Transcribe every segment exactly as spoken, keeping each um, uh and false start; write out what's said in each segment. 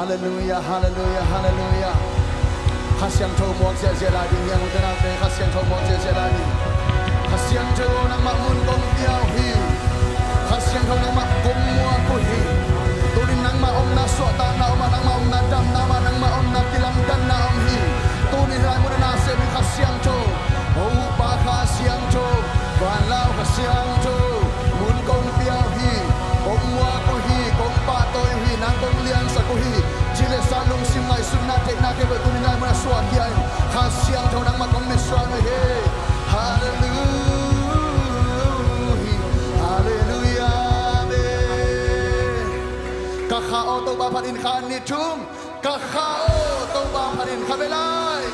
Halleluiah, halleluiah, halleluiah. Kha Siangtho muak ziahziah lai ding hi. A nungta nate Kha Siangtho muak ziahziah lai ding. Kha Siangtho, nangmah mun kong pia uh hi. Kha Siangtho, nangmah kong muak uh hi. Tuni nangmah omna suahtakna om a, nangmah omna damna om a, nangmah omna kilamdanna om hi. Tuni hih lai mun ah na sem in, Kha Siangtho. Topa Kha Siangtho, vanlai Kha Siangtho, mun kong pia uh hi, kong muak uh hi, kong pahtawi uh hi, nang kong liansak uh hi, ci le sa lungsim ngaihsutna theihna khempeuh tuni nai mun ah suahkhia in, Kha Siangtho nangmah kong mitsuan uh hi. Halleluiah, halleluiah, amen. Ka kha aw, Topa phat in. Khat, nih, thum. Ka kha aw, Topa phat in. Khat vei lai.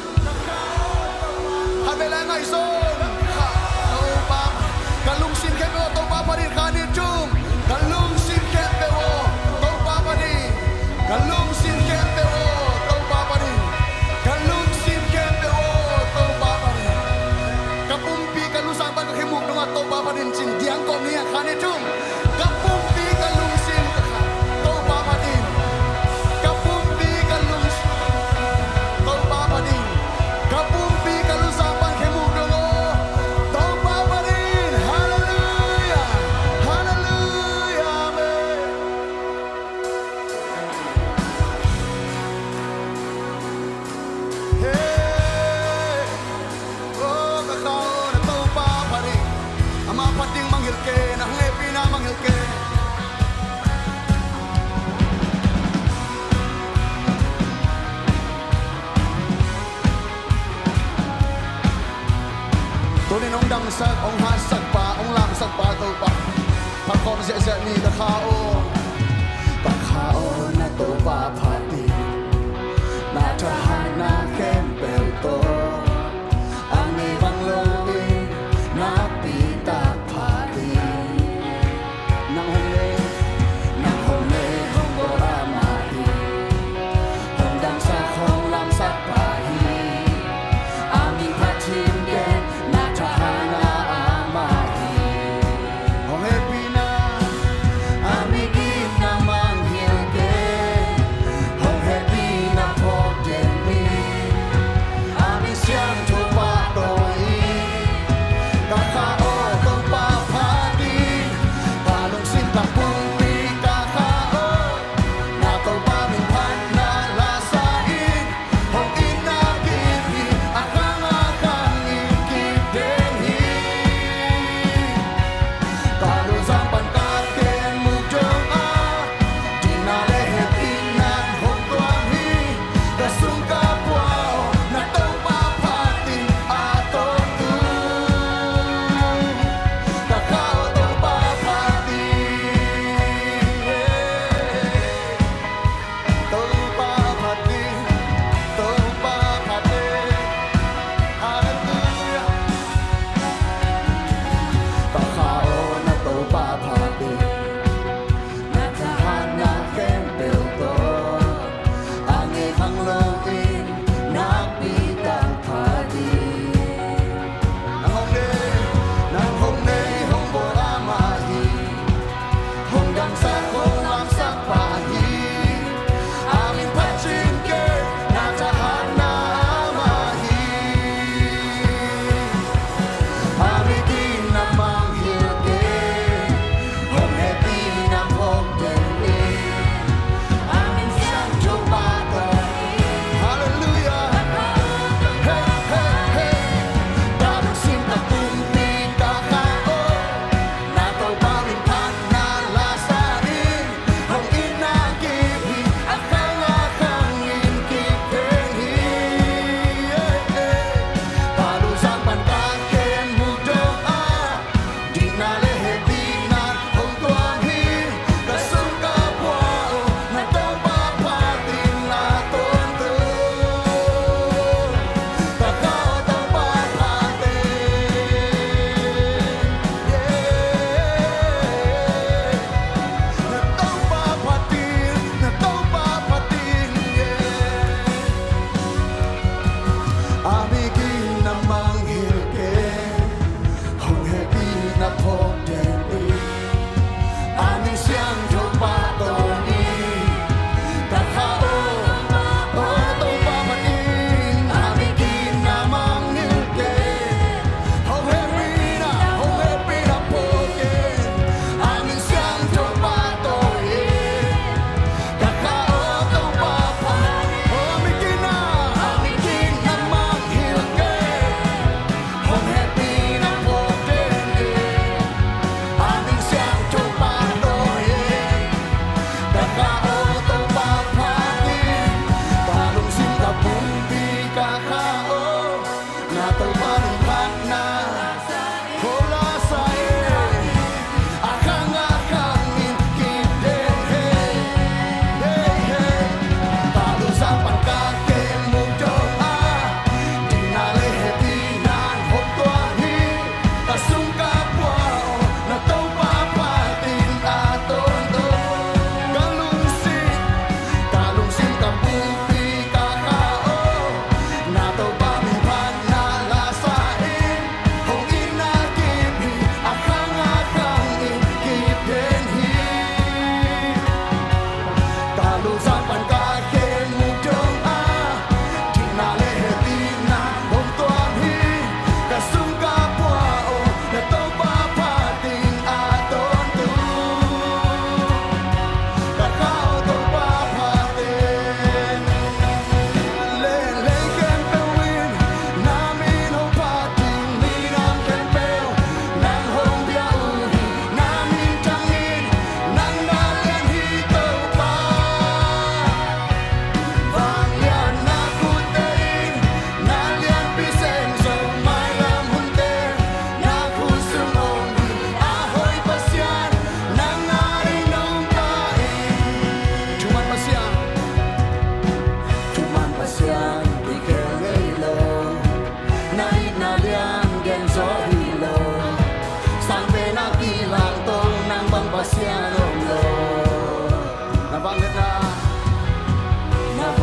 Khat vei lai ngaihsun. Ka kha aw, Topa. Ka lungsim khempeuh aw, Topa phat in. Khat, nih, thum. Ka lungsim khempeuh aw, Topa phat in. Ka lungsim khempeuh aw, Topa phat in. Ka lungsim khempeuh aw, Topa phat in. Ka pumpi ka luzang pan ka khe muk dong a, Topa phat in, ci in. Diang kawm ni a. Khat, nih, thum. Ka pumpi ka lungsim, Topa phat in. Ka pumpi ka lungsim, Topa phat in. Ka pumpi ka luzang pan khe muk dong aw, Topa phat in. Halleluiah, halleluiah, amen. Hey. Aw, ka kha aw, na Topa phat in. Amah phat ding mangngilh kei, na hong hehpihna mangngilh kei. Tuni in hong damsak, hong haksakpa, hong lamsakpa Topa. Phat khawm ziahziah ni. Ka kha aw, ka kha aw, na Topa phat in. Na thahatna khempeuh tawh a ngei vang loin nakpi tak phat in. Nang hong nei, nang hong nei, hong bawl amah hi. Hong damsak, hong lamsakpa hi. A min phat thim ken, na thahatna amah hi. Hong hehpihna, a min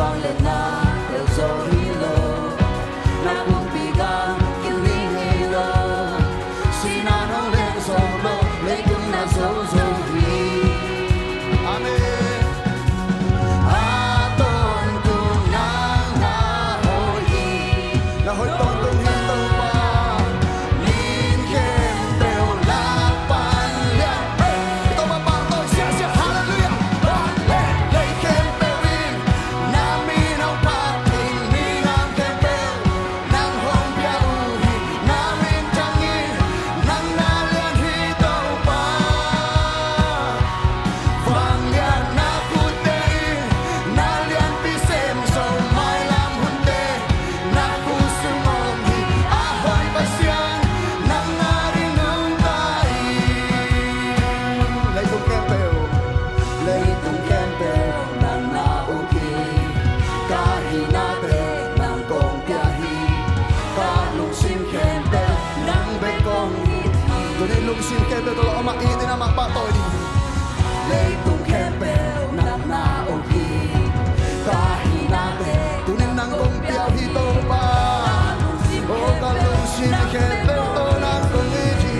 Hong liatna teu zo hi lo, na pumpi gam kilni hi lo, sihna hong leng zo lo, leitung na zo zo hi. Amen. A tawntung nang na hoih hi. Na hoih tawntung hi Topa. Min khempeuh lak pan lian. Ei, i Topa pahtawi siasia. Halleluiah. Van le lei khempeuh in na min hong phat ding, minam khempeuh nang hong pia uh hi. Na min thang hi, nang na lian hi Topa. Vangliatna khutte in na lianpi sem zo, mailam hunte na khut sung om hi. A hoih Pasian, nang a ding nungta in. Leitung khempeuh, leitung khempeuh nang na uk hi. Ka hinate nang kong pia hi. Ka lungsim khempeuh nang bek kong it hi. Tuni lungsim khempeuh tawh amah it in amah pahtawi ding. Leitung khempeuh nang na uk hi. Ka hinate tuni nang kong pia uh hi Topa. Oh, ka lungsim khempeuh tawh nang kong it hi.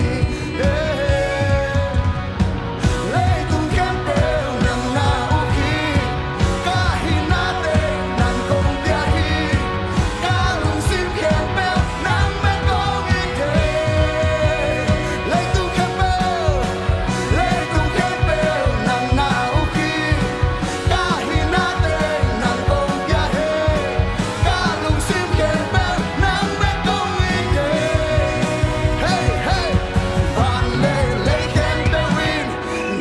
Yeah. Leitung khempeuh nang na uk hi. Ka hinate nang kong pia hi. Ka lungsim khempeuh nang bek kong it hi. Leitung khempeuh, leitung khempeuh nang na uk hi. Ka hinate nang kong pia hi. Ka lungsim khempeuh nang bek kong it hi. Hey, hey. Van le lei khempeuh in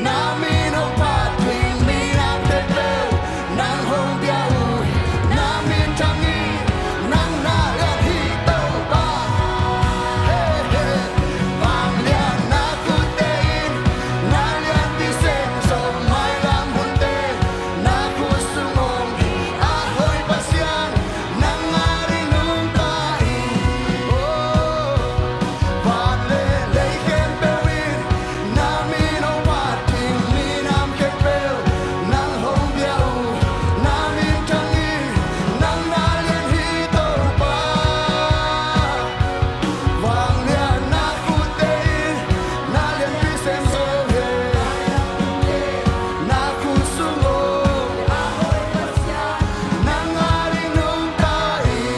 na min hong phat ding, minam khempeuh nang hong pia uh hi. Na min thang hi, nang na lian hi Topa. Hey, hey. Vangliatna khutte in na lianpi sem zo, mailam hunte na khut sung om hi. A hoih Pasian, nang a ding nungta in. Oh, van le lei khempeuh in na min hong phat ding, minam khempeuh nang hong pia uh. Na min thang hi, nang na lian hi Topa. Vangliatna khutte in na lianpi sem zo hi. Na khut sung om, nang a ding nungta in.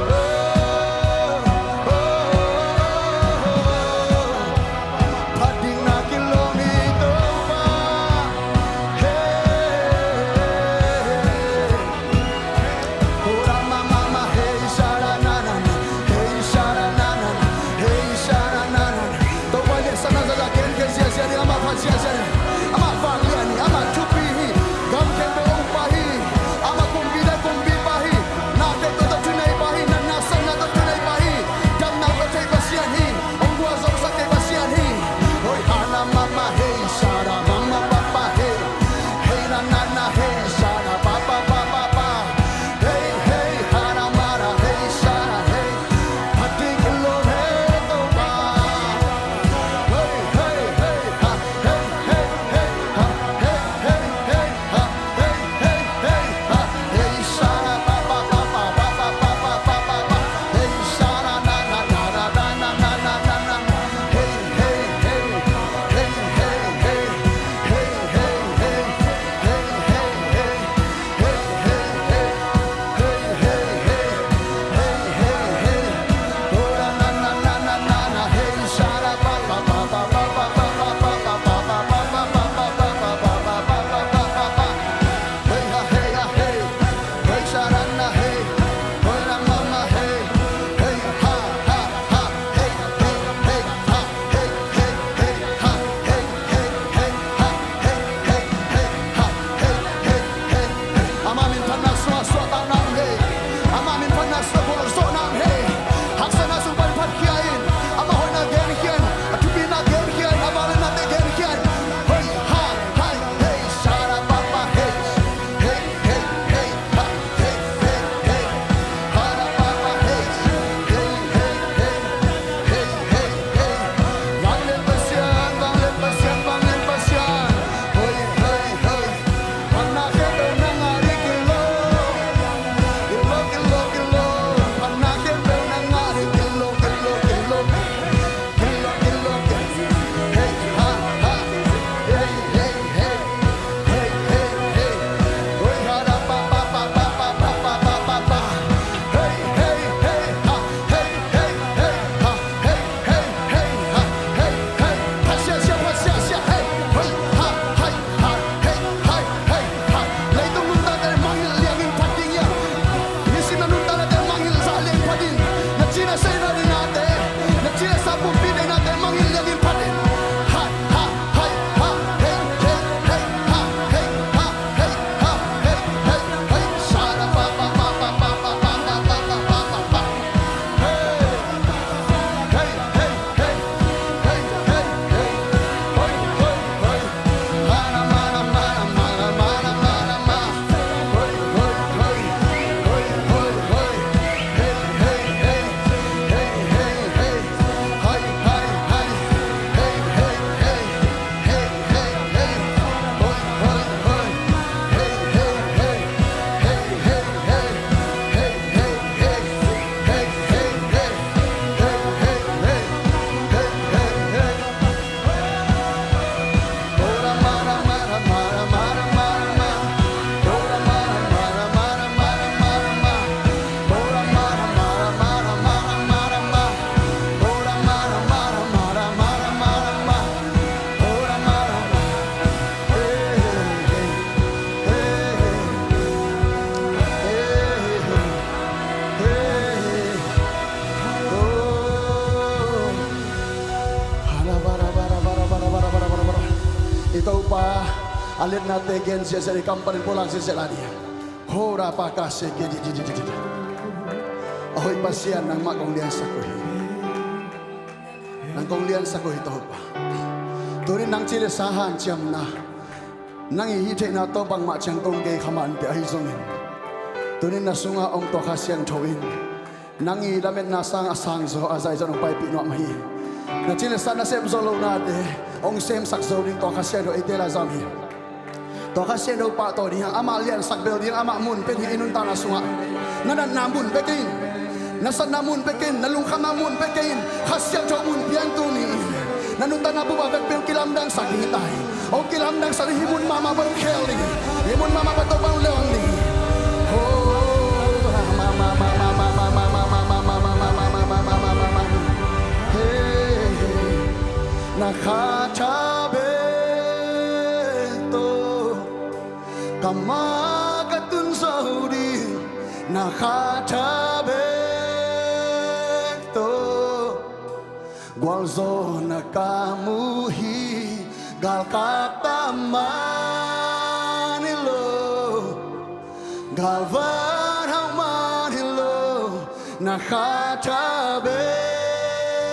Oh, oh, oh, oh, oh. Phat ding na kilawm hi Topa. Hey, hey, hey, hey. Topa in sana zaza ken ken ziazia ding, amah phat ziazia ding. Amah vanglian hi, amah thupi hi. Gam khempeuh hong pia hi. Amah kumpi dai kumpipa hi. Na khempeuh tawh thuneipa hi. Natna sangna tawh thuneipa hi. Damna tawh thei Pasian hi. Hong gualzawhsak thei Pasian hi. Hoi hana mama hei, sara mama papa hei. Hei na na na hei, sara papa papa pa. Hei hei hana mara hei, sara hei. Phat ding kilawm hi Topa. Hei hei hei ha, hei hei hei ha, hei hei hei ha, hei hei hei ha. Hei sara papa papa papa papa papa pa. Hei sara na na na na na na na na na. Hei hei hei. Hei hei hei. Hei hei hei. Hei hei hei. A liatnate gen ziahziah ding, kam panin pulak ziahziah lai ding. Hora paka se ke di di di di di. A hoih Pasian, nangmah kong liansak uh hi. Nang kong liansak uh hi Topa. Tuni nang ci le sa hanciamna, nang i hih theihna tawh bangmah ciang kong kei kha mah inteh, ahi zongin tuni na sungah om tua Kha Siangtho in nang i lametna sang a sang zaw a zai zong hong paipih nuam hi. Na ci le sa nasep zo lonate hong semsak zo ding tua Kha Siangtho eite lai zam hi. Tua Kha Siangtho pahtawi ding hi hang, amah liansak bel ding hi hang, amah mun pia ding hi hang i nuntakna sungah. Na natna mun pia kei in, na satna mun pia kei in, na lungkhamna mun pia kei in. Kha Siangtho mun pia in tuni in. Na nuntakna bup a vekpi hong kilamdangsak ding hi ta hi. Hong kilamdangsak ding hi. Hih mun mahmah pan hong khel ding hi. Hih mun mahmah pan Topa hong leong ding hi. Na kha tha bek tawh, ka mah ka tun zo ding. Na kha tha bek tawh, gualzawhna ka mu hi. Galkap tam man hi lo, galvan hauh man hi lo, na kha tha bek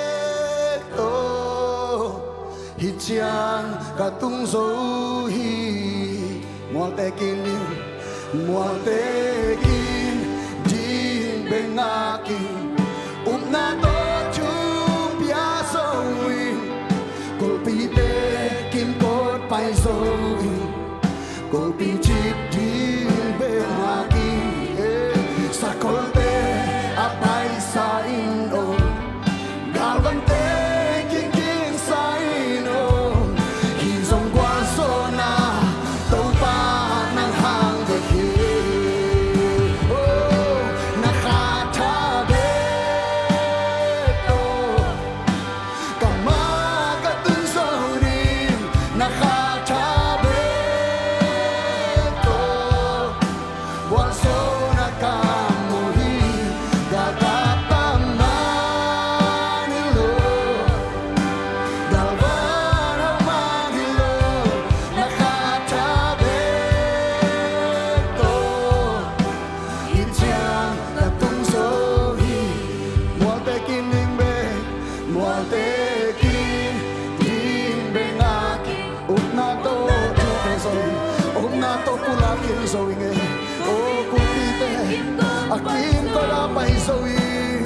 tawh, hih ciang ka tung zo hi. Mualte kin ding, mualte kin ding bek ngak ing. Upna tawh thu pia zo ing. Kulpite kimkot pai zo ing. Kulpi cip ding bek ngak ing. Sakolte a paisa in om, galvante kikingsa in om, hih zong gualzawhna Topa nang hang bek hi. Oh, na kha tha bek tawh, ka mah ka tun zo ding. Na kha tha bek tawh, gualzawhna ka mu hi. Galkap tam man hi lo, galvan hauh man hi lo, na kha tha bek tawh, hih ciang ka tung zo hi. Mualte kin ding bek, mualte kin ding bek ngak ing. Upna tawh thu pia zo ing, upna tawh pulak kin zo ing e. O kulpite a kimkot a pai zo ing.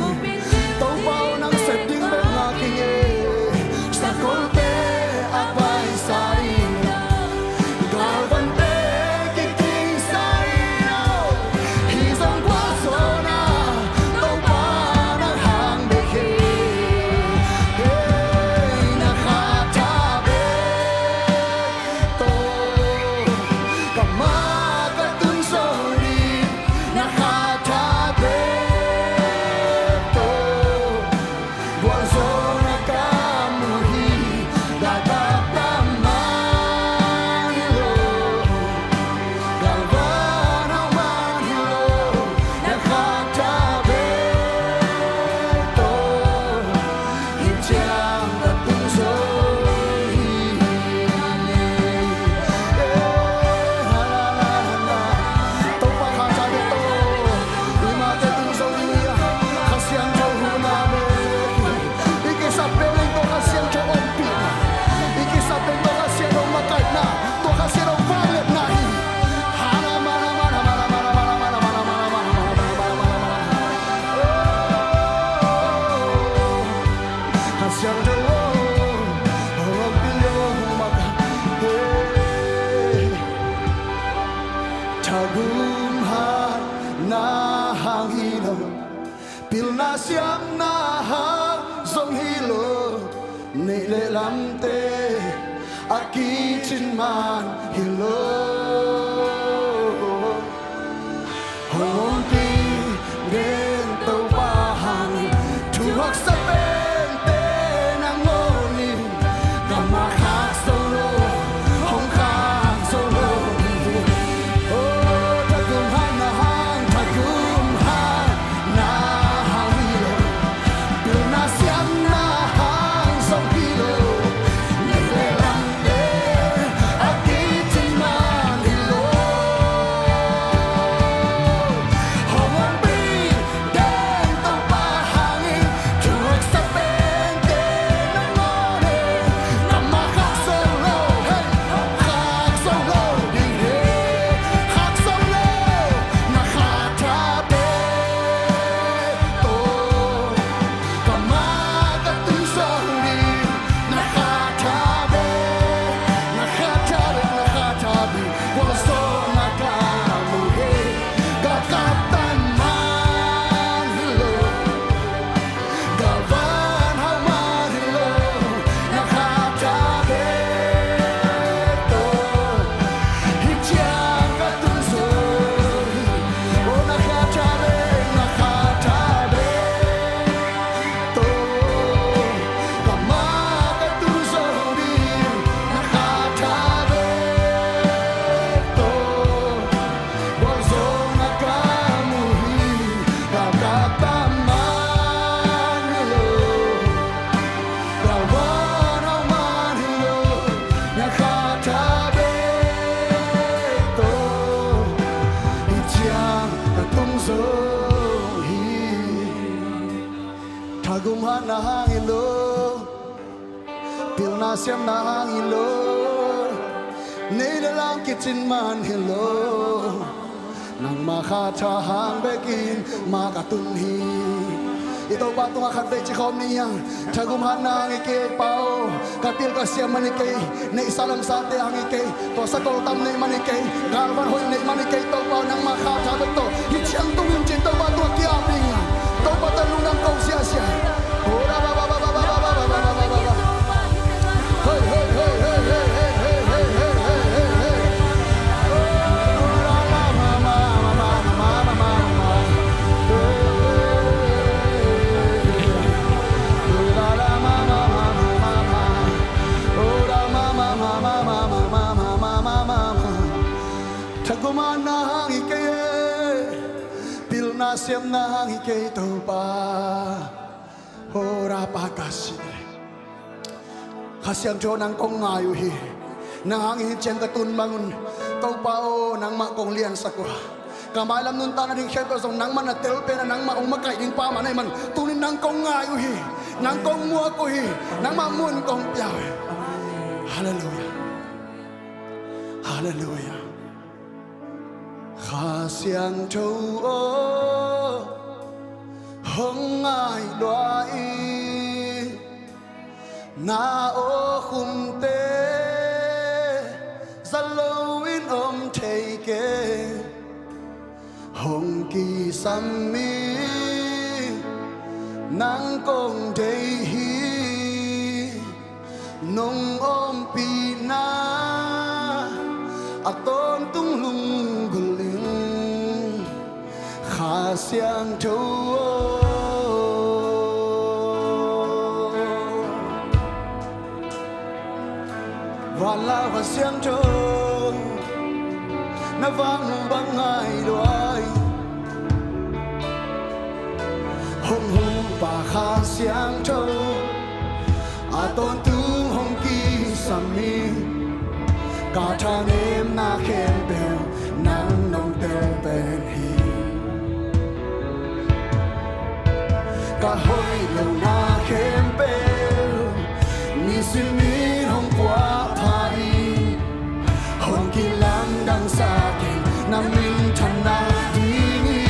Topa aw, nang sep ding bek ngak ing e. Sakolte a paisa in, galvante kikingsa in om, hih zong gualzawhna Topa nang hang bek hi. Hey, na kha tha bek tawh, ka mah ka tun zo ding. Na kha tha bek tawh, gualzawhna ka mu hi. Galkap tam man hi lo, galvan hauh man hi lo, na kha tha bek tawh, hih ciang ka tung zo hi. Eh, ha, la, la, la, la. Topa kha tha bek tawh, i mahte tung zo ding hi a, Kha Siangtho huhna bek hi. I kisap pen leng tawh Kha Siangtho ompihna, i kisap pen tawh Kha Siangtho makaihna, tawh Kha Siangtho vangliatna hi. Hana mana mana mana mana mana mana mana mana mana mana mana mana mana. Oh, Kha Siangtho, hong ompih lo, hong makaih. Hey. Thagum hatna hang hi lo, pilna siamna hang zong hi lo, neih le lamte a kicin man hi lo. Hong ompih den Topa hang, thu haksa pente nangawn in, kammal khak zo lo, hong khak zo lo. Oh, thagum hatna hang, thagum hatna hang hi lo, pilna siamna hang zong hi lo, neih le lamte a kicin man Thagum hatna hang hi lo, pilna siamna hang hi lo, nei le lam kicin man hi lo. Nangma kha tha hang bekin ma ka tun hi. I Topa tungah khatvei ci khawm ni hang. Thagum hatna hang hi kei Pa aw, ka pil ka siam man hi kei. Neihsa lamsate hang hi kei. Tua sakol tam neih man hi kei. Galvan hoih neih man hi kei Topa aw, nangma kha tha bek tawh hi ciang tung in cin Topa tungah ki-ap ding hang. Topa tawh lungdam ko siasia. Thagum hatna hang hi kei e, pilna siamna hang hi kei Topa. Hora pa ka si. Kha Siangtho nang kong ngai uh hi. Nang hang hi ciang ka tun bang un. Topa aw, nangmah kong liansak uh a, ka mailam nuntakna ding khempeuh zong nangmah na tel pen a, nangmah hong makaih ding Pa mah na hih man. Tunin nang kong ngai uh hi. Nang kong muak uh hi. Nangmah mun kong pia uh hi. Halleluiah. Halleluiah. Kha Siangtho aw, hong ngai lua in, na aw khumte za loin om thei kei. Hong kisam in nang kong deih hi. Nong ompihna a tawntung lunggulh in, Kha Siangtho aw. Vanlai Kha Siangtho, na vang bang ngai lua in, hong hu pa Kha Siangtho a tawntung hong kisam in, ka thanemna khempeuh nang nong tel pen hi. Ka hoih lohna khempeuh nisim in hong puahpha in, hong kilamdangsak in, na minthanna dingin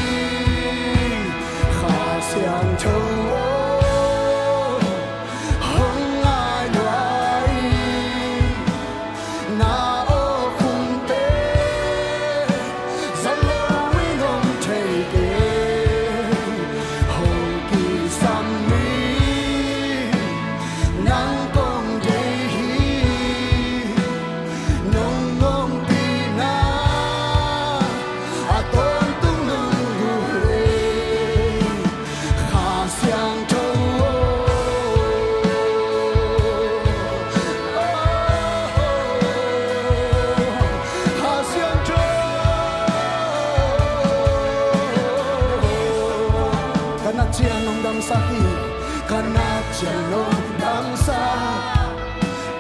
Kha Siangtho aw, hong ngai lua in, na aw khumte za loin om thei kei. Hong kisam in nang kong deih hi. Nong ompihna a tawntung lunggulh in, Kha Siangtho aw. Kha Siangtho, ka nat ciang nong damsak hi. Ka nat ciang nong damsak,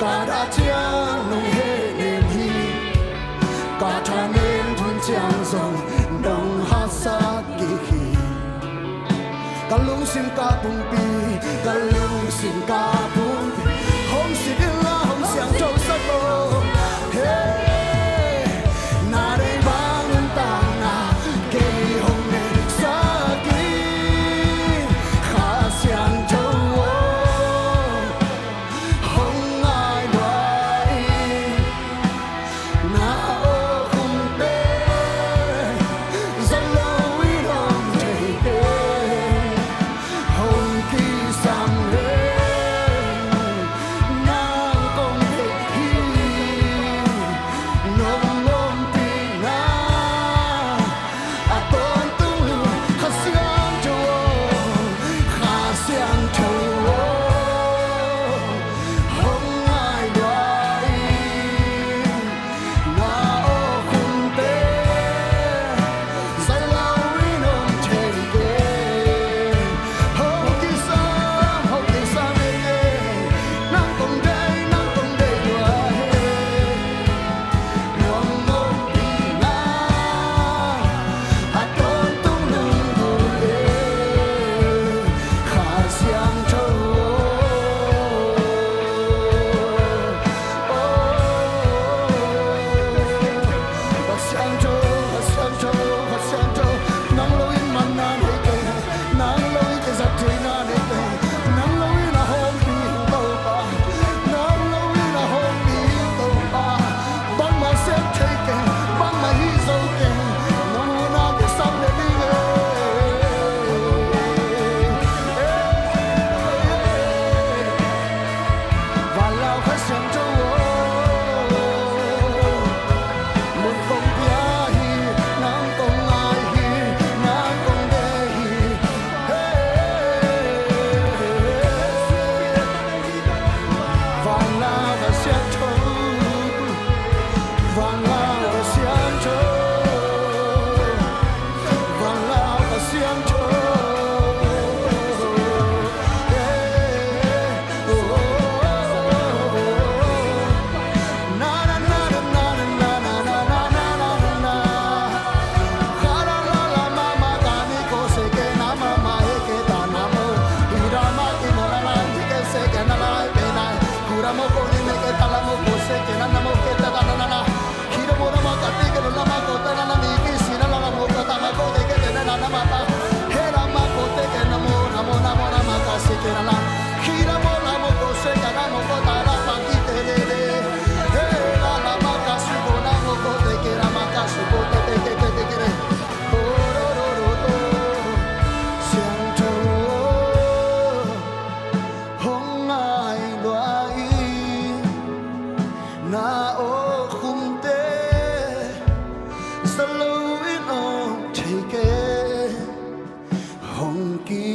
ka dah ciang nong hehnem hi. Ka thanem hun ciang zong nong haksat kik hi. Ka lungsim ka pumpi, ka lungsim ka pumpi, hong sik inla hong siangthosak aw. He, na deih bang nuntakna kei hong neihsak in, Kha Siangtho aw, hong ngai lua in, na aw khumte za loin om thei kei. Hong kisam in nang kong deih hi.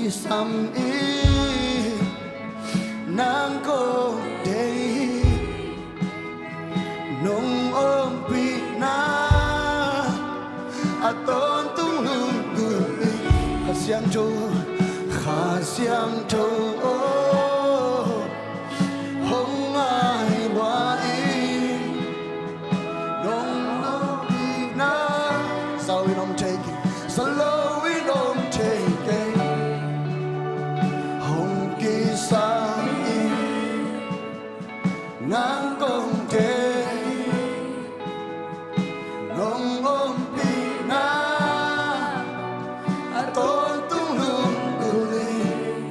kisam in, nang kong deih hi. Nong ompihna a tawntung lunggulh in, Kha Siangtho, Kha Siangtho aw, hong ngai lua in. Nong ompihna, za lo in om thei keng, za lo in om thei keng. Hong kisam in, nang kong deih hi. Nong ompihna a tawntung lunggulh in,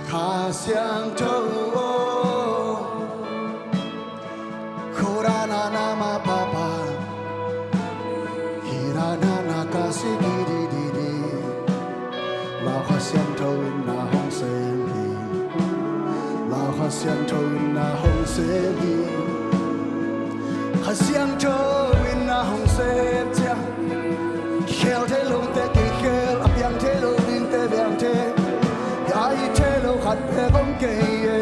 Kha Siangtho aw. Korananamapapa, kirananakasi kidididi. Lau Kha Siangtho in na hong sem hi. Lau Kha Siangtho in na hong sem hi. Kha Siangtho in na hong sem ciang, kikhel thei lote kikhel, a piang thei lo dingte piang thei, a hih thei lo khat pek om kei e.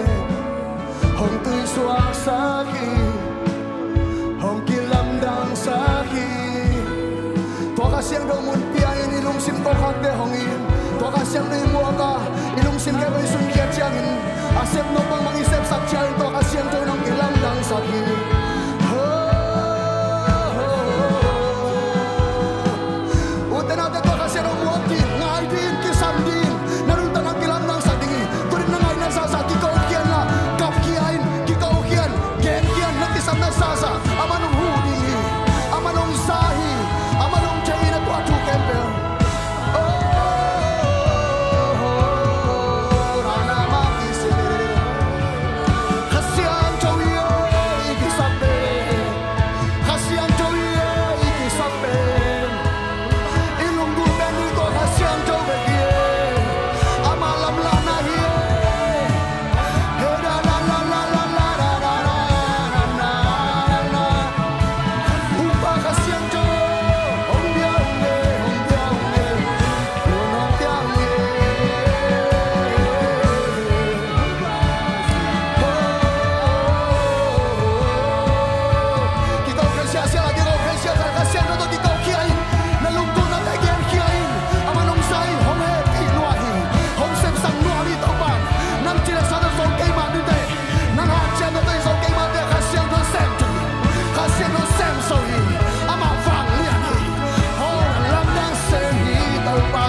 Hong tuisuaksak hi, hong kilamdangsak hi. Tua Kha Siangtho mun pia in i lungsim kawkhakte hong it in. Tua Kha Siangtho i muak a, i lungsim khempeuh i sunkhia ciangin, a sep naupang bang i sepsak ciangin tua Kha Siangtho in hong kilamdangsak hi. Ho, ho, ho, ho. Ute naute, tua Kha Siangtho muak ding, ngai ding, kisam ding, na nuntakna kilamdangsak ding hi. Tuni-in na ngaihna zahzah kiko khia in la, kap khia in, kiko khia in, gen khia in, na kisamna zahzah. Aman hong huh ding hi. Aman hong za hi. Aman hong thei hi na tua thu khempeuh. Oh, Kha Siangtho hi e, i kisam pen. Kha Siangtho hi e, i kisam pen. I lunggulh pen hi ko Kha Siangtho bek hi e. Ama lamlahna hi e. He da la la la la la la la la la la. Hong pa Kha Siangtho, hong pia hong e, hong pia hong e. Nang ci le sa tawh zong keimah ding teh, nang hanciamna tawh zong keimah teh Kha Siangtho sem thei hi. Kha Siangtho sem zo hi. Amah vanglian hi. Ho, lamdang sem hi Topa.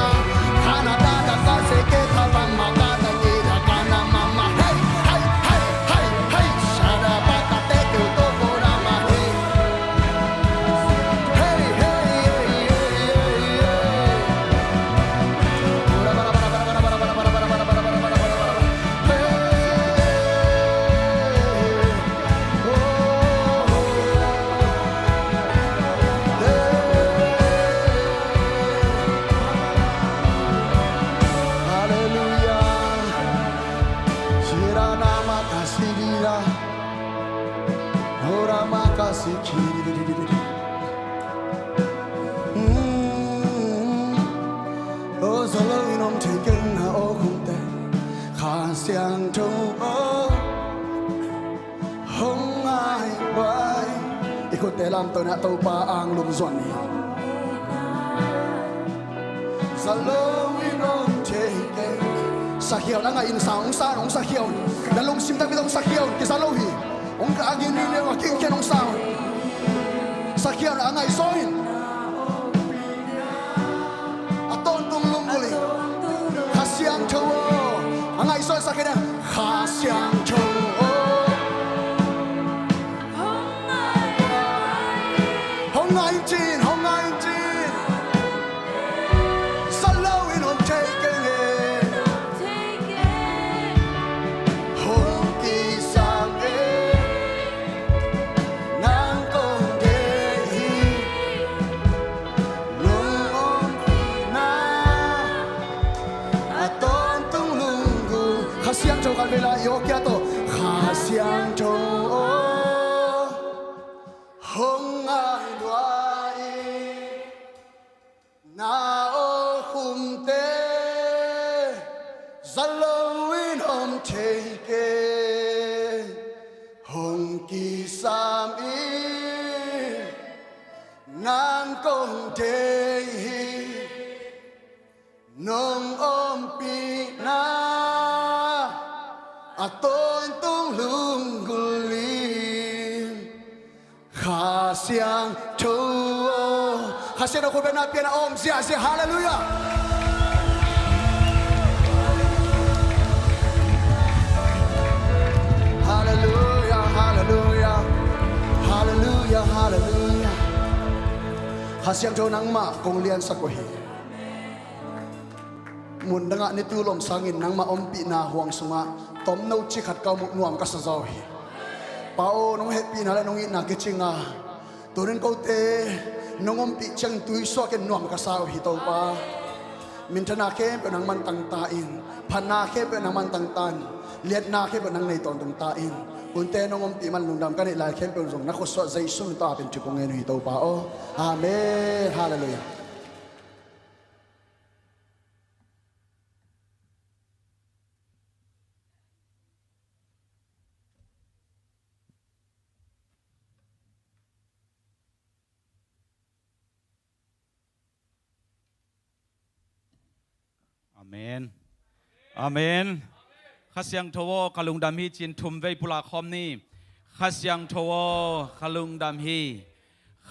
Kana da da ka se ke ka bang ma ka da ke da kana mama. Hey, hey, hey, hey, hey. Shada ba ka te ke to ko da ma hey. Hey, hey, hey, hey, hey, hey. Hallelujah. Shira na makasi dira. Ora makasi kiri. Mm. Oh, za lo in om thei keng na aw kong te. Kha Siangtho aw, hong ngai vai. I khutte lamto na Topa ang lum zuan ni. Za lo in om thei keng. Sakhiau na ngaih in sa, hong sa, hong sakhiau. Na lungsim tak bit hong sakhiau, kiza lo hi. Hong ka agin ni leu a kingkhen hong sa. Sakhiau na a ngaihzaw in. A tawntung lunggulh in. Kha Siangtho aw. A ngaihzaw in sakhiau na. Kha Siangtho aw. Hong ngai in cin, hong ngai in cin. Za lo in om thei keng e. Hong kisam e. Nang kong deih hi. Zalo in om thei kei, hong kisam in, nang kong deih hi. Nong ompihna a tawntung lunggulh in, Kha Siangtho aw. Kha Siangtho khutbetna pian a om ziahziah. Halleluiah. Halleluiah, halleluiah. Halleluiah, halleluiah. Kha Siangtho nangmah kong liansak uh hi. Mundangah ni tul om sangin nangmah ompihna huang sungah tomno ci khat ka om uh nuam ka sa zaw hi. Pa aw, nong hehpihna le nong itna kicing a, tunin kote nong ompih ciangin tuisuakin nuam ka sa uh hi Topa. Minthana khempeuh nangman tangta in, phatna khempeuh nangman tangta in, liatna khempeuh nang nei tawntung ta in. Hunte nong ompih man lungdam ka neih lai khempeuh zong na khutsuah Jesu min tawh apin thupha ngen uh hi Topa aw. Amen. Halleluiah. Amen. Amen. Kha Siangtho aw, ka lungdam hi ci-in thum vei pulak khawm ni. Kha Siangtho aw, ka lungdam hi.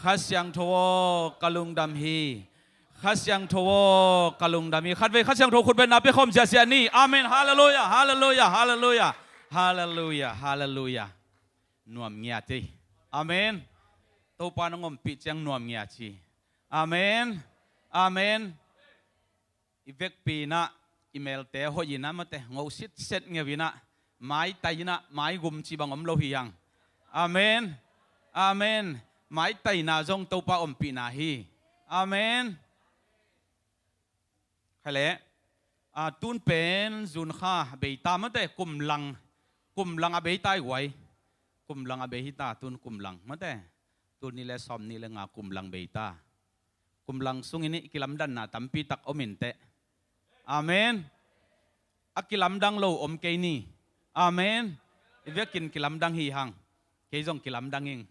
Kha Siangtho aw, ka lungdam hi. Kha Siangtho aw, ka lungdam hi. Khat vei Kha Siangtho khutbetna pia khawm ziahziah ni. Amen. Halleluiah, halleluiah, halleluiah. Halleluiah, halleluiah. Nuam ngiat hi. Amen. Topa nong ompih ciang nuam ngiat hi. Amen. Amen. I vekpi in ah, i melte hoih in ah, mate, ngo sitset ngeu in ah, maitai in ah, maigum ci bang om lo hi hang. Amen. Amen. Maitaina zong Topa ompihna hi. Amen. Khai leh, a, tun pen June kha a bei ta, mate, kum lang, kum lang a bei ta i guai. Kum lang a bei hi ta, tun kum lang, mate. Tul nih le sawm nih le nga kum lang bei ta. Kum lang sungin i kilamdanna tampi tak om in teh. Amen. A kilamdang lo om kei ni. Amen. I vekin kilamdang hi hang. Kei zong kilamdang ing.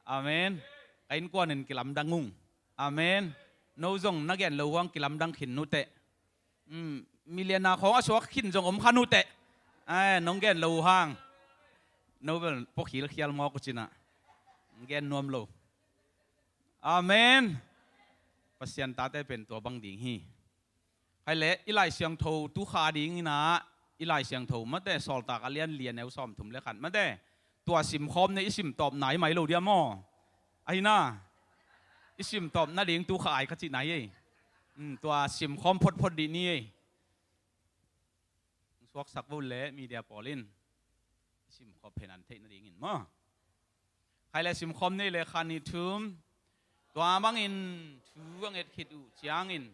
Amen. Ka innkuanin kilamdang ung. Amen. No zong na gen lo uh hang kilamdang khin uh teh. Um, milianna khawng a suak khin zong om kha uh teh. Ai, nong gen lo uh hang. No bel puakhil khial mawk uh cin ah. Gen nuam lo. Amen. Pasian tate pen tua bang ding hi. Khai leh, i Lai Siangtho tu kha dingin ah, i Lai Siangtho, mate, Sawltak a lian li, a neu sawmthum le khat, mate. Tua simkhawm ni, i simtawpna hi mai lo dia maw? Ahi na. I simtawpna ding tu kha ai kha cihna hi ei. Um, tua simkhawm photphot dih ni ei. Suaksak vo le media pawl in. I simkhawm phen an theih nadingin maw? Khai leh simkhawm ni le khat nih thum. Tua bangin thu a nget khit uh ciangin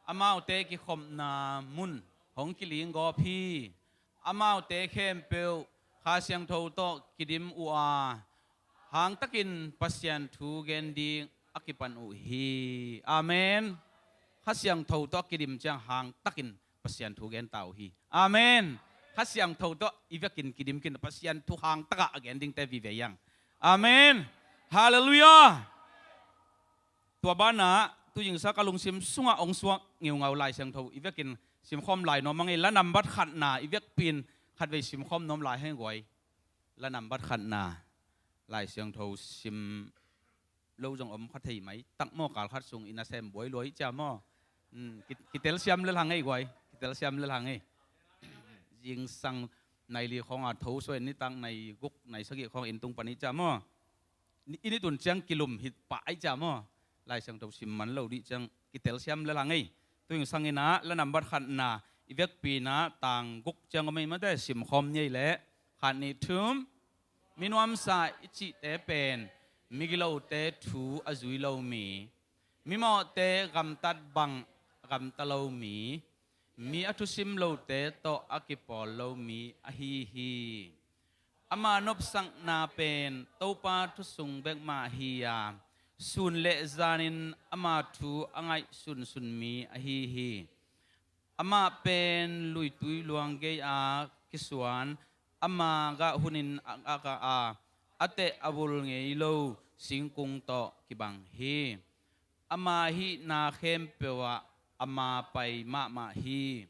amaute kikhopna mun hong kiling gawp hi. Amaute khempeuh Kha Siangtho tawh kidim uh a, hangtakin Pasian thu gen ding a kipan uh hi. Amen. Kha Siangtho tawh kidim ciang hangtakin Pasian thu gen ta uh hi. Amen. Kha Siangtho tawh i vekin kidim khin, Pasian thu hangtakah a gen dingte vive hi hang. Amen. Halleluiah. Tua banah, tuzingsa ka lungsim sungah hong suak ngeungau Lai Siangtho i vekin simkhawm lai nuam hang ei. La nambat khatna i vekpi in khatvei simkhawm nuam lai hang ei guai. La nambat khatna Lai Siangtho sim lo zong om kha thei mai tak maw, kal khat sung i nasem buai lua hi cia maw? Um, ki-, kitelsiam lel hang ei guai, kitelsiam lel hang ei. Zingsang nai li khawng a tho suai in nitak nai guk, nai sagih khawng inn tung pan hi cia maw? Ni, i ni tun ciang kilum hi pah hi cia maw? Lai Siangtho sim man lo dih ciang kitelsiam lel hang ei. Tuzingsa in ah, la nambat khatna i vekpi in ah, tang guk ciang om ei, mate, simkhawm ni ei leh. Khat nih thum. Mi nuamsa i cihte pen migilote thu a zui lo mi, mimawhte gamtat bang gamta lo mi, mi a thusim lote tawh a kipawl lo mi ahi hi. Ama nopsakna pen Topa thu sung bek mah hi a, sun le zanin ama thu a ngaihsunsun mi ahi hi. Amah pen luitui luang gei-a kisuan, ama gah hunin a, a gah a, a teh a vul ngei lo singkung tawh kibang hi. Ama hihna khempeuh ah ama pai mahmah hi.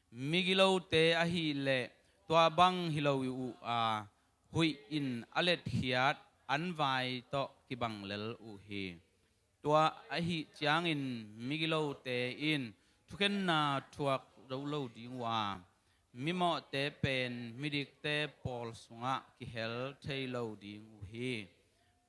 Migilote ahih leh tua bang hi lo uh a, huih in a letkhiat an vai tawh kibang lel uh hi. Tua ahih ciangin migilote in thukhenna thuak zo lo ding uh a, mimawhte pen midikte pawl sungah kihel thei lo ding uh hi.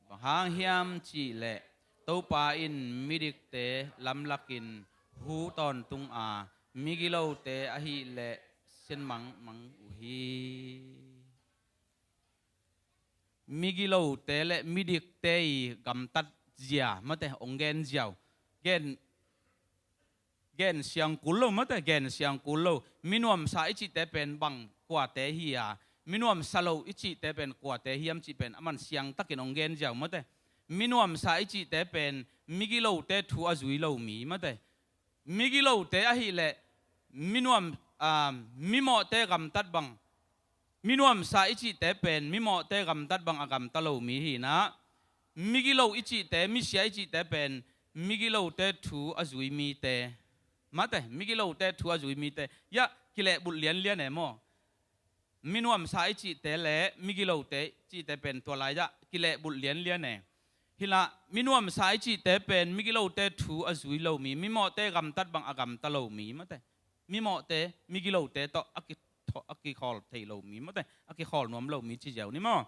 Bang hang hiam cih leh Topa in midikte lamlakin hu tawntung a, migilote ahih leh sianmang mang uh hi. Migilote le midikte i gamtat zia mate hong gen ziau. Gen, gen siang kul lo mate, gen siang kul lo. Minuamsa i cihte pen bang kuate hi a, minuamsa lo i cihte pen kuate hiam cih pen aman siangtakin hong gen ziau mate. Minuamsa i cihte pen migilote thu a zui lo mi mate. Migilote ahih leh minuam, ah, mimawhte gamtat bang. Minuamsa i cihte pen mimawhte gamtat bang a gamta lo mi hi na. Migilo i cihte, misia i cihte pen migilote thu a zui mite. Mate, migilote thu a zui mite. Ya, kilehbulh lianlian e maw. Minuamsa i cihte le migilote i cihte pen tua lai-ah kilehbulh lianlian e. Hi lah, minuamsa i cihte pen migilote thu a zui lo mi, mimawhte gamtat bang a gamta lo mi mate. Mimawhte, migilote tawh a ki, a kikhawl thei lo mi mate, a kikhawl nuam lo mi ci ziau ni maw.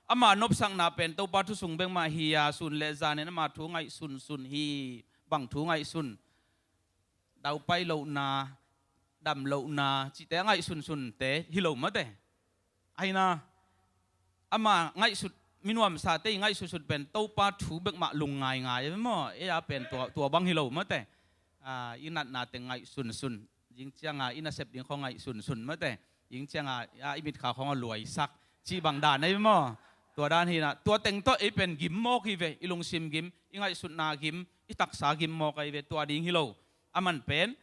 Ama nopsakna pen Topa thu sung bek mah hi a, sun le zanin ama thu ngaihsunsun hi. Bang thu ngaihsun? Daupai lohna, dam lohna cihte a ngaihsunsunte hi lo mate. Ahi na, ama ngaihsut, minuamsate i ngaihsutsut pen Topa thu bek mah lungngaingai e maw. Ei a pen tua, tua bang hi lo mate. Ah, i natna teng ngaihsunsun. Zing cianga i nasep ding khawng ngaihsunsun mate. Zing cianga, ah, i mitkha khawng a luaisak cih bang dan ahi maw. Tua dan hi na, tua teng tawh ei pen gim mawk hi ve, i lungsim gim, i ngaihsutna gim, i taksa gim mawk ahi ve, tua ding hi lo. Aman pen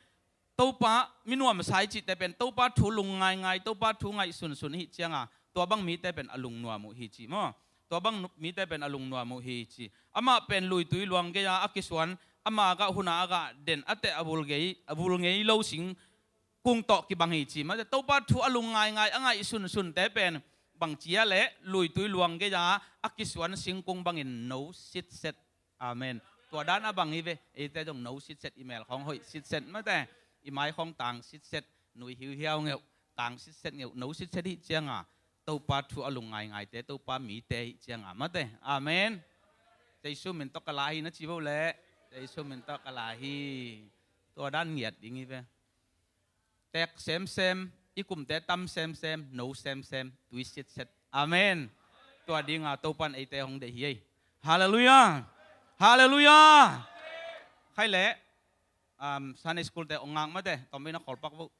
Topa, minuamsa i cihte pen Topa thu lungngaingai, Topa thu ngaihsunsun i hih cianga tua bang mite pen a lungnuam uh hi ci maw. Tua bang nu, mite pen a lungnuam uh hi ci. Amah pen luitui luang gei-a a kisuan, ama gah huna a gah den, a teh a vul ngei, a vul ngei lo singkung tawh kibang hi ci. Mate, Topa thu a lungngaingai, a ngaihsunsunte pen bang ci a leh luitui luang gei-a a kisuan singkung bangin no sitset. Amen. Tua dan a bang hi ve, eite zong no sitset, i mel khawng hoih sitset mate, i mai khawng tang sitset, nui hiuhiau ngeuh, tang sitset ngeuh, no sitset i hih cianga Topa thu a lungngaingaite, Topa mite i hih cianga mate. Amen. Jesu min tawh ka la hi na ci bo leh, Jesu min tawh ka la hi. Tua dan ngiat ding hi ve. Tek semsem, i kumte tam semsem, no semsem, tui sitset. Amen. Tua dinga Topan eite hong deih hi ei. Halleluiah. Halleluiah. Khai leh, um, Sunday school te hong ngak mate, tom ina kholpak vo.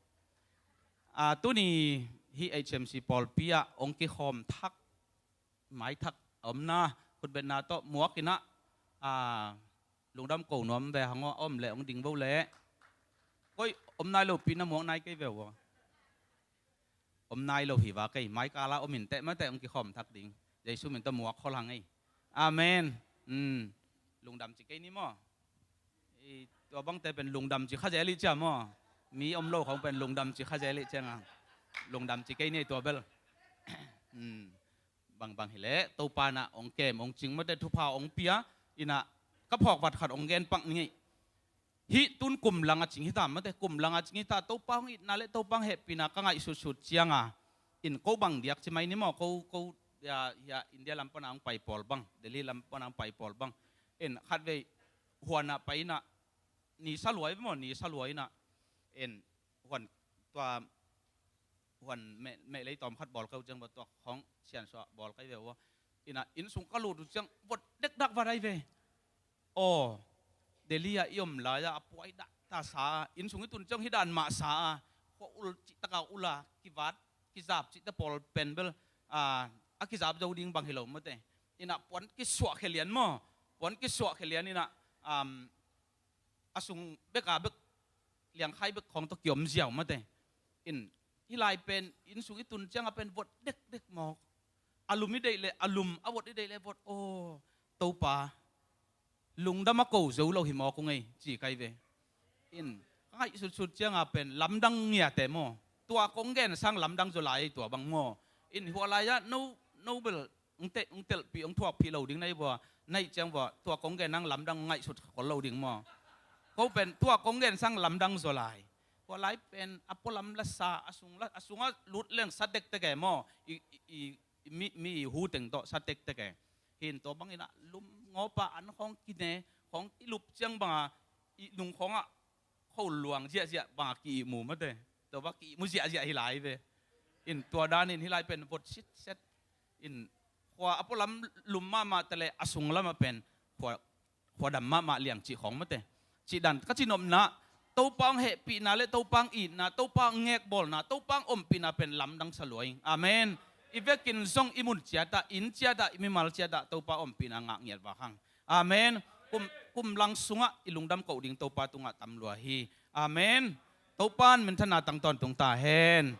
Ah, tuni hih H M C pawlpi ah hong kikhawm thak, maithak a omna, khutbetna tawh muak ina, ah, lungdam ko nuam ve hang aw, a om leh hong ding vo leh. Koi, om nai lo pi na muak nai kei ve aw. Om nai lo hi va kei, mai kala om in teh mate hong kikhawm thak ding. Jesu min tawh muak khol hang ei. Amen. Hmm. Lungdam ci kei ni maw. I, tua bangte pen lungdam ci kha zel i cia maw. Mi om lo khawng pen lungdam ci kha zel i cianga. Lungdam ci kei ni tua bel. Hmm. Bangbang hileh Topa inah hong kem hong cing mate, thupha hong pia inah ka phawk vat khat hong gen pak ning ei. Hih tun kum langa cing hita mate, kum langa cing hita, Topa hong itna le Topa hong hehpihna ka ngaihsutsut cianga in ko bang diak ci mai ni maw, ko, ko, ya, ya, India lam pana hong pai pawl bang, Delhi lam pana hong pai pawl bang in khatvei huanah pai inah ni sa luai maw, ni sa luai inah in huan tua huan meh, meh lei tawm khat bawl ka uh ciang va tua khawng siansuah bawl ka hi ve ua. Inah inn sung ka lut uh ciang vot dekdak va dai ve. Aw, Delhi ah i om lai-ah a puai dah ta sa a, inn sung i tun ciang hi dan mah sa a, khua ul cih taka ula kivat kizap cihte pawl pen bel, a, a kizap zo ding bang hi lo mate. Inah puan kisuah khia lian maw, puan kisuah khia lian inah, um, a sung beka bek liangkhai bek khawng tawh kiom ziau mate. In, hih lai pen, inn sung i tun ciangah pen vot dekdek mawk. A lum i deih leh a lum, a vot i deih leh vot. Aw, Topa, lungdam a ko zo lo hi mawk ung ei, ci kai ve. In, ka ngaihsutsut ciangah pen lamdang ngiate maw. Tua kong gen sang lamdang zaw lai ei tua bang maw. In, hua lai-ah no, no bel hong te-, hong telhpih, hong thuakpih lo ding na hi vua, na hih ciang vua, tua kong gen nang lamdang ngaihsut kha kol lo ding maw. Ko pen tua kong gen sang lamdang zaw lai. Hua lai pen a pualam la sa, a sung la, a sungah lut leng sa tektek e maw. I, i, i, i mi, mi hu teng tawh sa tektek e. Hin tua bangin ah lum ngawpa an khawng kine, khawng i lup ciang banga, i nung khawngah khol luang ziahziah banga ki-ihmu mate. Tua bang ki-ihmu ziahziah hi lai ve. In tua danin hih lai pen vot sitset. In khua a pualam lum mahmah tale a sunglamah pen khua, khua dam mahmah liang cih khawng mate. Cih dan ka cihnopna, Topa hong hehpihna le Topa hong itna, Topa hong ngekbawlna, Topa hong ompihna pen lamdang sa lua ing. Amen. I vekin zong i mun ciatah, inn ciatah, i mimal ciatah Topa ompihna ngah ngiat vak hang. Amen. Kum, kum lang sungah i lungdam koh ding Topa tungah tam lua hi. Amen. Topa in minthanna tang tawntung ta hen.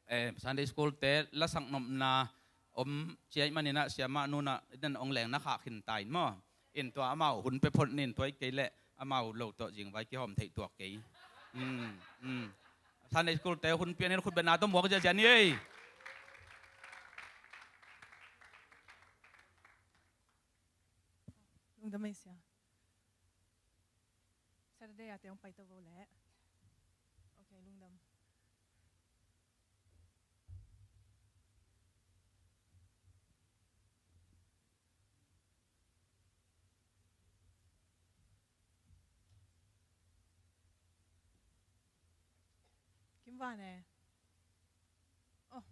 Eh, Sunday school te lasak nopna om ciai maninah siamah nunah den ong leng na khah khin ta in maw. In tua amau hun pe phot nin tua i kei leh amau lo tawh zingvai kihawm theih tuak kei. Mm, mm. Sunday school te hun pianin khutbetna tawh muak ziazia ni ei. Lungdam ei sia. Saturday a te hong paito vo leh. Ok, lungdam. Kim Van eh. Oh.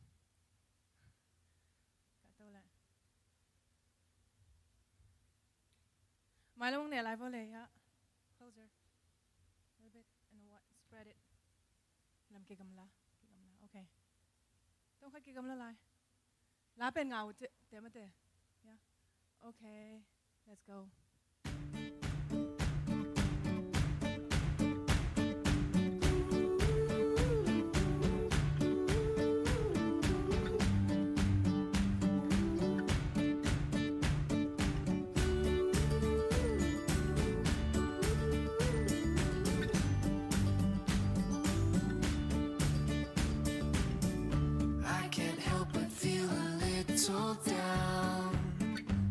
Ka to leh. Mai lam ong ne lai vo le ya. Closer. A little bit and what? Spread it. Lam kigamla. Kigamla. Okay. Tong khat kigamla lai. La pen ngau te, te mate. Yeah. Okay. Let's go. I can't help but feel a little down,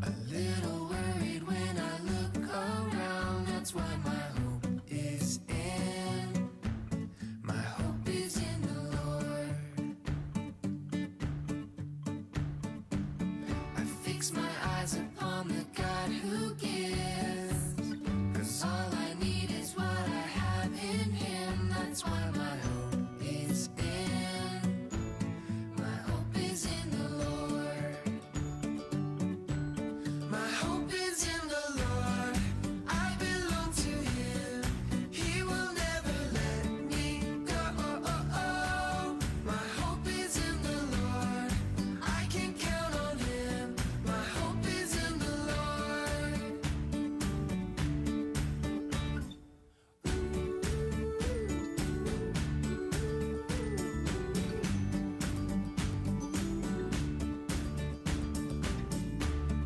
a little worried when I look around. That's why my hope is in, my hope is in the Lord. I fix my eyes upon the God who gives, 'cause all I need is what I have in Him. That's why my hope is in, my hope is in the Lord. My hope is in the Lord. I belong to Him. He will never let me go. My hope is in the Lord. I can count on Him. My hope is in the Lord.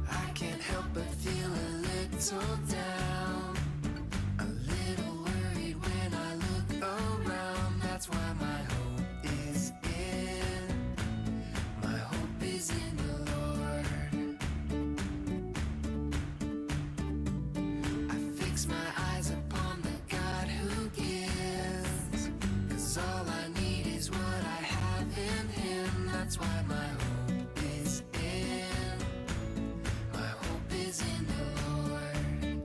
I can't help but feel a little down, a little worried when I look around. That's why my hope is in, my hope is in the Lord. I fix my eyes upon the God who gives, 'cause all I need is what I have in Him. That's why my hope is in, my hope is in the Lord.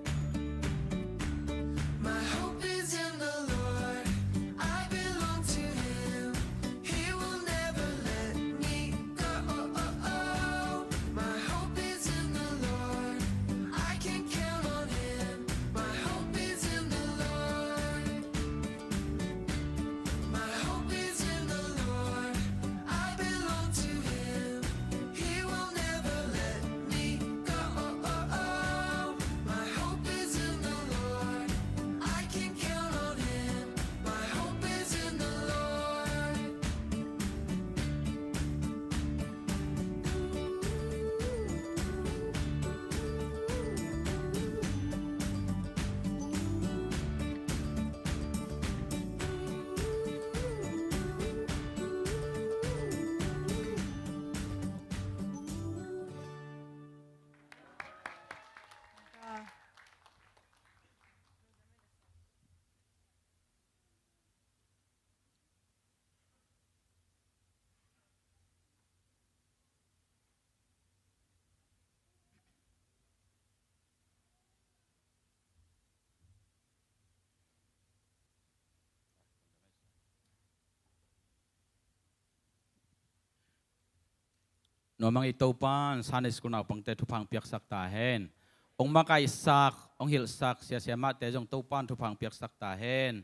Nuam hang ei Topan, Sunday School naupangte thupha hong piaksak ta hen. Hong makaihsak, hong hilhsak, siasia mahte zong Topan thupha hong piaksak ta hen.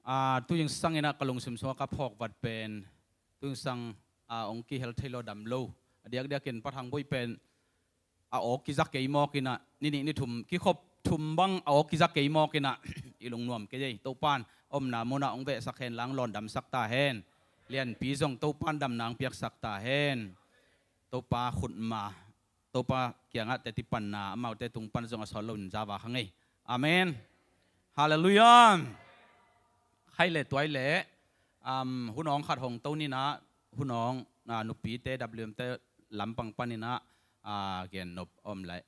A, tu zingsang inah ka lungsim sungah ka phawk vat pen, tu zingsang, a, hong kihel thei lo, dam lo. A diakdiakin Pa Thang Boih pen a aw kiza kei mawk inah, ni nih ni thum kikhop thum bang a aw kiza kei mawk inah, i lungnuam kei ei. Topan omna munah hong vehsak hen lang, lawndamsak ta hen. Lianpi zong Topan damna hong piaksak ta hen. Topa khutma, Topa kiangah teci panna, amaute tung pan zong a sawt loin za vak hang ei. Amen. Halleluiah. Khai le tuai le, um, hun awng khat hong to ninah, hun awng, a, nupite W M te lampang paninah, a, gennop om lai.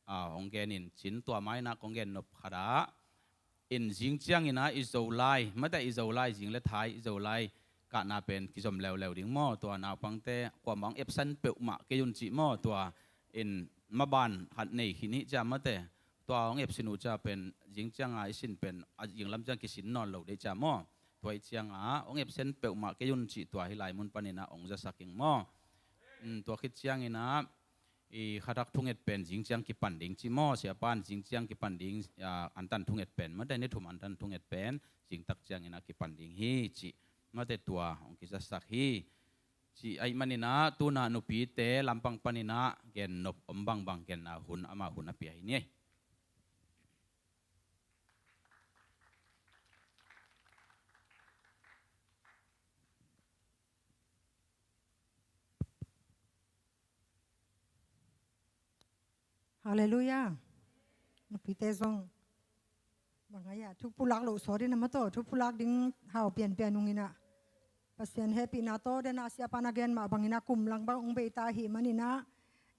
A, hong genin cin, tua mainah kong gennop khatah in, zing cianginah i Zolai, mate i Zolai, zing le thai i Zolai kahna pen kizom leuleu ding maw. Tua naupangte kuamah hong epsan peuhmah kei un cih maw. Tua in maban khat nei khin hi cia mate. Tua hong epsin uh cia pen zing cianga i sin pen a zinglam ciang kisin nawn lo dei cia maw. Tua i cianga hong epsen peuhmah kei un cih tua hih lai mun paninah hong zasak ing maw. Mm, tua khit cianginah i khatak thunget pen zing ciang kipan ding cih maw. Siapan zing ciang kipan ding, a, antan thunget pen, mate ni thum antan thunget pen zingtak cianginah kipan ding hi cih, mate tua hong kizasak hi cih. Ahih maninah tunah nupite lampang paninah gennop om bangbang genna hun, ama hun a pia hi ni ei. Halleluiah. Nupite zong bang a ia thu pulak loh sawt in a maw, tawh thu pulak ding hau pianpian ung inah, Pasian hehpihna tawh denah siapan a gen mah banginah kum lang bang hong bei ta ahih maninah,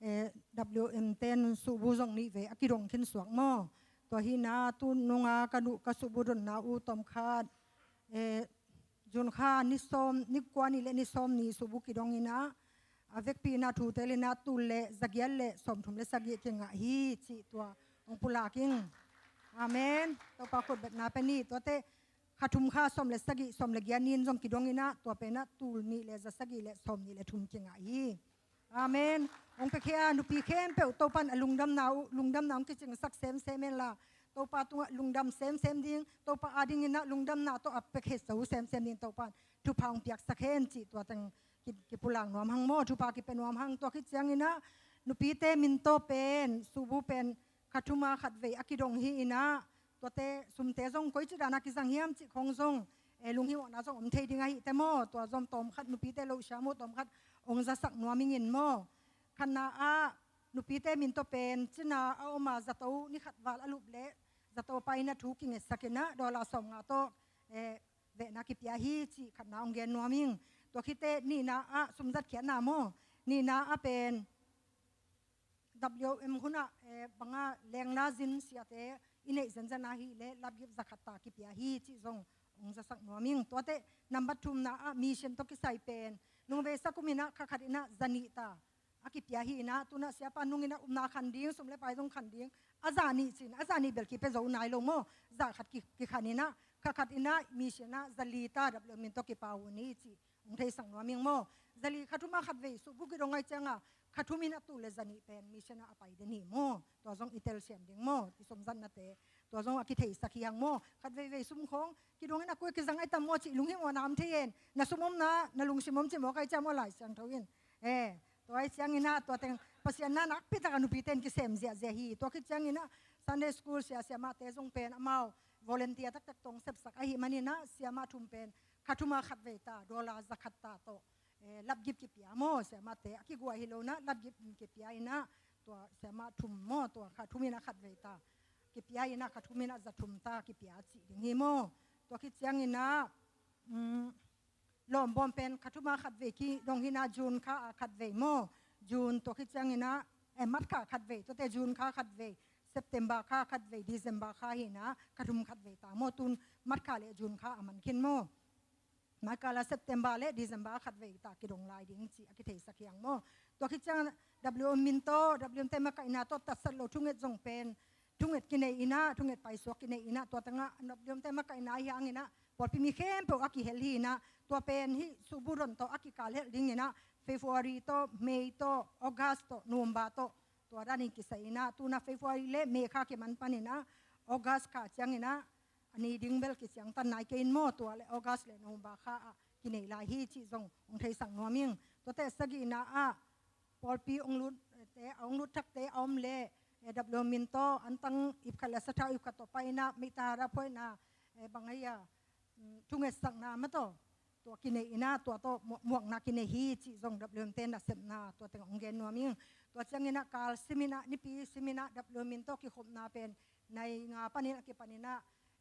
eh, W M ten suhbu zong nih vei a kidong khin suak maw. Tua hinah tu nunga ka nu ka suhbu donna uh tawmkhat, eh, June kha ni sawm, ni kua ni le ni sawm ni suhbu kidong inah, a vekpi inah thu tel inah tul le zagiat le sawmthum le sagih kingah hi cih tua hong pulak ing. Amen. Topa khutbetna pen hi. Tuate kha thum kha sawm le sagih, sawm le giat ni in zong kidong inah, tua penah tul nih le za sagih le sawm nih le thum kingah hi. Amen. Hong pia khia nupi khempeuh Topan a lungdamna uh, lungdamna hong kicingsak semsem hen la, Topa tungah lungdam semsem ding, Topa adinginah lungdamna tawh a pia khia zo semsem ding Topan thupha hong piaksak hen cih tua teng ki, kipulak nuam hang maw, thupha kipia nuam hang. Tua khit cianginah nupite min tawh pen, suhbu pen kha thuma khat vei a kidong hi inah, tuate sumte zong koici dana kizang hiam cih khong zong, eh, lunghimawhna zong om thei ding ahih teh maw. Tua zong tawmkhat nupite loh siam uh tawmkhat hong zasak nuam ingin maw. Khatna ah nupite min tawh pen cina a om a, zato ni khat val a lup leh zato pa in a thu kingetsak inah dollar sawmnga tawh, eh, vehna kipia hi cih khatna hong gen nuam ing. Tua khit teh nihna ah sumzat khiatna maw. Nihna ah pen W M hunah, eh, banga lengla zin siate i neih zenzen ahih leh lapgip zakhat ta kipia hi cih zong hong zasak nuam ing. Tuate nambat thumna ah mission tawh kisai pen nungvei sak kum inah kha khat inah za nih ta a kipia hi inah, tunah siapa nung inah upna khan ding, sum le pai zong khan ding, a za nih cin, a za nih bel kipia zo nai lo maw. Za khat ki, kikhan inah kha khat inah mission ah za li ta W M min tawh kipa uh ni cih hong theisak nuam ing maw. Za li kha thuma khat vei suhbu kidong ahih cianga kha thum inah tul le za nih pen mission ah a pai den hi maw. Tua zong i telsiam ding maw, i sumzatnate. Tua zong a kitheisak hi hang maw. Khat veivei sum khong kidong inah kua kizang ai tam maw cih lunghimawhna om thei hen. Na sum omna, na lungsim om cih mawk ai ciam maw Lai Siangtho in. Eh, tua ahih cianginah tua teng Pasian na nakpi taka nupite in kisem ziahziah hi. Tua khit cianginah Sunday school sia siamahte zong pen amau volunteer taktak tawh hong sepsak ahih maninah siamah thum pen kha thuma khat vei ta, dollar zakhat ta tawh, eh, lapgip kipia maw. Siamahte a kiguah hi lo inah lapgip kipia inah, tua siamah thum maw, tua kha thum inah khat vei ta kipia inah kha thum inah za thum ta kipia cih ding hi maw. Tua khit cianginah, um, lawmbawm pen kha thuma khat vei kidong hi inah June kha a khat vei maw. June tua khit cianginah, eh, March kha khat vei, tuate June kha khat vei, September kha khat vei, December kha hi inah kha thum khat vei ta maw. Tun March kha le June kha a man khin maw. March kha la September le December khat vei ta kidong lai ding cih a kitheisak hi hang maw. Tua khit ciang W M min tawh, W M te makaihna tawh tatsat lo thunget zong pen thunget kinei inah, thunget paisuak kinei inah, tua tengah W M te makaihna hi hang inah pawlpi mi khempeuh a kihel hi inah, tua pen hih suburon tawh a kikal helh ding inah, February tawh, May tawh, August tawh, November tawh, tua danin kisai inah, tuna February le May kha kiman pan inah, August kha ciang inah, a ni ding bel kiciangtan nai kei in maw, tua le August le November kha ah kinei lai hi cih zong hong theisak nuam ing. Tuate sagihna ah pawlpi hong lut, eh, te, a hong lut thakte a om le, eh, W M in tawh antang ipkhat le sathau ipkhat tawh pai inah, meita harap hoihna, eh, bang ahi a, mm, thungetsakna mah tawh, tua kinei inah, tua tawh mu-, muakna kinei hi cih zong W M te nasepna tua teng hong gen nuam ing. Tua ciang inah kal sim inah, nipi sim inah W M in tawh kikhopna pen nai nga panin a kipan inah,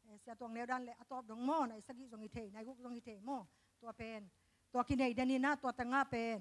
eh, Sia Tuang Neu Dan le a tawp dong maw, nai sagih zong hi thei, nai guk zong hi thei maw, tua pen. Tua kinei den inah, tua tengah pen,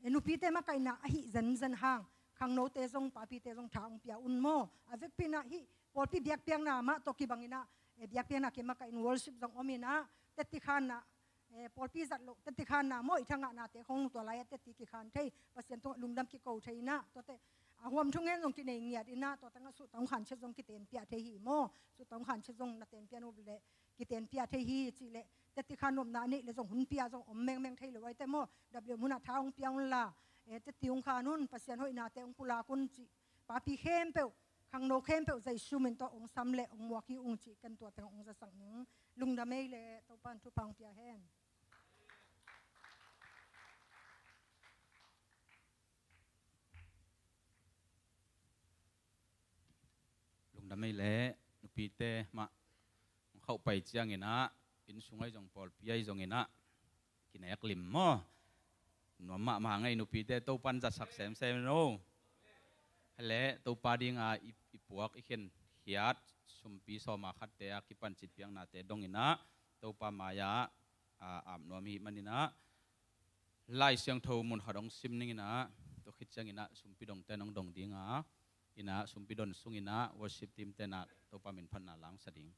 eh, nupite makaihna ahi zenzen hang, khangnote zong, papite zong tha hong pia un maw. A vekpi inah hih pawlpi biakpiakna mah tawh kibang inah, eh, biakpiakna kimakaih in worship zong om inah, tetti khanna, eh, pawlpi zat loh tetti khanna maw, i thangahnate khong tua lai-ah tetti kikhan thei, Pasian tungah lungdam kiko thei inah, tuate a huam thungen zong kinei ngiat inah, tua tengah suhta hong khan chet zong kitenpiah thei hi maw, suhta hong khan chet zong na tenpiah nop leh kitenpiah thei hi cih leh, tetti khan nopna a neih leh zong hun pia zong om mengmeng thei lo ahi te maw, W M in ah tha hong pia un la, eh, tetti hong khan un, Pasian hoihnate hong pulak un cih, papi khempeuh, khangno khempeuh Jesu min tawh hong sam le hong muak hi ung cih ken tua teng hong zasak ning. Lungdam ei le, Topa'n thupha hong pia hen. Lungdam ei le, nupite mah hong khauh pai ciang inah, inn sung ahi zong pawlpi ahi zong inah, kinek lim maw. Nuam mahmah ngei nupite, Topa'n zatsak semsem no. Hi le, Topa dinga i, i puak i khenkhiat sumpi sawma khatte a kipan citpiaknate dong inah, Topa mai-ah, a, ap nuam i hih man inah, Lai Siangtho mun khat hong sim ning inah, tua khit ciang inah sumpi dongte nong dong dinga, inah sumpi don sung inah worship team te inah Topa min phatna langsak ding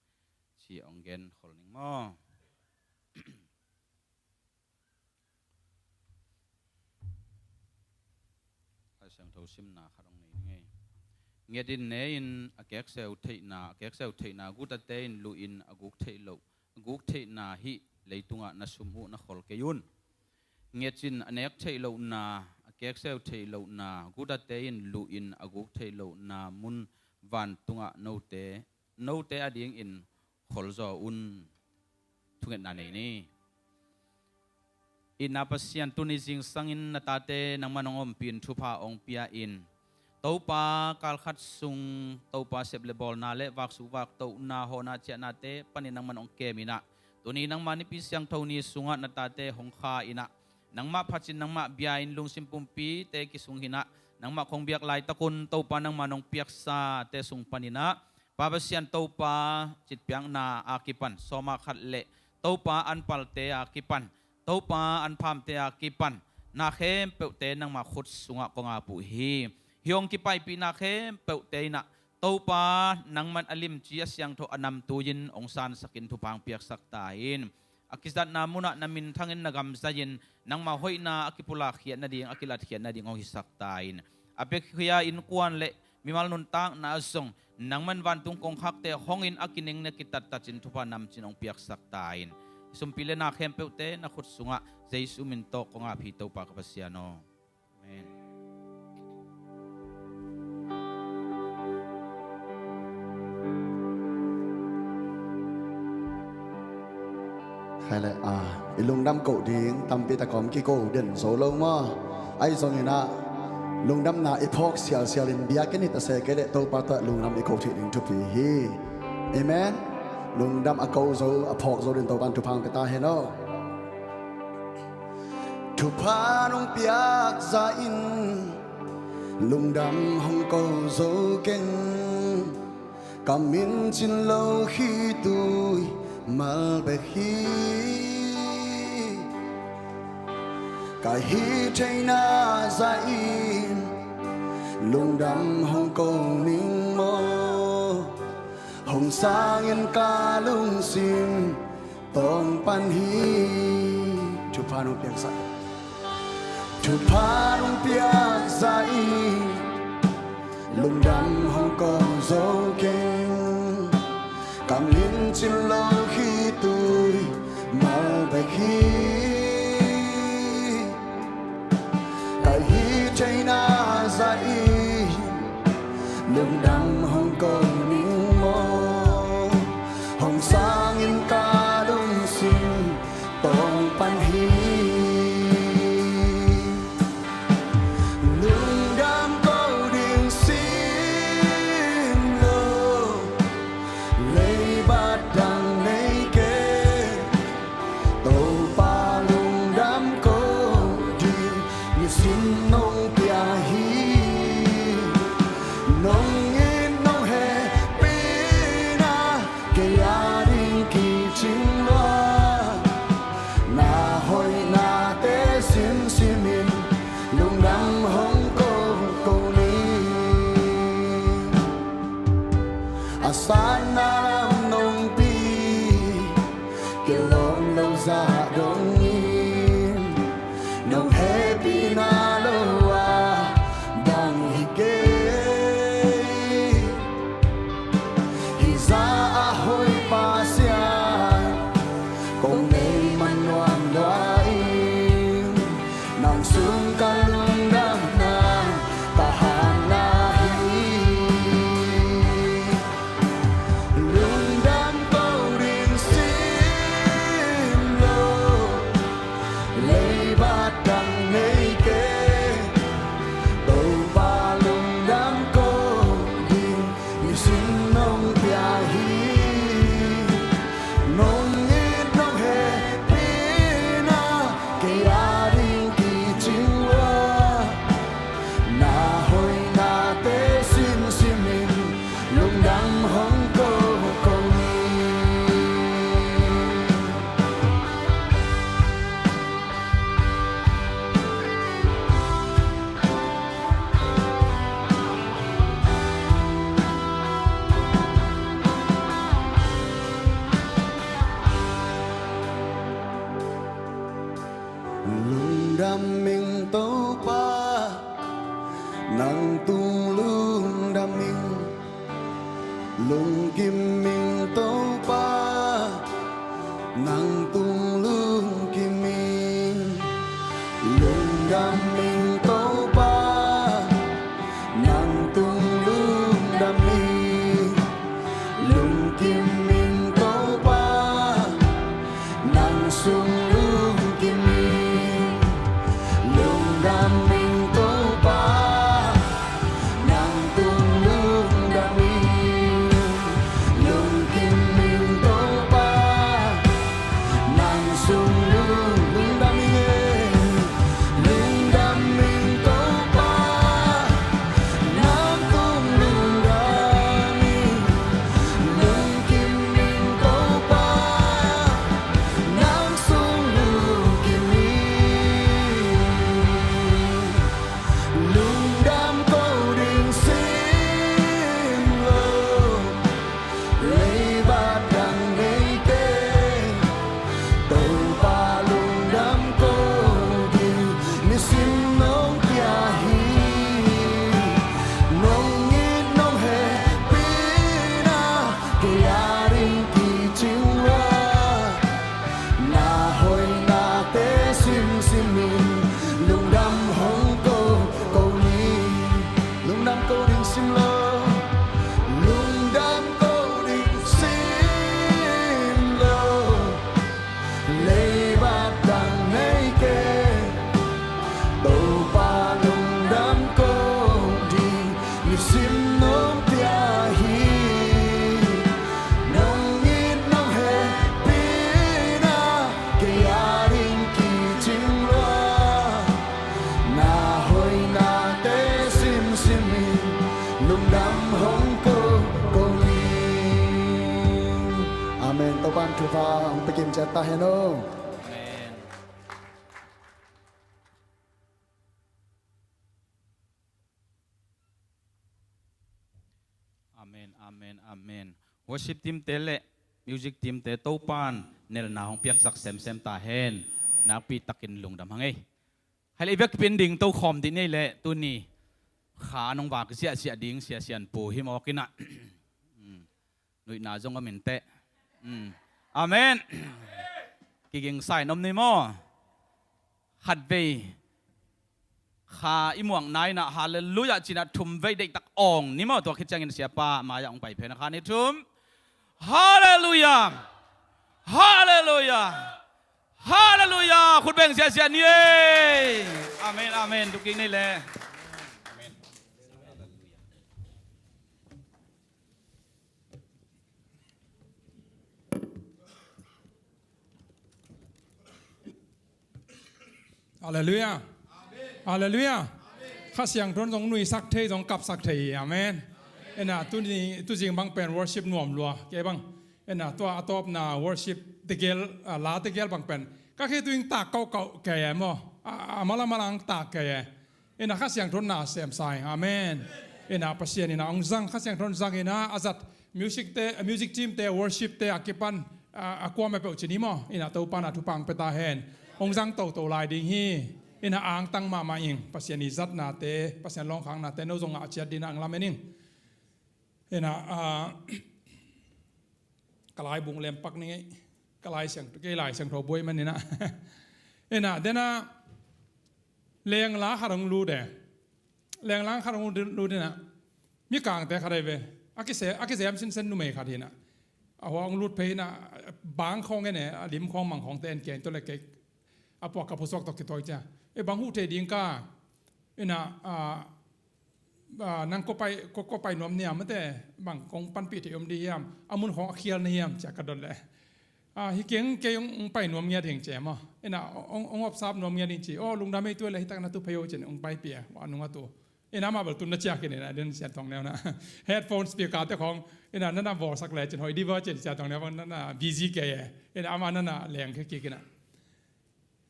cih hong gen khol ning maw. Lai Siangtho simna khat hong nei ning ei. Nget in ne in a kekseu theihna, a kekseu theihna, gutate in luh in a guk theih loh, a guk theihna hih leitungah na sum uh na khol kei un. Nget in a nek theih lohna, a kekseu theih lohna, gutate in luh in a guk theih lohna mun vantungah note, note adingin kholzaw un. Thungetna nei ni. Itna Pasian, tuni zingsangin na tate nangman hong ompih in, thupha hong pia in. Topa, kalkhat sung Topa sep le bawlna le vaksuk vaktohna, hawhna ciahnate panin nangman hong kem inah, tuni nangma nipi siangtho ni sungah na tate hong kha inah, nangmah phat in, nangmah bia in lungsim pumpite kisung hi inah, nangmah kong biak laitakun Topa nangma nong piaksate sung pan inah, Pa Pasian, Topa citpiakna a kipan sawma khat le Topa an palte a kipan, Topa an phamte a kipan, na khempeuhte nangma khut sungah kong ap uh hi. Hih hong kipaipih na khempeuhte inah, Topa nangman a limci a siangtho a namtui-in hong sansakin thupha hong piaksak ta in. A kizatna munah na minthangin na gam zai-in, nangma hoihna a kipulakkhiat nading, a kilatkhiat nading hong hisak ta in. A piakhia innkuan le mimal nuntakna ah zong nangman vantung kongkhakte hongin a kinengna kitattatcin thupha namcin hong piaksak ta in. Sumpi le na khempeuhte na khut sungah Jesu min tawh kong ap hi, Topa ka Pasian aw. Amen. Khai le, a, i lungdam koh ding tampi tak om, kiko den zo lo maw. Ahi zongin ah, lungdamna i phawk sialsial in biakinn hi ta se kei leh Topa tawh lungdam i ko theih ding thupi hi. Amen. Lungdam a ko zo, a phawk zo ding Topa'n thupha hong pia ta hen aw. Thupha nong piak zah in lungdam hong ko zo keng. Ka min cin lo khitui mal bek hi. Ka hih theihna zah in lungdam hong ko ning maw. Hong sangin ka lungsim tawng pan hi. Thupha nong piak zah, thupha nong piak zah in lungdam hong ko zo keng. Ka min cin lo khitui Hi, ka hih theihna zah in lungdam hong ko ning maw? Hong sangin ka lungsim tawng pan hi. Lungdam ko ding sim lo, leibat dang nei kei. Topa lungdam ko ding nisim nong pia hi. Nong it nong hehpihna kei a ding kicing lua. Na hoihnate simsimin lungdam hong ko ko ni. A satna lam nong pi kilawm lo zah dongin nong hehpihna lo a bang hi kei. Hih zah a hoih Pasian kong nei man nuam lua in, nang sung ka lungdamna ka hatna hi. Lungdam ko ding sim lo, leibat dang nei kei. Topa lungdam ko ding nisim nong pia hi. Nong it nong hehpihna kei a ding kicing lua. Na hoihnate simsimin lungdam hong ko ko ni. Lungdam ing Topa, nang tung lungdam ing. Lungkim ing Topa, nang tung lungkim ing. Lungdam ing Topa, nang tung lungdam ing. Lungkim ing Topa, nang sung lungkim ing. Lungdam ing Topa, nang tung lungdam ing. Lungkim ing Topa, nang sung lung, lungdam ing e. Lungdam ing Topa, nang tung lungdam ing. Lungkim ing Topa, nang sung lungkim ing. Lungdam ko ding sim lo, leibat dang nei kei. Topa lungdam ko ding nisim nong pia hi. Nong it nong hehpihna kei a ding kicing lua. Na hoihnate simsimin lungdam hong ko ko ni. Lungdam ko ding sim lo, lungdam ko ding sim lo, leibat dang nei kei. Topa lungdam ko ding nisim nong pia hi. Nong it nong hehpihna kei a ding kicing lua. Na hoihnate simsimin lungdam hong ko ko ni. Amen. Topa'n thupha hong pia kim ciat ta hen aw. Amen. Amen, amen, amen. Worship team te le music team te Topa'n nelna hong piaksak semsem ta hen. Nakpi takin lungdam hang ei. Hei le, i biakinn ding tokhawm dih ni le, tuni kha nong vak ziahziah ding Sia Sian Pu hi mawk in ah. Nuihna zong om in teh. Amen. kiging sa in om ni maw? Khatvei kha i muakna in ah Halleluiah ci-in ah thumvei deihtak awng ni maw? Tua khit ciangin siapa mai-ah hong pai phei na, kha nih thum. Halleluiah. Halleluiah. Halleluiah. Khut beng ziahziah ni ei. Amen, amen. Tuk kik ni le. Halleluiah. Halleluiah. Kha Siangtho in zong nuihsak thei, zong kapsak thei hi. Amen. Ina, tuni, tuzing bang pen worship nuam lua kei bang. Ina, tua a tawpna worship tegel, ah, la tegel bang pen ka khitui in tak kauhkauh kei e maw? A, a mala mala in tak kei e. Ina, Kha Siangtho in na sem sa hi. Amen. Ina, Pasian ina hong zang, Kha Siangtho in zang ina a zat music te, music team te, worship te a kipan, a, a kuamah peuh ci ni maw? Ina, Topa na thupha hong pia ta hen. Hong zang toto lai ding hi. Ina, angtang mahmah ing. Pasian i zatnate, Pasian lawngkhangnate no zong ngah ciat dingin ah hong lamen ing. Ina, ah, ka lai bung lem pak ni ngei. Ka Lai Siang, kei Lai Siangtho buai man ina. Ina, dena lengla khat hong lut e. Lengla khat hong lut ina. Mikangte khat ahi ve. A kise, a kizem sinsen numei khat hi ina. A hua hong lut phei ina, bang khawng en e, a lim khawng mang khawngte en kei, tua le kei a puak ka phusuak tawh kituak cia. E, bang huh thei ding ka. Ina, a, a, nang ko pai, ko, ko pai nuam ni hiam mate, bang kong panpih thei om ding hiam, a mun khawng a khial na hiam cia ka dot le. A, hi keng, kei hong, hong pai nuam ngiat hing ci e maw. Ina, hong, hong opsap nuam ngiat hing ci. O, lungdam ei, tua le hi tak na tu phei o ci-in hong paipih e, a nung a tu. Ina, amah bel tun na ciah khin ina, den Sia Tuang Neu na. Headphone speaker te khawng, ina, nana bawlsak le ci-in hoih ding va ci-in Sia Tuang Neu bang nana busy kei e. Ina, amah nana leng khia kik ina.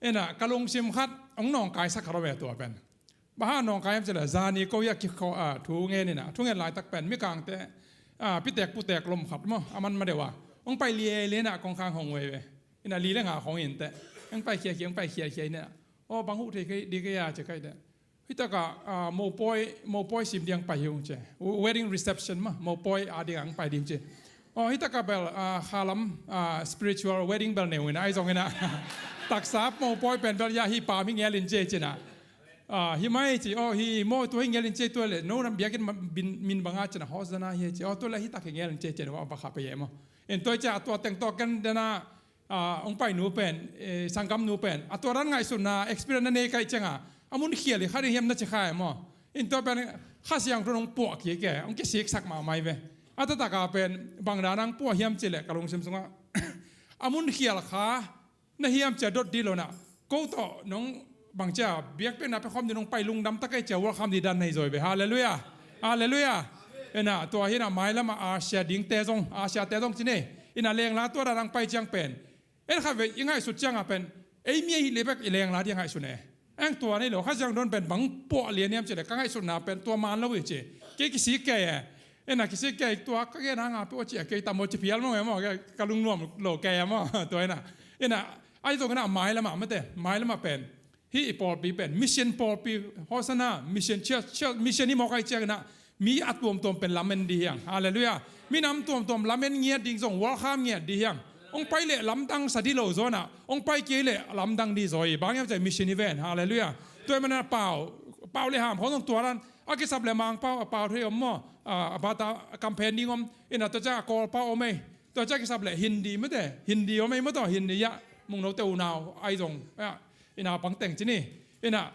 Ina, ka lungsim khat hong nawngkaisak khat om e tua pen. Bang hang nawngkai hiam cih leh, zani ko hi a kikho, a, thu ngen ina, thu ngen laitak pen mikangte, a, pitek putek lom khat maw, a man ma deuh a hong pai liailiai ina kongkhak hong wei ve. Ina, li le nga khawng hi inteh. Hong pai khiakhia, hong pai khiakhia ina. O, bang huh thei kei ding kei a ci kei teh. Hi takah, ah, mopawi, mopawi sim ding pai hi ung ci. Wedding reception mah, mopawi a ding ang pai ding ci. O, hi takah bel, ah, khalam, ah, spiritual wedding bel nei ung ina, ahi zongin ah. Taksa mopawi pen bel ya hi pa mi ngelin ci cina. Ah, hi mai ci, o, hi mo tua hi ngelin ci tua le, no ram biakinn min banga cina, Hosanna hi ci, o, tua le hi tak hi ngelin ci cina, wa bakha pe ye mo. En tua ci a tua teng tua ken dena, a, hong pai nu pen, eh, sanggam nu pen a tua dan ngaihsutna experience na nei ka hih ciangin a mun khial hi kha ding hiam na ci kha e maw? In tua pen Kha Siangtho in hong puah kik e, hong kisiksak mahmah hi ve. A taktak a pen bang dan a hong puah hiam cih leh ka lungsim sungah a mun khial kha na hiam ci a dot ding lo na, ko tawh nong bang ci a biakpiakna pia khawm ding nong pai lungdam tak ei ci a welcome ding dan na hi zaw hi ve. Halleluiah. Halleluiah. Ina, tua hi ina, mailam a Asia dingte zong, Asia te zong ci ni. Ina, lengla tua dan a hong pai ciang pen en khatvei i ngaihsut ciangin pen ei mi ahih leh bek i lengla ding a ngaihsun e. Eng tua nei lo, Kha Siangtho in pen bang puah lian hiam cih leh ka ngaihsutna pen tua man lo hi ci. Kei kisik kei e. Ina, kisik kei, tua ka gen hang a peuh a ci a, kei tam maw ci phial maw e maw, ka lungnuam lo kei e maw. Tua ina. Ina, ahi zongin ah mailam ah mate, mailam ah pen hih i pawlpi pen mission pawlpi, Hosanna, mission church, church mission hi mawk ahih ciangin ah mi a tuamtuam pen lamen ding hi hang. Halleluiah. Minam tuamtuam lamen ngiat ding zong, welcome ngiat ding hi hang. Hong pai leh lamdang sa ding lo zaw ina, hong pai kei leh lamdang ding zaw hi. Bang hiam cih leh mission hi ven. Halleluiah. Tua ahih manin ah pau, pau le ham khawng zong tua dan a kisap leh Mangpau a pau thei om maw? A, a bata campaign ding om. Ina, tua ciang a Kawlpau om ei. Tua ciang kisap leh Hindi mate, Hindi om ei maw tawh, Hindi ah Mungno te unau ahi zong. Ina, pang teng ci ni. Ina,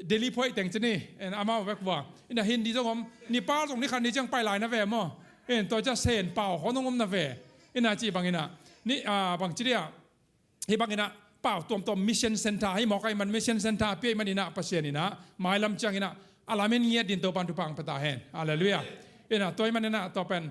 Delhi phuai teng ci ni, en, amau vek vua. Ina, Hindi zong om, Nepal zong ni khat ni ciang pai lai na ve maw? En, tua ciang Sen pau khawng zong om na ve. Ina, ci bang ina, ni, a, bang ci dia. Hih bang ina, pau tuamtuam mission center hi mawk ahih man, mission center pia ahih man ina, Pasian ina mailam ciang ina a lamen ngiat ding Topa'n thupha hong pia ta hen. Halleluiah. Ina, tua ahih man ina, tua pen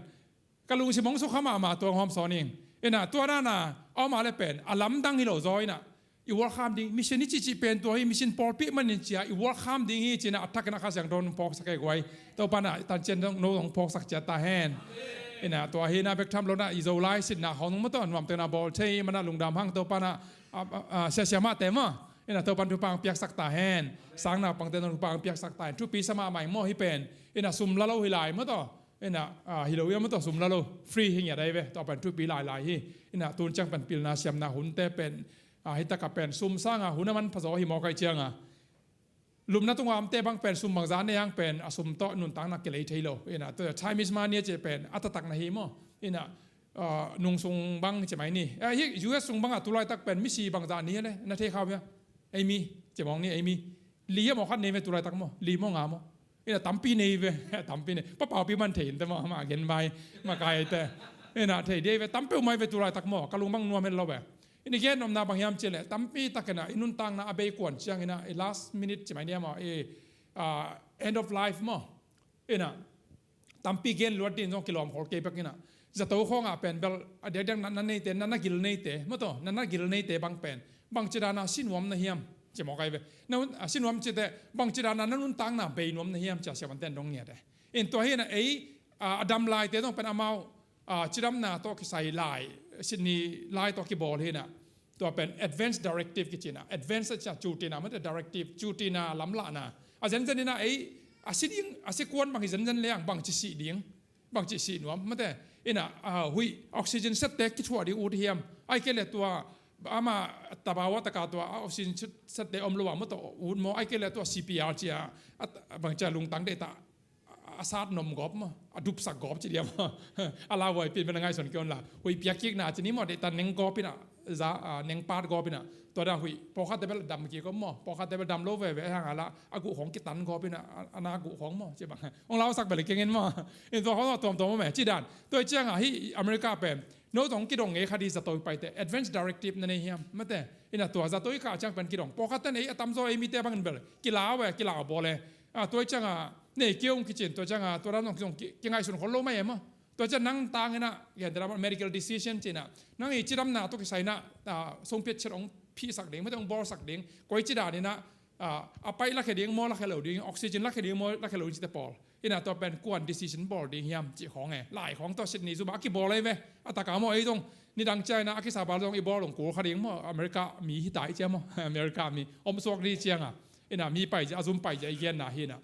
ka lungsim hong sukha mahmah, tua hong hawm sawn ing. Ina, tua dan a, a om a leh pen a lamdang hi lo zaw ina, i welcome ding, mission i cihcih pen tua hi, mission pawlpi ahih manin ci a i welcome ding hi ci ina, a thak ina Kha Siangtho in hong phawksak e guai. Topa'n a tancian no hong phawksak ciat ta hen. Ina, tua hi ina, bek tham lo ina, i Zolai sitna khawng maw tawh nuamtehna bawl thei ahih man a lungdam hang. Topa'n a, a, a, a, sia sia mahte maw, ina, Topa'n thupha hong piaksak ta hen. Sang naupangte zong thupha hong piaksak ta hen. Thupi sa mahmah ing maw hih pen. Ina, sum la lo hi lai maw tawh. Ina, a, hi lo ia maw tawh, sum la lo, free hi ngiat ahi ve. Tua pen thupi lailai hi. Ina, tun ciang pen pilna siamna hunte pen A, hih takah pen sum sanga hun a manpha zaw hi mawk ahih cianga, lumna tunga omte bang pen sum bangzah nei hang pen a sum tawh nuntakna kilei thei lo. Ina, tua Chinese money a cih pen a taktak na hi maw? Ina, ah, nung sung bang ci mai ni. Eh, hih U S sung bangah tulaitak pen misi bangzah ni le na thei kha uh hia? Ei mi, ci mawk ni, ei mi. Li a maw khat nei ve tulaitak maw? Li maw nga maw? Ina tampi nei ve, tampi nei. Pa Paupi man thei inte maw, ama gen vai, makai te. Ina thei dei ve, tampi uh mai ve tulaitak maw, ka lung bang nuam het lo ve. Ina gen nopna bang hiam cih leh, tampi tak ina i nuntakna a bei kuan ciang ina, i last minute ci mai ni maw, i, ah, end of life maw. Ina tampi gen luat ding zong kilawm khol kei bek ina. Zato khawngah pen bel a diakdiak na, na neite, na, na gil neite, maw taw, na, na gil neite bang pen bangci dana si nuam na hiam? Ci mawk ai ve. Na, a, si nuam cite bangci dana na nuntakna bei nuam na hiam, ci a siamanten dong ngiat e. In tua hi ina ei, a, a dam laite zong pen amau, a, cidamna tawh kisai lai, Sydney lai tawh kibawl hi ina. Tua pen advance directive kici ina. Advance a cia cutina, mate directive, cutina lamlahna. A zenzen ina ei, a si ding, a si kuan bang hi zenzen leng bangci si ding. Bangci si nuam, mate. Ina, ah, huih oxygen sette kithuah ding ut hiam? Ai kei le tua, ama tabawa taka tua, ah, oxygen sette om lo a, maw taw ut maw? Ai kei le tua C P R cia, a, bangcia lungtang deh ta, a sat nom gawp maw? A dupsak gawp ci diam maw? A lauhuai pin pen a ngaihsun kei on la. Huih piak kikna ci ni maw, deh ta neng gawp ina, za, ah, neng pat gawp ina. Tua dan huih, pawlkhatte bel dam kik om maw? Pawlkhatte bel dam lo veve, hang a la, a guh khawng kitan gawp ina, a, a na guh khawng maw? Ci bang. Hong lausak bel keng in maw? In tua khawng tuamtuam om e, ci dan. Tua hi cianga hih America pen no zong kidong ngei kha di zato i paite. Advance directive na nei hiam? Mate. Ina tua zato i kah ciang pen kidong. Pawlkhatte nei a tamzaw ei mite bangin bel. Kilau e, kilau bawl e. A, tua hi cianga nei kei ung kicin, tua cianga tua dan zong kizong ki, kingaihsun khol lo mai e maw? Tua ciang nang tang ina, gentehna medical decision ci ina, nang i cidamna tawh kisai ina, ah, songpiat ciat hong phihsak ding, mate hong bawlsak ding, koi ci dan ina, ah, a paih lakhia ding maw, lakhia lo ding, oxygen lakhia ding maw, lakhia lo ding cite pawl. Ina tua pen kuan decision bawl ding hiam cih khawng e. Lai khawng tawh Sydney zum a kibawl ei ve. A taka maw ei zong, nidang cia ina, a kisa bal zong i bawl zong kul kha ding maw, America mi hi ta i cia maw, America mi. Om suak ding cianga. Ina mi paizia, a zum paizia i genna hi ina.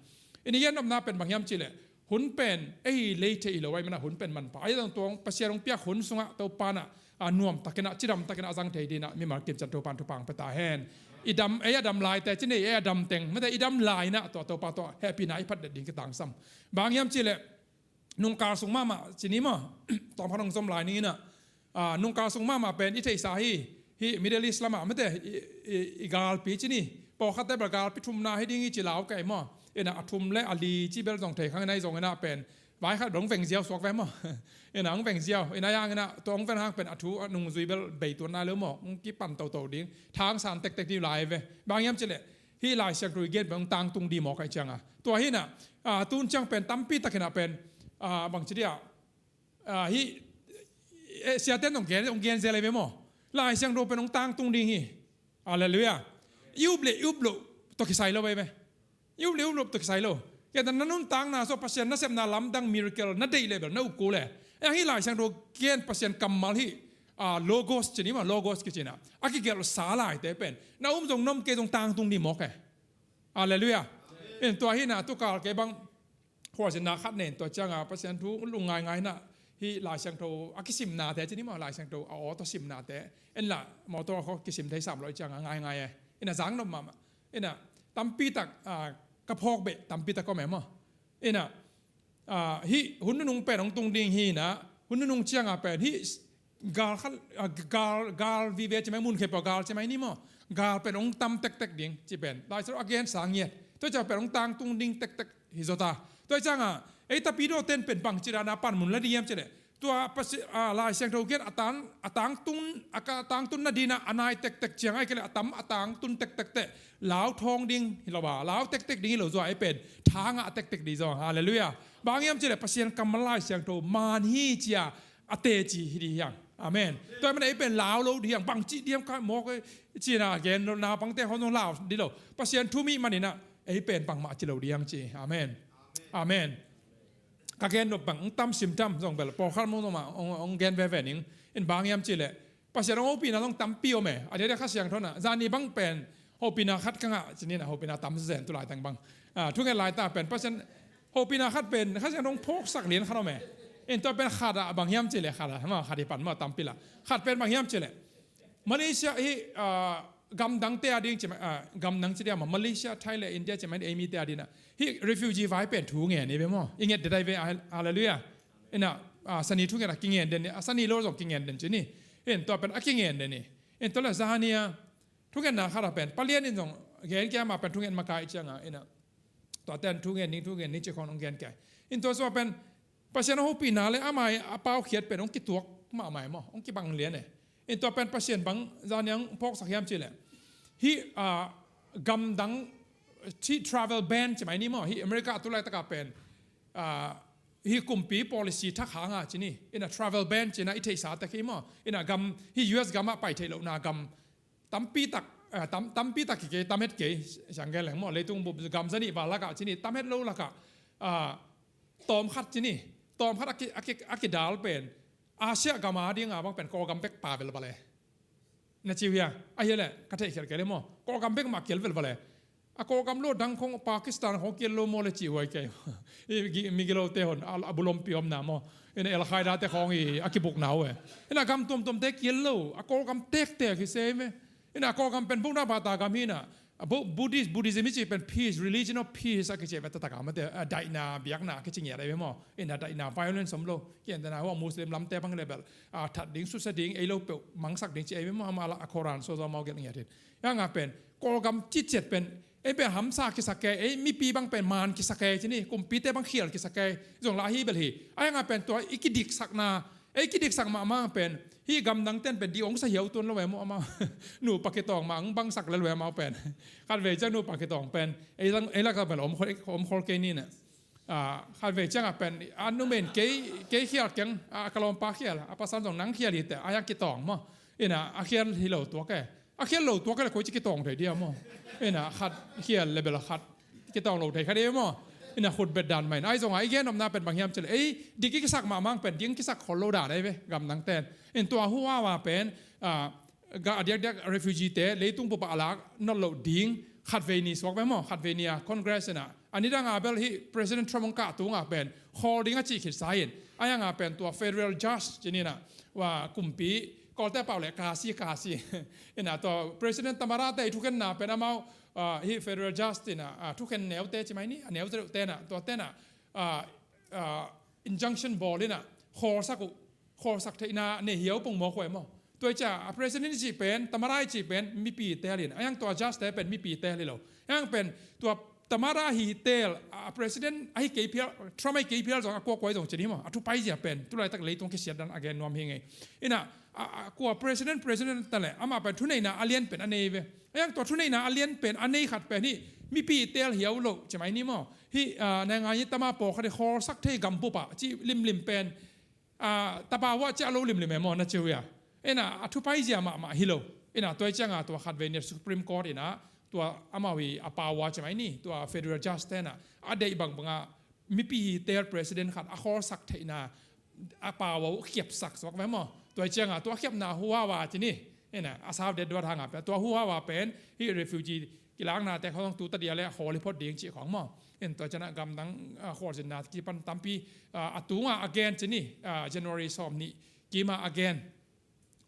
Ina gen nopna pen bang hiam cih leh, hun pen ei lei thei hi lo ahih mana hun pen manpha. Ai zong tuang Pasian hong piak hun sungah Topa na, a, nuam takin a, cidam takin a zang thei ding a, mimal kim ciang Topa in thupha hong pia ta hen. I dam, ei a dam laite, ci nei ei a dam teng, mate i dam lai ina, tua Topa tua hehpihna i phat det ding kitangsam. Bang hiam cih leh, nungkal sung mahmah, ci ni maw, tawmkhat hong zom lai ning ina, a, nungkal sung mahmah pen i theihsa hi, hih Middle East lamah, mate, i, i, i galpi ci ni, pawlkhatte bel galpi thumna hi ding hi ci lau kei maw, ina a thum le a li ci bel zong thei khang ina i zong ina pen, vai khat bel hong veng ziau suak ve maw, ina hong veng ziau, ina yang ina, tua hong ven hang pen a thu, a nungzui bel bei tuan nai lo maw, hong kipan toto ding, thang san tektek ding lai ve, bang hiam cih leh, hih Lai Siangtho i gen pen hong tangtung ding mawk ahih cianga. Tua hi ina, a, tun ciang pen tampi takin a pen, a, bang ci dia, a, hih, eh, siaten hong gen, hong gen zel ei ve maw. Lai Siangtho pen hong tangtung ding hi. Halleluiah. I up le i up loh tawh kisai lo ei ve. I up le i up loh tawh kisai lo. Kei ta na nuntakna sung Pasian nasepna lamdang miracle na deih le bel na up kul e. Eh, hih Lai Siangtho gen Pasian kammal hih, a, logos ci ni maw, logos kici ina. A kigelhsa laite pen. Na um zong na om kei zong tangtung ding mawk e. Halleluiah. In tua hi ina, tu kal kei bang, khualzinna khat nen, tua cianga Pasian thu lungngaingai ina, hih Lai Siangtho a kisimnate ci ni maw, Lai Siangtho a aw tawh simnate. En la, mawtaw khawng kisim thei sam lo ahih cianga ngaingai e. Ina zang nop mahmah. Ina tampi tak, a, ka phawk beh, tampi tak om e maw. Ina, a, hih hun nunung pen hong tung ding hi ina, hun nunung cianga pen hih gal khat, a, gal, gal vive ci mai, mun khempeuh gal ci mai ni maw. Gal pen hong tam tektek ding ci pen Lai Siangtho a gensa ngiat. Tua ciang pen hong tangtung ding tektek hi zaw ta. Tua cianga ei Tapidawten pen bangci dana panmun la ding hiam cih leh, tua Pasi-, a, Lai Siangtho gen a tang, a tangtun, a ka tangtun nading ina a nai tektek ciang ahih kei leh a tam a tangtun tektek teh lau thawng ding hi lo a, lau tektek ding hi lo zua ei pen, thangah a tektek ding zaw. Halleluiah. Bang hiam cih leh Pasian kammal Lai Siangtho man hi cia a teci hi ding hiang. Amen. Tua ahih mana ei pen lau lo ding hiang, bangci ding hiam kha mawk ei, ci ina gen lo, naupangte khawng zong lau ding lo. Pasian thu mi man ina ei pen bangmah ci lo ding hiang ci. Amen. Amen. Ka gen nop bang, hong tam sim tam zong bel, pawlkhat mawng zong mah, hong, hong gen veve ning, in bang hiam cih leh, Pasian hong hopihna zong tampi om e, a diakdiak Kha Siangtho na, zani bang pen, hopihna khat ka ngah, ci ni ina hopihna tam zen tu laiteng bang. A, thunget laita pen, Pasian, hopihna khat pen, Kha Siangtho hong phawksak lian khat om e. In tua pen khat ah bang hiam cih leh, khat ah, ma, khat hi pan ma tampi la. Khat pen bang hiam cih leh. Malaysia hi, ah, gamdang te a ding ci mai, ah, gamdang ci dia ma, Malaysia, Thailand, India ci mai, ei mi te a ding ah hi refugee vai pen thu ngen i ve maw, i nget de dai ve, ah, hallelujah. Ina, ah, sani thungen a kingen den ni, a sani lo zong kingen den ci ni. In tua pen a kingen den ni. In tua le zania thungetna khat a pen palian in zong gen kia ma pen thunget makai cianga ina tua ten thungen ning, thungen ning ci khong ong gen kia. In tua zua pen Pasian a hopihna le amai a paukhiat pen ong kituak mahmai maw, ong kibang lian e. In tua pen Pasian bang zaniang phawksak hiam ci le hi, ah, gamdang ci travel ban ci mai ni maw, hi America tu laitaka pen, ah, hi kumpi policy thak hanga ci ni. Ina travel ban ci na i theihsa tak hi maw, ina gam hi U S gam a pai theih lohna gam tampi tak, eh, tam, tampi tak kikei, tam het kei, siang gen leng maw, leitung bup gam zani val laka ci ni, tam het lo laka, ah, tawm khat ci ni, tawm khat a ki, a ki, a kidal pen Asia gam a dinga bang pen Kawlgam bek pa vel vale. Na ci uh hia, a hi le ka theih khial kei le maw, Kawlgam bek mah kial vel vale. A Kawlgam lo dang khong Pakistan khong kial lo maw le ci huai kei. I gi, migilote hon a, a bulompi omna maw, ina Al Qaeda te khong i a kibukna uh e. Ina gam tuamtuamte kial lo, a Kawlgam tektek hi se me. Ina Kawlgam pen bukna bata gam hi na. A Bu-, Buddhist, Buddhism i ci pen peace, religion of peace a kici ve, taktak a mate, a, daihna biakna a kici ngiat ai ve maw. Ina daihna violence om lo. Kian dana hua Muslim lamte bang le bel, a, that ding, susia ding, ei lo peuh mangsak ding ci ai ve maw, ama la a Koran so zo mau gel ngiat hin. Yang a pen Kawlgam ciciat pen ei pen hamsa kisak kei, ei mipi bang pen man kisak kei ci ni, kumpite bang khial kisak kei zong la hi bel hi. A yang a pen tua i kidiksakna, ei kidiksak mahmah pen hi gamdang ten pen di ong sa hiau tuan lo e maw, amau nupa kitawng mah ang bangsak le lo e amau pen. Khat vei ciang nupa kitawng pen ei lang, ei lak pen om khol, om khol kei ni na. Ah, khat vei ciang a pen a numen kei, kei khial keng, a, ka lawmpa khial, a pasan zong nang khial hi te, a yak kitawng maw. Ina a khial hi lo tuak e. A khial lo tuak e le koi ci kitawng thei dia maw. Ina khat khial le bel khat kitawng lo thei khat e maw. Ina khut bet dan mai na. Ai zong a i gen omna pen bang hiam ci le ei dik i kisak mahmah pen ding kisak khol lo dan ai ve gamdang ten. In tua huawa pen, ah, ga a diakdiak refugee te leitung bupa a lak not lo ding khat vei ni suak ve maw, khat vei ni a Congress ina. A nidang a bel hi President Trump ong kah tunga pen khawl ding a cih khit sa in. A yang a pen tua federal judge ci ni na, wa kumpi Kawlte pau le kasi, kasi. Ina tua President Tamara te i thukhenna pen amau, ah, hi federal judge ina, ah, thukhen neute ci mai ni, a neute deuh te na, tua te na, ah, ah, injunction bawl ina khawlsak uh, khawlsak theihna nei hiau pong mawk uh e maw. Tua i cia a president i cih pen, Tamara i cih pen mipi tel in, a yang tua judge te pen mipi tel hi lo. A yang pen tua Tamara hi tel, a president ahi kei phial, Trump ahi kei phial zong a kuakua i zong ci ni maw, a thupai zia pen tu laitak leitung kisiat dan a gen nuam hi ngei. Ina a, a kua president, president ta le ama pen thuneihna a lian pen a nei ve. A yang tua thuneihna a lian pen a nei khat pen hi mipi tel hiau lo ci mai ni maw. Hi, ah, naingan i tama pawlkhat i khawlsak thei gambup ah ci limlim pen, ah, tapa uh ah ci a lo limlim e maw na ci uh hia. Ina a thupai zia mahmah hi lo. Ina tua i cianga tua khat vei ni a Supreme Court ina tua amau hi a power ci mai ni, tua federal judge te na a deih bangbanga mipi hi tel president khat a khawlsak theihna a power uh khiapsak suak ve maw. Tua i cianga tua khiapna huawa ci ni. Ina a sau det duat hanga pen tua huawa pen hi refugee kilaknate khawng tu ta dia le a khawl hi phot ding cih khawng maw. In tua ciana gamdang, ah, khawlzinna kipan tampi, ah, a tunga a gen ci ni, ah, January sawm nih kima a gen.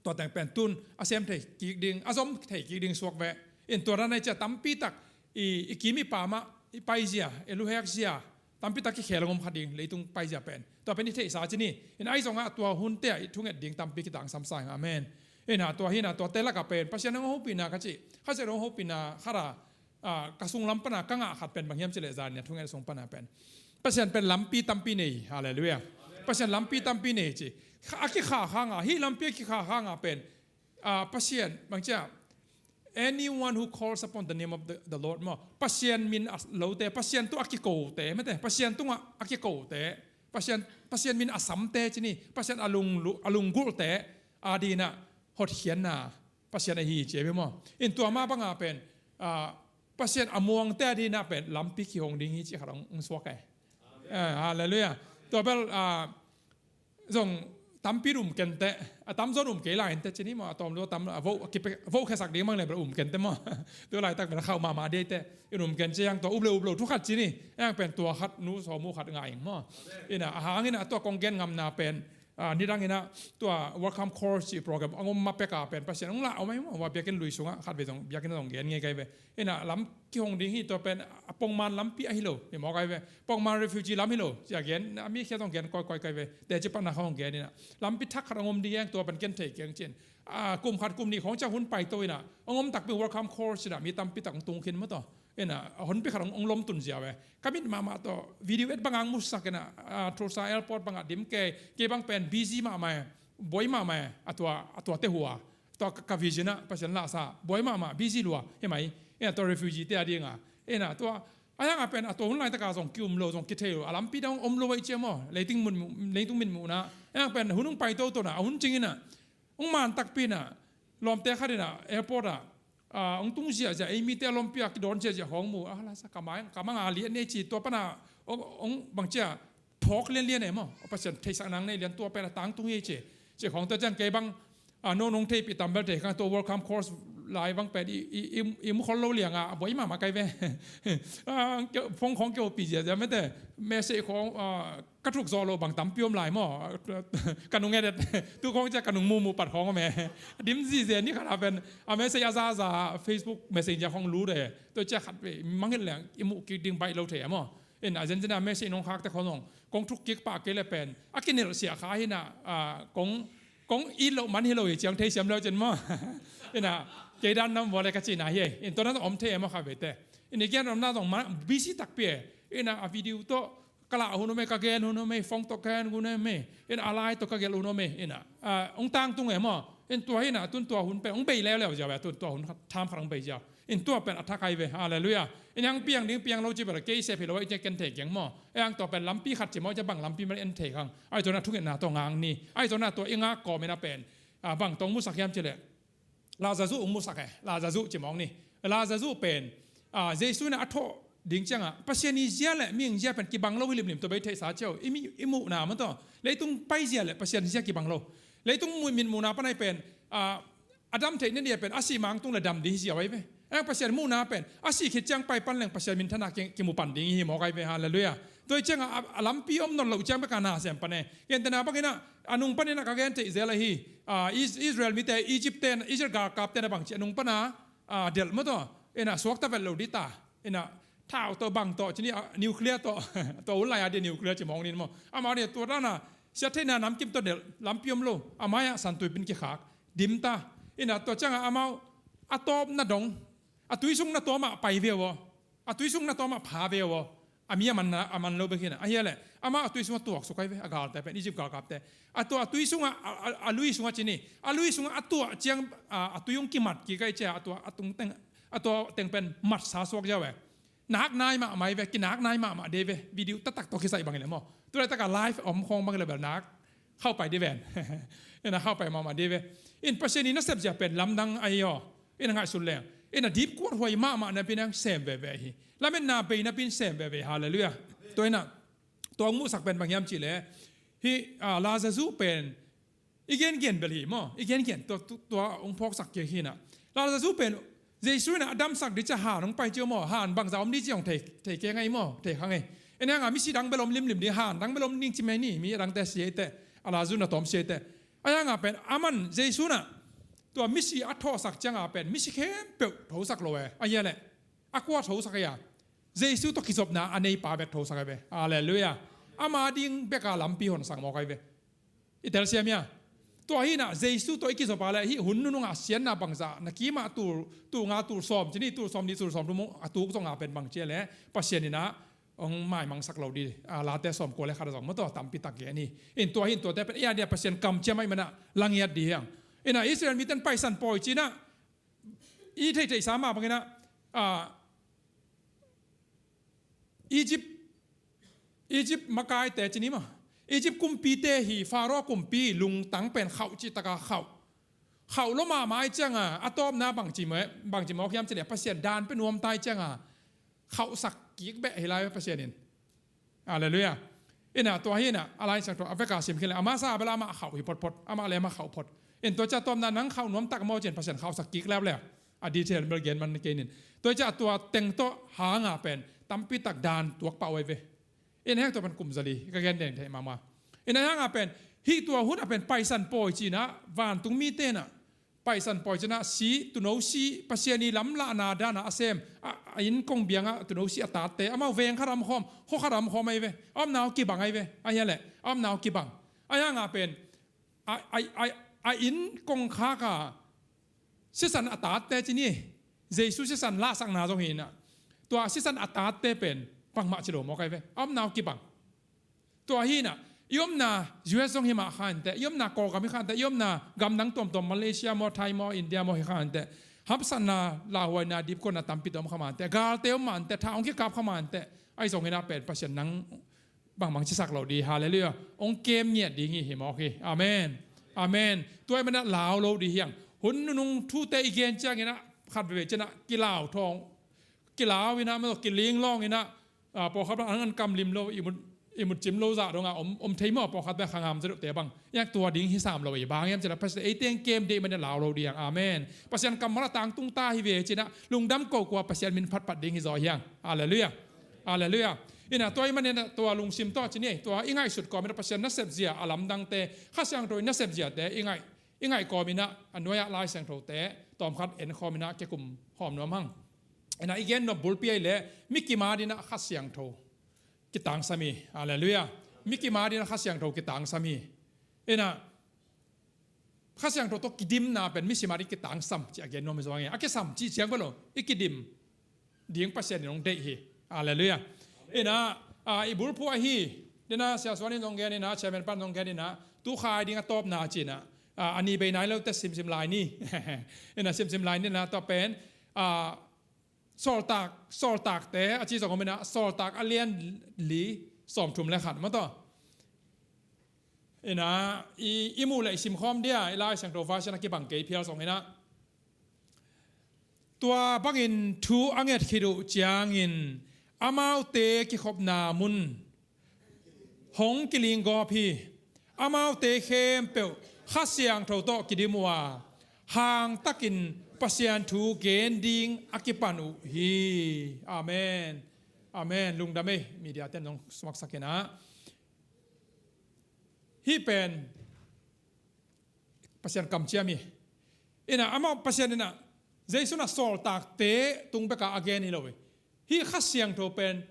Tua teng pen tun a sem thei kik ding, a zom thei kik ding suak ve. In tua ranai cia tampi tak i, i kim i pamah i paizia, i luhekzia tampi tak i khel ngom kha ding leitung paizia pen. Tua pen i theihsa ci ni. In ai zongah tua hunte ah i thunget ding tampi kitangsam sa ing. Amen. Ina tua hina tua te laka pen Pasian hong hopihna ka ci. Kha Pasian hong hopihna khara, ah, ka sunglam pana ka ngah khat pen bang hiam ci le zan nia thungen sung pana pen Pasian pen lampi tampi nei. Halleluiah. Pasian lampi tampi nei ci. Kha, a kikha khanga, hi lampi a kikha khanga pen, ah, Pasian bang cia, anyone who calls upon the name of the, the Lord maw. Pasian min a lote, Pasian tu a kikote mate, Pasian tungah a kikote, Pasian, Pasian min a samte ci ni, Pasian a lung, a lunggulhte a dinah hotkhiatna Pasian ahi ci ve maw. In tua mah banga pen, ah, Pasian a muangte a dinah pen lampi kihong ding hi ci khat hong suak e. Eh, halleluiah. Tua bel, ah, zong tampi um kente, a tamzaw um kei lai inte ci ni maw, a tawm lo tam, a vo, a kipe, vo khesak ding mang le bel um kente maw. Tu laitak bel khauh mahmah dei te, in um ken ci yang tua up le up lo thu khat ci ni, yang pen tua khat nu sawm uh khat ngai ing maw. Ina a hangin a tua kong gen ngamna pen, Ah, nidang inah tua welcome course cih program a om ma peka pen Pasian hong lah om ahi maw. Biakinn lui sungah khatvei zong biakinn zong gen ngei kai ve. Inah lam kihong ding hi, tua pen a pongman lampi ahi lo hi maw kai ve. Pongman refugee lam hi lo cia gen a mi khia zong gen koikoi kai ve. Teci pana khong gen inah lampi thak khat hong om ding eng, tua pen ken thei keng cin. Ah, kum khat kum nih khong cia hun paito inah hong om takpi welcome course inah mi tampi tak hong tung khin maw taw. Inah a honpi khat hong lom tun ziau e. Ka mit mahmah tawh video et banga hong musak inah, ah, Tulsa airport bangah dim kei, kei bang pen busy mahmah e. Buai mahmah e. A tua, a tua te hua, tua ka vision ah Pasian lahsa buai mahmah, busy lua hi mai. Inah tua refugee te a dinga, inah tua a yangah pen a tua hun laitaka zong kium lo, zong kithei lo, a lampi dang om lo ahi cia maw. Leitung min, leitung min muhna a yang pen hun hong paito tona a hun cing inah hong man takpi inah lawmte khat inah airport ah, ah, hong tung ziahziah, ei mite a lawmpi a kidawn ziahziah hong mu a, lasa ka mang, ka mang a lian nei ci, tua pana hong, hong bang cia phawk lianlian e maw. Pasian theisak nang nei lian, tua pen a tangtung hi ci. Ci khong tua ciang kei bang, ah, no nong theipih tambel thei khang, tua welcome course lai bang pen i, i, i, i mukhol lo lianga a buai mahmah kai ve. Ah, phone khong kei pi ziahziah mete, message khong, ah, ka thuk zawh loh bang tampi om lai maw. Ka nung edet tu khong cia ka nung mumu pat khong om e. Dim zizen ni khat a pen a message a zaza Facebook Messenger khong lut e. Tua cia khat ve mangin leng i muh kik ding baih lo thei a maw. Inah zenzen a message nong khakte khong zong kong thuk kik pah kei le pen a kinelh siah kha hinah, ah, kong, kong it loh man hi lo hi ciang thei siam lo cin maw. Inah kei dan nam vua le ka cina hi e. In tua na zong om thei e maw kha vete. In i gen omna zong ma busy takpi e. Inah a video tawh ka lah hun om e, ka gen hun om e, phone tawh ka gen hun om e, inah a lai tawh ka gelh hun om e, inah, ah, hong tangtung e maw. In tua hinah tun tua hun pen hong bei leuleu ziau e, tun tua hun khat tham khat hong bei ziau. In tua pen a thak ahi ve. Halleluiah. In hang piang ding piang lo ci bel kei sep hi lo ahi cia ken thei keng maw. E hang tua pen lampi khat ci maw, cia bang lampi mel en thei khang. Ahi tua na thungetna tawh ngang ni. Ahi tua na tua i ngak kawm inah pen, ah, bang tawh hong musak hiam ci leh Lazarus hong musak e. Lazarus ci mawng ni. Lazarus pen, ah, Jesu inah a thawh ding ciangah Pasian i zia le mihing zia pen kibang lo hi limlim, tua bei theihsa ciau i mi, i muhna maw taw. Leitung pai zia le Pasian zia kibang lo. Leitung mu, mit muhna panai pen, ah, a dam theih nia pen a sih mangtung le dam ding hi ziau ahi ve. Eng Pasian muhna pen a sih khit ciang pai pan leng Pasian minthana ki, kimu pan ding hi maw kai ve. Halleluiah. Tua hi ciangah a, a lampi om nawn loh ciang beka na sem pan e. Gentehna bangin ah a nung panin ah ka gen theih zel ahi. Ah, Is-, Israel mite, Egypt ten, Israel galkap ten a bangci a nung pana, ah, delh maw taw. Inah suakta vet lo dita. Inah thau tawh bang tawh ci ni, ah, nuclear tawh. Tua hun lai a dia nuclear ci mawng nin maw. Amau dia tua dana siat theihna namkim tawh delh, lampi om lo. A mai-ah santui pin kikhak dimta. Inah tua ciangah amau a tawp na dong, a tui sung na tawmah pai ve aw. A tui sung na tawmah pha ve aw. A mi a man, a man lo bek hinah. Ahi a leh amau a tui sungah tuaksuk ahi ve, a galte pen Egypt galkapte. A tua a tui sungah, a, a, a lui sungah ci ni. A lui sungah a tuah ciang, a, a tui hong kimat kik ahi cia, a tua a tung teng, a tua teng pen matsa suak ziau e. Nak nai mahmah hi ve, kinak nai mahmah dei ve. Video taktak tawh kisai bangin le maw. Tulaitakah live om khong bangin le bel nak khaupai dei ven. Inah khaupai mahmah dei ve. In Pasian in a sepzia pen lamdang ahi aw. Inah ngaihsun leng, inah dipkuat huai mahmah napin ang sem veve hi. Lametna bei napin sem veve. Halleluiah. Tua inah tua hong muhsak pen bang hiam cih leh, hih, ah, Lazarus pen i gengen bel hi maw. I gengen tua, tua, tua hong phawksak kik hinah. Lazarus pen Jesu inah a damsak ding cia han hong pai cia maw. Han bangza om ding cia hong thei, thei keng ahi maw. Thei khang e. En hanga misi dang bel om limlim ding, han dang bel om ding ci mai ni. Mi a dangte si eite, a Lazarus na tawm si eite. A hanga pen aman Jesu inah tua misi a thawhsak cianga pen misi khempeuh thosak lo e. Ahi a leh a kua thosak ahi a? Jesu tawh kizopna a neipa bek thosak ahi ve. Halleluiah. Ama ding beka lampi honsak mawk ahi ve. I telsiam hia? Tua hinah Jesu tawh i kizop a leh hih hun nunungah siatna bangzah na kimah tul, tulnga tul sawm ci ni, tul sawm nih tul sawm thum a tuk zonga pen bang cia leh Pasian inah hong maimangsak lo dih. Ah, Late sawm kua le khat a zong maw taw tampi tak gen hi. In tua hin tuate pen i adia Pasian kamciam ahih manah langiat dih hiang. Inah Israel miten paisan pawi cinah i theihtheihsa mah banginah, ah, Egypt, Egypt makaite ci ni maw. Egypt kumpite hi, Pharaoh kumpi lungtang pen khauh cihtaka khauh. Khauh lo mahmah ahi cianga a tawpna bangci mawk, bangci mawk hiam ci leh Pasian dan pen nuamta ahi cianga khauhsak kik beh hi lai Pasian in. Halleluiah. Inah tua hinah a Lai Siangtho a veka sim khin le amah sa a bel amah khauh hi photphot, amah le amah khauh phot. In tua cia tawpna nang khauh nuamtak maw cin Pasian khauhsak kik leuleu. A detail bel gen man kei nin. Tua cia tua teng tawh hanga pen tampi tak dan tuak pah uh ahi ve. In heng tua pen kum zali ka gen deng thei mahmah. In hanga pen Hih tua hun a pen Paisan pawi cinah vantung mite inah Paisan pawi cinah si, tuuno si, Pasian i lamlahna danah a sem a, a inn kong biangah tuuno si a tatte amau veng khat a om khawm, khua khat a om khawm ahi ve. A omna uh kibang ahi ve. Ahi a leh a omna uh kibang. Ahi hangah pen a, a, a, a inn kongkhak a sisan a tatte ci ni. Jesu sisan lahsakna zong hi inah tua sisan a tatte pen bangmah ci lo mawk ahi ve. A omna uh kibang. Tua hi inah i omna U S zong hi mah kha inteh, i omna Kawlgam hi kha inteh, i omna gamdang tuamtuam Malaysia maw, Thai maw, India maw hi kha inteh, hapsatna, lauhuaina, dipkuatna tampi tawh om kha mah inteh, galte om mah inteh, tha hong kikap kha mah inteh. Ahi zong inah pen Pasian nang bangbang cisak lo dih. Halleluiah. Hong kem ngiat ding hi, hi mawk hi. Amen. Amen. Tua ahih manin ah lau lo dih hi hang. Hun nunung thute i gen ciangin ah khat veve ciangin ah kilau thawng, kilau inah maw, kiling lawng inah, ah, pawlkhat bang an kam lim lo, ihmut, ihmut cim lo zah dongah om, om thei maw, pawlkhat bang khangam zaw deuhte bang. Iang tua ding hi sam lo hi, bang hiam ciangin ah Pasian ei teng kem dih manin ah lau lo dih hang. Amen. Pasian kammal a tangtung ta hi ve ciangin ah lungdam ko kua Pasian min phatphat ding hi zaw hi hang. Halleluiah. Halleluiah. Inah tua ahih manin ah tua lungsim tawh ci ni, tua i ngaihsut kawm inah Pasian nasep zia a lamdangte, Kha Siangtho i nasep ziate i ngaih, i ngaih kawm inah a nuai-ah Lai Siangthote tawmkhat en khawm inah kikum khawm nuam hang. Inah i gen nop bulpi ahih leh mi kim a dingin ah Kha Siangtho kitangsam hi. Halleluiah. Mi kim a dingin ah Kha Siangtho kitangsam hi. Inah Kha Siangtho tawh kidimna pen mi sim a ding kitangsam ci a gen nuam hi zaw hang e. A kisam cih ciang bel lo, i kidim ding Pasian in hong deih hi. Halleluiah. Inah, ah, i bulphuh ahi, dena Sia Suan in zong gen inah, Chairman pan zong gen inah, tu khai ding a tawpna ci inah, ah, a ni bei nai lote simsim lai ni. Inah simsim lai ni inah tua pen, ah, Sawltak, Sawltakte a ci zong om inah, Sawltak a lian li sawmthum le khat maw tawh. Inah i, i muh leh i simkhawm dia, i Lai Siangtho version a kibang kei phial zong inah. Tua bangin thu a nget khit uh ciangin amaute kikhopna mun hong kilinggawp hi. Amaute khempeuh Kha Siangtho tawh kidim uh a, hangtakin Pasian thu gen ding a kipan uh hi. Amen. Amen. Lungdam ei, media ten zong suaksak inah. Hih pen Pasian kamciam hi. Inah amau Pasian inah Jesu inah sawltakte tung bekah a gen hi lo hi. Hih Kha Siangtho pen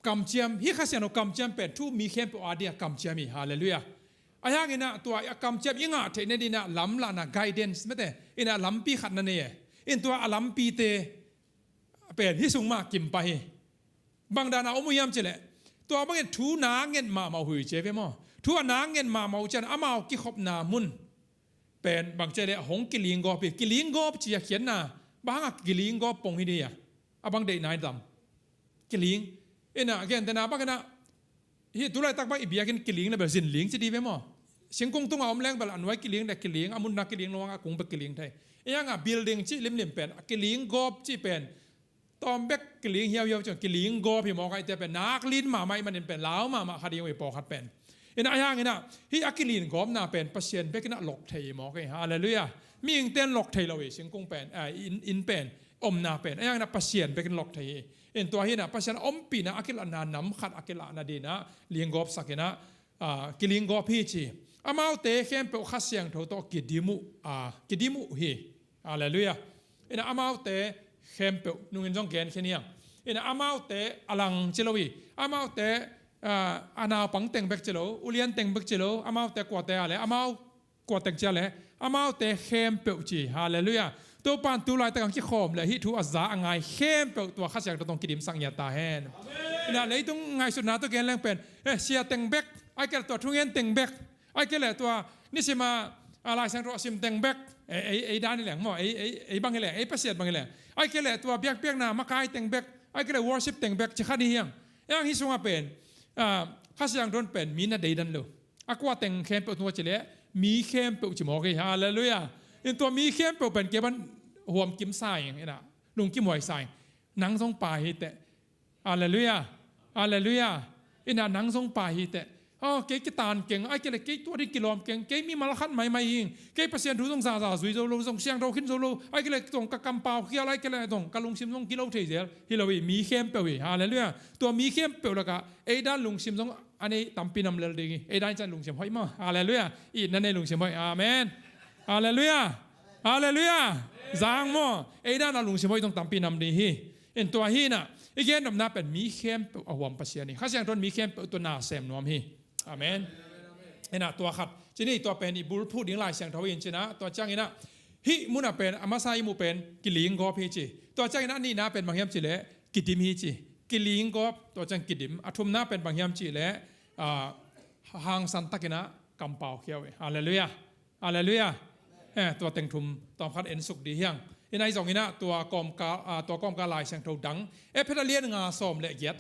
kamciam, hih Kha Siangtho kamciam pen thu mi khempeuh a dingah kamciam hi. Halleluiah. Ahi hang inah tua a kamciam i ngah theih nading inah lamlahna, guidance mete inah lampi khat na nei e. In tua a lampite pen hih sung mah kim pah hi. Bang dana om uh hiam cih leh, tua bangin thu na nget mahmah uh hi ci ve maw. Thu a na nget mahmah uh ciang amau kikhopna mun pen bang ci leh hong kilinggawp hi. Kilinggawp ci a khiatna, bang hangah kilinggawp pong hi ding a, a bang deihna hi tam. Kiling. Inah gentehna bang inah, hih tu laitak bang i biakinn kiling na bel zinling ci dih ve maw. Singkung tungah om leng bel a nuai kiling le kiling, a munna kiling lo hangah kung bek kiling thei. Ahi hangah building cih limlim pen a kilinggawp cih pen tawm bek kiling hiauhiau ciang kilinggawp hi mawk a, ahite pen nak lin mahmah ahih manin pen lau mahmah kha ding uh hi pawlkhat pen. Inah ahi hang inah hih a kilinggawpna pen Pasian bek inah lok thei hi mawk hi. Halleluiah. Mihingte in lok thei lo hi, singkung pen, ah, inn, inn pen, omna pen. Ahi hang inah Pasian bek in lok thei hi. In tua hi inah Pasian ompihna a kilatna nam khat a kilah nading inah linggawpsak inah, ah, kilinggawp hi ci. Amaute khempeuh Kha Siangtho tawh kidim uh, ah, kidim uh hi. Halleluiah. Inah amaute khempeuh nungin zong gen khin hi hang. Inah amaute a lang ci lo hi. Amaute, ah, a naupang teng bek ci lo, ulian teng bek ci lo, amaute kuate a le, amau kua teng ci a le, amaute khempeuh ci. Halleluiah. Topa in tu laitak hong kikhawm le hih thu a za a ngai khempeuh tua Kha Siangtho tawh hong kidimsak ngiat ta hen. Inah leitung ngaihsutna tawh gen leng pen, eh, sia teng bek, ahih kei leh tua thungen teng bek, ahih kei leh tua nisim a, a, Lai Siangtho a sim teng bek, ei, ei, ei dan hi leng maw, ei, ei, ei bang hi leng, ei pasiat bang hi leng, ahih kei leh tua biakpiakna makai teng bek, ahih kei leh worship teng bek ci kha ding hi hang. Ahi hang hih sungah pen, ah, Kha Siangtho in pen mi na deidan lo. A kua teng khempeuh tua ci leh mi khempeuh ci mawk hi. Halleluiah. In tua mi khempeuh pen kei bang huam kim sa ing, inah lungkim huai sa ing. Nang zong pai hi teh. Halleluiah. Halleluiah. Inah nang zong pai hi teh. Oh, kei kitan keng, ahih kei leh kei tua ding kilawm keng, kei mimal khat maimai hi ing, kei Pasian thu zong zaza zui zo lo, zong siangtho khin zo lo, ahih kei leh zong ka kampau khial, ahih kei leh zong ka lungsim zong kilo thei zel hi lo hi, mi khempeuh hi. Halleluiah. Tua mi khempeuh lakah ei dan lungsim zong a nei tampi nam lel ding hi. Ei dan ciang lungsim hoih maw. Halleluiah. Itna nei lungsim hoih. Amen. Halleluiah. Halleluiah. Zang maw. Ei dan a lungsim hoih zong tampi nam ding hi. In tua hi inah i gennopna pen mi khempeuh a huam Pasian hi. Kha Siangtho in mi khempeuh tua na sem nuam hi. Amen. Inah tua khat. Ci ni, tua pen i bulphuh ding Lai Siangtho hi in ci inah, tua ciang inah hih munah pen a masa i muh pen kiling gawp hi ci. Tua ciang inah a nihna pen bang hiam cih leh kidim hi ci. Kiling gawp, tua ciang kidim. A thumna pen bang hiam cih leh, ah, hangsan tak inah kampau khia uh hi. Halleluiah. Halleluiah. Eh, tua teng thum tawmkhat en suk dih hiang. Inah ahi zong inah tua kawmkal, ah, tua kawmkal Lai Siangtho dang. Efesa a lian nga sawm le giat.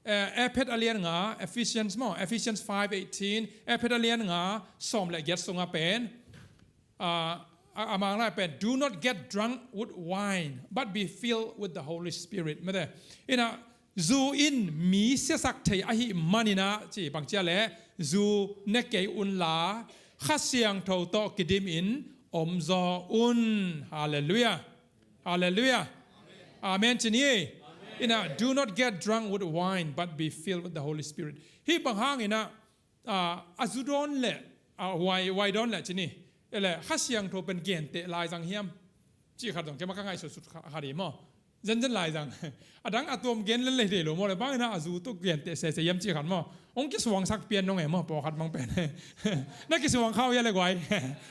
Eh, Efesa a lian nga, Ephesians maw, Ephesians five eighteen, Efesa a lian nga sawm le giat sungah pen, ah, a, a Mang lai pen, "Do not get drunk with wine, but be filled with the Holy Spirit." Mate, inah zu in mi siasak thei ahih man inah ci, bang ci a leh zu ne kei unla Kha Siangtho tawh kidim in omzaw un. Halleluiah. Halleluiah. Amen ci ni. Inah, "Do not get drunk with wine, but be filled with the Holy Spirit." Hih bang hang inah, ah, a zu dawn le, ah, wai, wai dawn le ci ni. Ele Kha Siangtho pen genteh lai zang hiam? Cih khat zong keimah ka ngaihsutsut kha-, khat hi maw. Zenzen lai zang. A dang a tuam gen lel lei thei lo maw le, bang inah a zu tawh genteh sese hiam cih khat maw. Hong kisuangsak pian nong e maw, pawlkhat bang pen. Na kisuang kha uh hia le guai?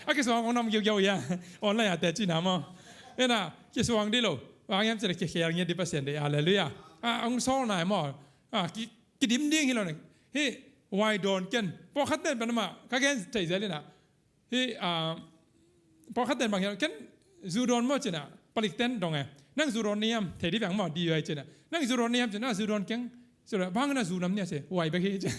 A kisuang hong nam giugiau hia? Online ah teci na maw. Inah, kisuang dih lo. Bang hiam cih leh kikhel ngiat dih Pasian deih. Halleluiah. Ah, hong sawl nai maw. Ah, ki, kidim ding hi lo ne. Hih wai dawn ken. Pawlkhat ten pen amah ka gen thei zel inah. Hih, ah, pawlkhat ten bang hiam, ken zu dawn maw ci inah, palik ten dong e. Nang zu dawn ni hiam, thei dih veng maw, D Y ci inah. Nang zu dawn ni hiam ci inah, zu dawn keng. Ci leh, bang inah zu nam ni a ci, wai bek hi ci.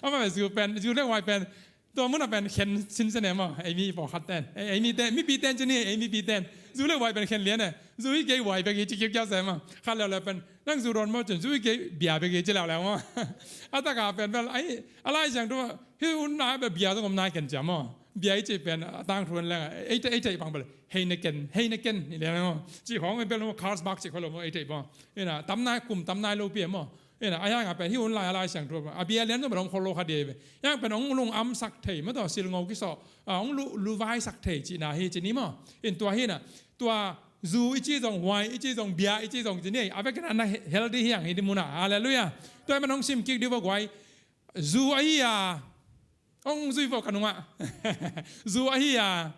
Amah pen zu pen, zu le wai pen. Tua munah pen khen sinsen e maw, ei mi pawlkhat ten. Ei, ei mi ten, mipi ten ci ni, ei mipi ten. Zu le wai pen khen lian e. Zu hi kei, wai bek hi ci kiukiau se maw. Khat leuleu pen, nang zu dawn maw ci inah, zu hi kei, bia bek hi ci leuleu maw. A taka pen bel, ai, a Lai Siangtho, hih hun nai bia zong om nai ken cia maw. Bia i cih pen a tangthu in leng, ei, ei, ei bang bel, Heineken, Heineken hi leng maw. Cih khawng bel maw, Carlsberg cih khawng lo maw, ei, ei bang. Inah, tam nai, kum tam nai lo pi maw. Inah, a hiangah pen hih hun lai a Lai Siangtho a bia lian zong bel hong khol lo kha dih ve. Hiang pen hong lung amsak thei maw, tua silngo kisawh, ah, hong lu, luvaisak thei cihna hi ci ni maw. In tua hi inah, tua zu i cih zong, wai i cih zong, bia i cih zong ci ni, a vekin a na he-, healthy hiang hi dih munah. Halleluiah. Tua hi man hong sim kik dih vua guai. Zu ahi a, hong zui vua ka nungah. Zu ahi a,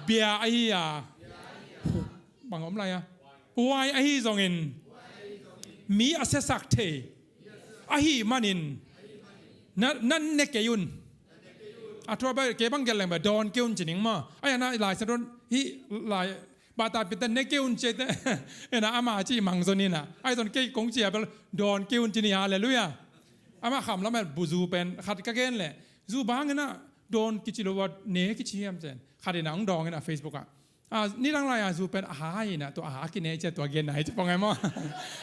bia ahi a, bang om lai a, wai ahi zongin, mi a siasak thei ahih manin, na, na ne kei un. A thua bel kei bang gelh leng bel dawn kei un ci ning maw. Ai, a na Lai Siangtho hih lai Bata pite ne kei un ci te. Inah ama ci mang zon inah. Ai zon kei kong ci a bel dawn kei un ci ni, halleluiah. Ama kham lam el bu zu pen khat ka gen leh, zu bang inah dawn kici lo a ne kici hiam ci en. Khat inah hong dawng inah Facebook ah. Ah, nidang lai a zu pen a ha inah, tua a ha kine ci a tua gen nai ci pong e maw.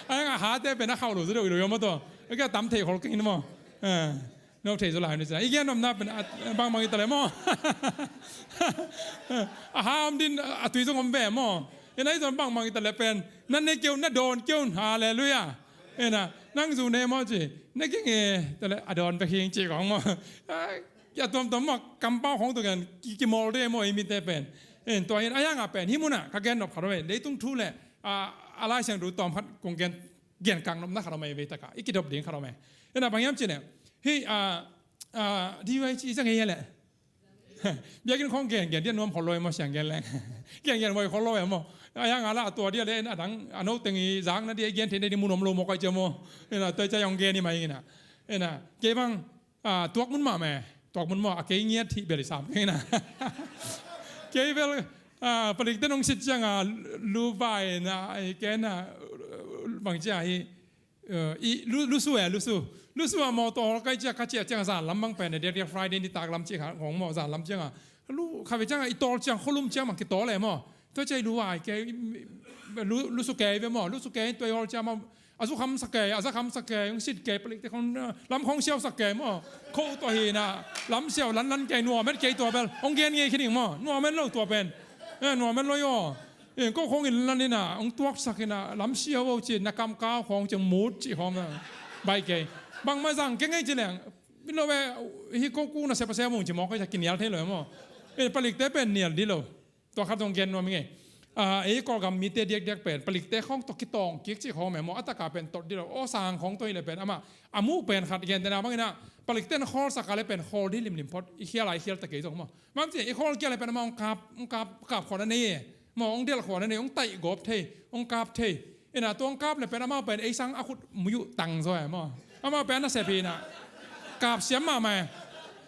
Ai a ha te pen a khauh lo zu deuh i lo i om maw tua. Ka tam thei khol keng in maw. Eh. No thei zaw lai ni sa. I gen nopna pen a, bangmang i ta leh maw. A ha om din a tui zong om ve maw. Inah i zon bangmang i ta leh pen na ne kei un, na dawn kei un. Halleluiah. Inah nang zu ne maw ci. Ne kei nge ta leh a dawn bek hi ing ci kong maw. Ai, a tuamtuam maw, kampau khong tua gen ki, kimawl de maw i mite pen. In tua hi inah a hiangah pen hih munah ka gen nop khat om e. Leitung thu le, ah, a Lai Siangtho tawm khat kong gen gen kang nopna khat om e, vei takah i kidop ding khat om e. Inah bang hiam ci leh, hih, ah, ah, D Y C i zang e leh. Biakinn khong gen gen dih a nuam khol lo e maw, siang gen leng. Gen gen voi khol lo e maw. A hiang a la a tua dih a leh, a dang a no teng i zak na dih a i gen thei na dih mun om lo maw kai cia maw. Inah tua i cia hong gen i mai inah. Inah kei bang, ah, tuak mun mah meh. Tuak mun mah a kei ngiat hih bel i sam kei inah. Kei bel, ah, palik ten hong sit ciang a, lu vai na, i kei na, bang cia hi, eh, i lu, lusu e, lusu. Lusu a maw tawl kai cia, ka cia ciang a zan lam bang pen, diakdiak Friday nitak lam ci kha ngong maw zan lam ciang a. Lu, kha ve ciang a, i tawl ciang, kholum ciang bang kitawl e maw. Tua cia i lu vai kei, lu, lusu kei ve maw, lusu kei tua i hawl ciang maw. A zu kham sak kei, a za kham sak kei, hong sit kei, palik te khong, lam khong siau sak kei maw. Kho tua hi inah, lam siau lanlan kei, nuam et kei tua bel. Hong gen ngei khin ing maw, nuam et lo tua pen. Eh, nuam et lo i aw. Eh, ko khong in lan inah, hong tuak sak inah, lam siau aw ci, na kam kau khong ci, mut ci khong na. Bai kei. Bangmah zang keng ei ci leng, mi lo ve, hi ko ku na se pa se mung ci mawk ei, kinial thei lo maw. Eh, palikte pen nial di lo. Tua khat zong gen nuam ing ei. Ah, ei Kawlgam mite diakdiak pen palikte khawng tawh kitawng kik cih khawng meh maw, a taka pen tot di lo. Aw sang khawng tawh hi leh pen amah a muh pen khat gentehna bangin ah, palikte na khawlsak a leh pen khawl di limlim phot, i khial a i khial ta kei zong maw. Bang ci i khawl kik a leh pen amah hong kap, hong kap, kap khawh na nei e. Maw, hong delh khawh na nei, hong taih gawp thei, hong kap thei. Ina tua hong kap leh pen amah pen ei sang a khut muyu tang zaw e maw. Amah pen a sep hi ina kap siam mahmah e.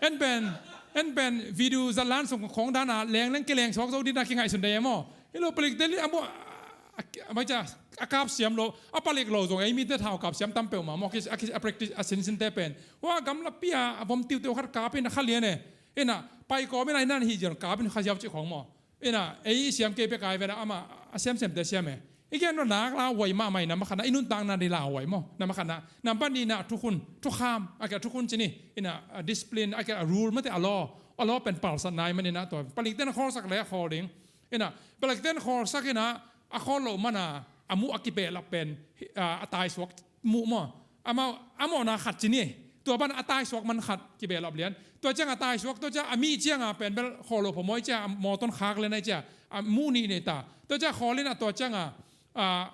En pen, en pen video zat lan sung khawng dan a leng leng kileng suak zo ding a kingaihsun dei e maw. Hi lo, palikte li a muh a, a, a kap siam lo, a palik lo zong ei mite thau kap siam tam peuhmah maw, a ki, a practice a sinsinte pen. Hua gamlapi a, a vom tiuteu khat kap in a kha lian e. Ina pai kawm ina, ina hi zion kap in kha ziau cih khawng maw. Ina ei siam kei pek ai ven a, amah a siamsiamte siam e. I gen lo nak lauhuai mahmah ina, mah khatna i nuntakna di lauhuai maw. Na mah khatna, nambat nihna thukhun, thukham, a kia thukhun ci ni. Ina, a discipline, a kia rule mate, a law, a law pen palsat nai man ina tua. Palikte na khawlsak leh a khawl ding. Ina, palikte na khawlsak ina, a khawl loh man a, a muh a kibehlap pen, a, a taisuak muh maw. Amau, a mawhna khat ci ni. Tua ban a taisuak man khat kibehlap lian. Tua ciang a taisuak, tua ciang a mih ciang a pen bel khawl lo phamawh ciang a mawtawn khak lian a ciang a muh nih nei ta. Tua ciang khawl in a tua ciang a, a,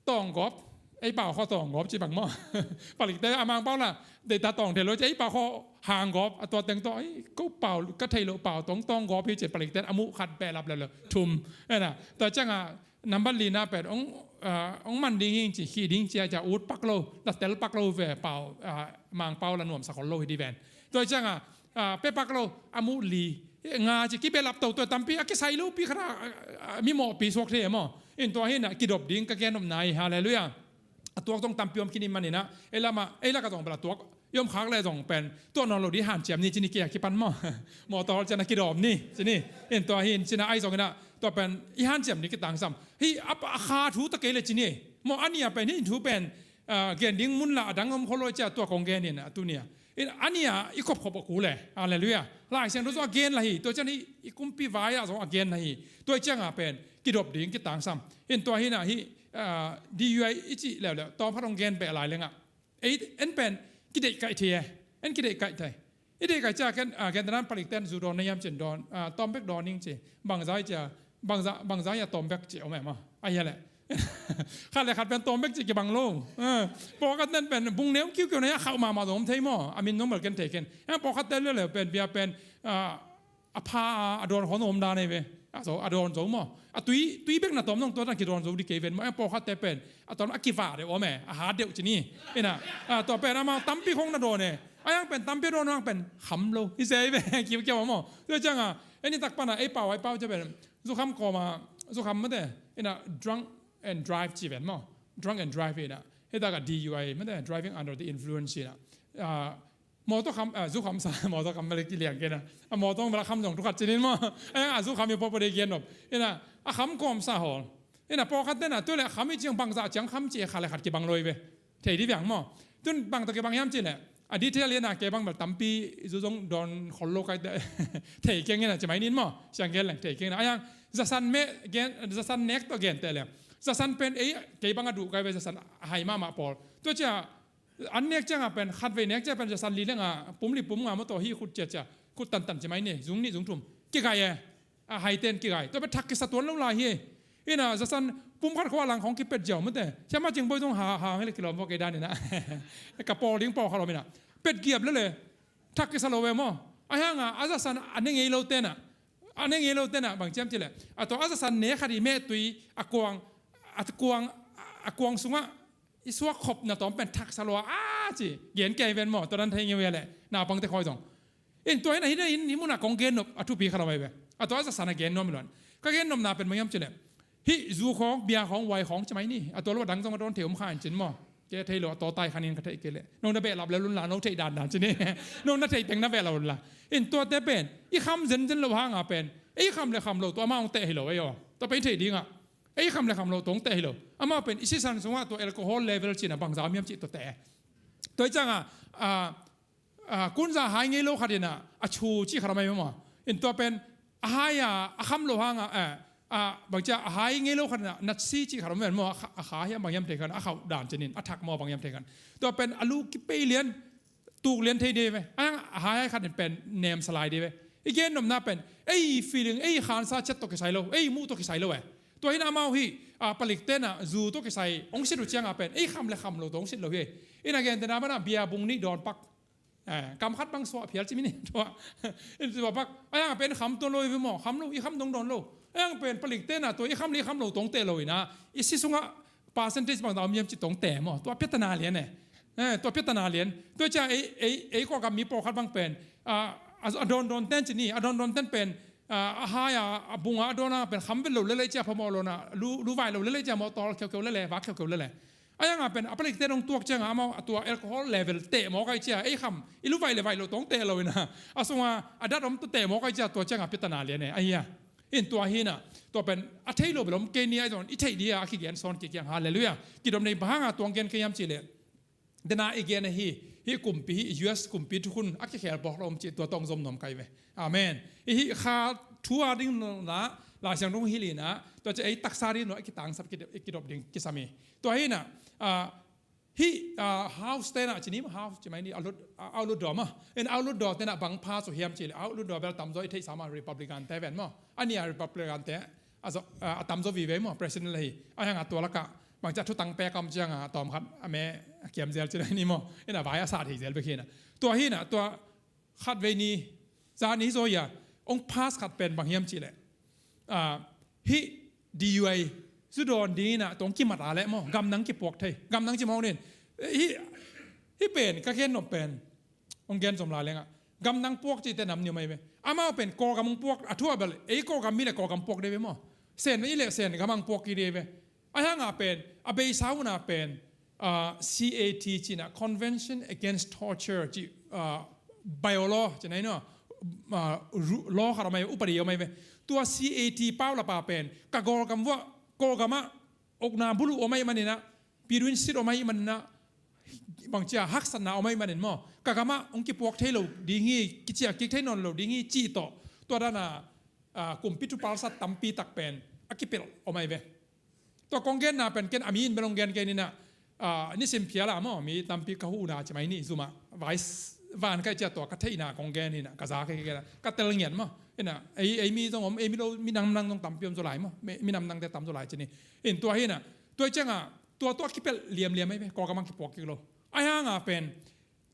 tawnggawp. Ei pau khaw tawnggawp ci bang maw. Palikte a Mangpau la deita tawng thei lo ciang ei pau khaw hanggawp. A tua teng tawh, ei, ko pau ka thei lo pau tawng tawnggawp hi ci palikte a muh khat behlap lel lo. Thum. Ena. Tua ciang a nambat lina pen hong, ah, hong man ding hing ci, khih ding cia, cia ut pak lo, la tel pak lo ve pau, ah, Mangpau la nuamsa khol lo hi di ven. Tua ciang a, ah, pe pak lo, a muh li, nga ci kibehlap toto tampi, a kisai lopi khat a, ah, ah, mi mawhpi suak thei maw. In tua hi na kidop ding ka gen om nai, halleluiah. A tuak zong tampi om khin i man ina, ei lama, ei laka zong bel a tuak i om khak leh zong pen tua nawn lo di hanciam ni ci ni kia kipan maw. Mawtaw hol cian a kidawm ni ci ni. In tua hi in cina ai zong ina tua pen i hanciam ni kitangsam. Hi a, a kha thu ta kei le ci ni. Maw a nia pen hi in thu pen, ah, gen ding mun la a dang om khol lo cia tua kong gen ina a tu nia. In a nia i khopkhop a ku le. Halleluiah. Lai Siangtho zong a gen la hi. Tua cian hi i kumpi vai ah zong a gen la hi. Tua ciang a pen kidop ding kitangsam. In tua hi na hi, ah, D U I i cih leuleu tawm khat hong gen beh lai lengah. Ei, en pen kideih kaih thei e. En kideih kaih thei. I deih kaih cia ken, ah, ken tanan palikten zu dawn na hiam cin dawn, ah, tawm bek dawn ning ci. Bangza i cia, bangza, bangza i a tawm bek ci om e maw. A hia leh. Khat le khat pen tawm bek ci kibang lo. Ah, pawlkhat nen pen bung neu kiukiu na hia khauh mahmah zong om thei maw. A min nong bel ken thei ken. Hia pawlkhat te leuleu pen bia pen, ah, a pha a, a dawn khawng om dan ei ve. A zo, a dawn zo maw. A tui, tui bek na tawm nong tua na kidawn zo di kei ven maw. A pawlkhatte pen a tawm a kivah deuh om e, a hat deuh ci ni. Ina, a tua pen amau tampi khong na dawn e. A yang pen tampi dawn, a yang pen kham lo. Hi se ei ve, kiukiau maw. Tua ciang a, ei ni tak pan a, ei pau, ei pau cia pen zukham kawm a, zukham mate. Ina drunk and drive ci ven maw. Drunk and drive ina. Hei tak a D U I mate, driving under the influence ina. Ah, mawtaw kham, ah, zu kham sa, mawtaw kham bel kiliang kei na. A mawtaw bel a kham zong thu khat cinin maw. A yang a zu kham i pawpaw dei gen nop. Ina, a kham kawm sa hawl. Ina pawlkhat tena, tu le kham i ciang bangzah ciang kham ci khat le khat kibang lo i ve. Thei di viang maw. Tun bang tawh kibang hiam ci le. A detail ina kei bang bel tampi zu zong dawn khol lo kai te. Thei keng ina ci mai nin maw. Siang gen leng thei keng ina. A yang zasan me gen, zasan nek tawh gen te le. Zasan pen ei, kei bang a duh kai ve zasan a hai mahmah pawl. Tua cia, an nek ciang a pen, khatvei nek ciang a pen, zasan li leng a, pum li pum nga maw tawh hi khut cia cia, khut tantan ci mai ni, zung nih zung thum. Kigai e, a hai ten kigai. Tua pen thak kisa tuan lo lai hi. Ina, zasan pum khat khua lang khong kipet ziau mate. Cia ma cing boi zong ha, ha, hang hi le kilawm vua kei dan ina. Ka pawl ding pawl kha lo mina. Pet giap le le, thak kisa lo ve maw. A hang a, a zasan a ne ngei lo tena. A ne ngei lo tena, bang ciam ci le. A tua a zasan ne khat i meh tui, a kuang, a kuang, a kuang sungah, i suak khop na tawm pen thak sa lua a ci, gen kei ven maw, tua dan thei ngei ve le, naupangte khawi zong. In tua hi na, hi na, hi na, hi muna kong gen nop, a thupi kha lo mai ve. A tua a zasan a gen nuam i luan. Ka gen nopna pen bang hiam ci le. Hih zu khawng, bia khawng, wai khawng ci mai ni. A tua lo a dang zong a dawn thei om kha in cin maw. Kei a thei lo, a taw tai khan in ka thei kei le. Nong na behlap le lun la, nong thei dan dan ci ni. Nong na thei teng na behlap lun la. In tuate pen, i kham zenzen lo hang a pen. Ei kham le kham lo, tua ma hong teh hi lo, ei aw. Tua pen i thei ding a. Ei kham le kham lo tawh teh hi lo. Amau pen i sisan sungah tua alcohol level cina bangza om hiam cih tua teh. Tua i ciangah, a, a, kunza hai ngei lo khat ina, a chu cih khat a mai maw. In tua pen, a hai a, a kham lo hangah, eh, a bangcia a hai ngei lo khat na, natsi cih khat om ven maw, a kha, a kha hiam bang hiam thei khat, a khauh dan cinin, a thak maw bang hiam thei khat. Tua pen a lu kipei lian, tuk lian thei de ve. A, a hai hai khat in pen nem salai de ve. I gen nopna pen, ei feeling, ei khansa ciat tawh kisai lo, ei muh tawh kisai lo e. Tua hi na amau hi, a, palik tena zu tawh kisai, ong sit uh cianga pen, ei kham le kham lo tawh ong sit lo hi. Ina gen tena mana bia bung nih dawn pak. Eh, kam khat bang suah phial cimi ni tua. Tua pak, a yang pen kham tuan lo i ve maw, kham lo, i kham dong dawn lo. A yang pen palik tena tua, i kham le i kham lo tawh ong teh lo ina, i si sunga percentage bang ta om hiam ci tawh ong teh maw, tua piatana lian e. Eh, tua piatana lian. Tua cia ei, ei, ei Kawlgam mi pawlkhat bang pen, a, a, a dawn dawn ten ci ni, a dawn dawn ten pen, a, a hai a, a bunga a dawn a pen kham vet lo lele cia phamawh lo na, lu, lu vai lo lele cia mawh tawl kheukheu lele, vak kheukheu lele. A yang a pen, a palik ten ong tuak cianga amau, a tua alcohol level teh mawk ai cia, ei kham, i lu vai le vai lo tawh ong teh lo ina, a sunga, a dat om tawh teh mawk ai cia, tua cianga piatana lian e, a hia. In tua hi na, tua pen, a thei lo belom kei ni ai zon, i thei dia, a kigen sawn kikiang, halleluiah. Kidom nei bang hanga tua ong gen kei hiam ci le. Dena i gen ahi, hi kumpi, hi U S kumpi thukhun, a kikhel bawk lo om ci, tua tawh ong zom nuam kai ve. Amen. I hi kha thu a ding na, Lai Siangtho hi lina, tua ci ei taksa ding lo, a kitangsap kidop, kidop ding kisami. Tua hi na, a, hi, a, House tena, ci ni maw House, ci mai ni, a lut, a, a lut daw maw. In a lut daw tena bang pha su hiam ci le, a lut daw bel tamzaw i theihsa maw Republican te ven maw. A nia Republican te, a zo, a, a tamzaw vive maw, president le hi. A hanga tua laka, bangcia thutang pek om cianga, a tawm khat, a me, a kiam zel ci ni maw. Ina vai a sa thei zel bek hi na. Tua hi na, tua khat vei ni, za ni zaw ia, ong pass khat pen bang hiam ci le. A, hi D U I, zu dawn ding ina, tawh ong kimat a le maw, gamdang kipuak thei. Gamdang ci mawk nin. Hi, hi pen, ka gen nop pen. Ong gen zom lai lenga. Gamdang puak ci te nam ni om ai ve. Amau pen Kawlgam ong puak, a thua bel, ei Kawlgam mi le Kawlgam puak de ve maw. Sen i le Sen gam ang puak ki de ve. A hanga pen, a beisa una pen, a, C A T cina, Convention Against Torture ci, a, bylaw cina ino, a, ru-, law khat om ai, upadi om ai ve. Tua C A T pau lapa pen, ka Kawlgam vua, Kawlgama, okna bulu om ai manina, piduin sit om ai manina, bangcia haksatna om ai manin maw. Ka gama ong kipuak thei lo ding hi, kicia kik thei nawn lo ding hi, ci tawh. Tua dana, a, kumpi thupalsat tampi tak pen, a kipelh om ai ve. Tua kong genna pen ken a mi in bel ong gen kei nina, a, nisim phiala maw, mi tampi ka huhna ci mai ni zuma, vai s-, van kai cia tua ka theihna kong gen nina, ka za kai kei na, ka tel ngian maw. Ina, ei, ei mi zong om, ei mi lo, mi namnang zong tampi om zaw lai maw, mi, mi namnang te tam zaw lai ci ni. In tua hina, tua cianga, tua, tua kipelh liamliam ai ve, Kawlgam ang kipuak kik lo. Ai hanga pen,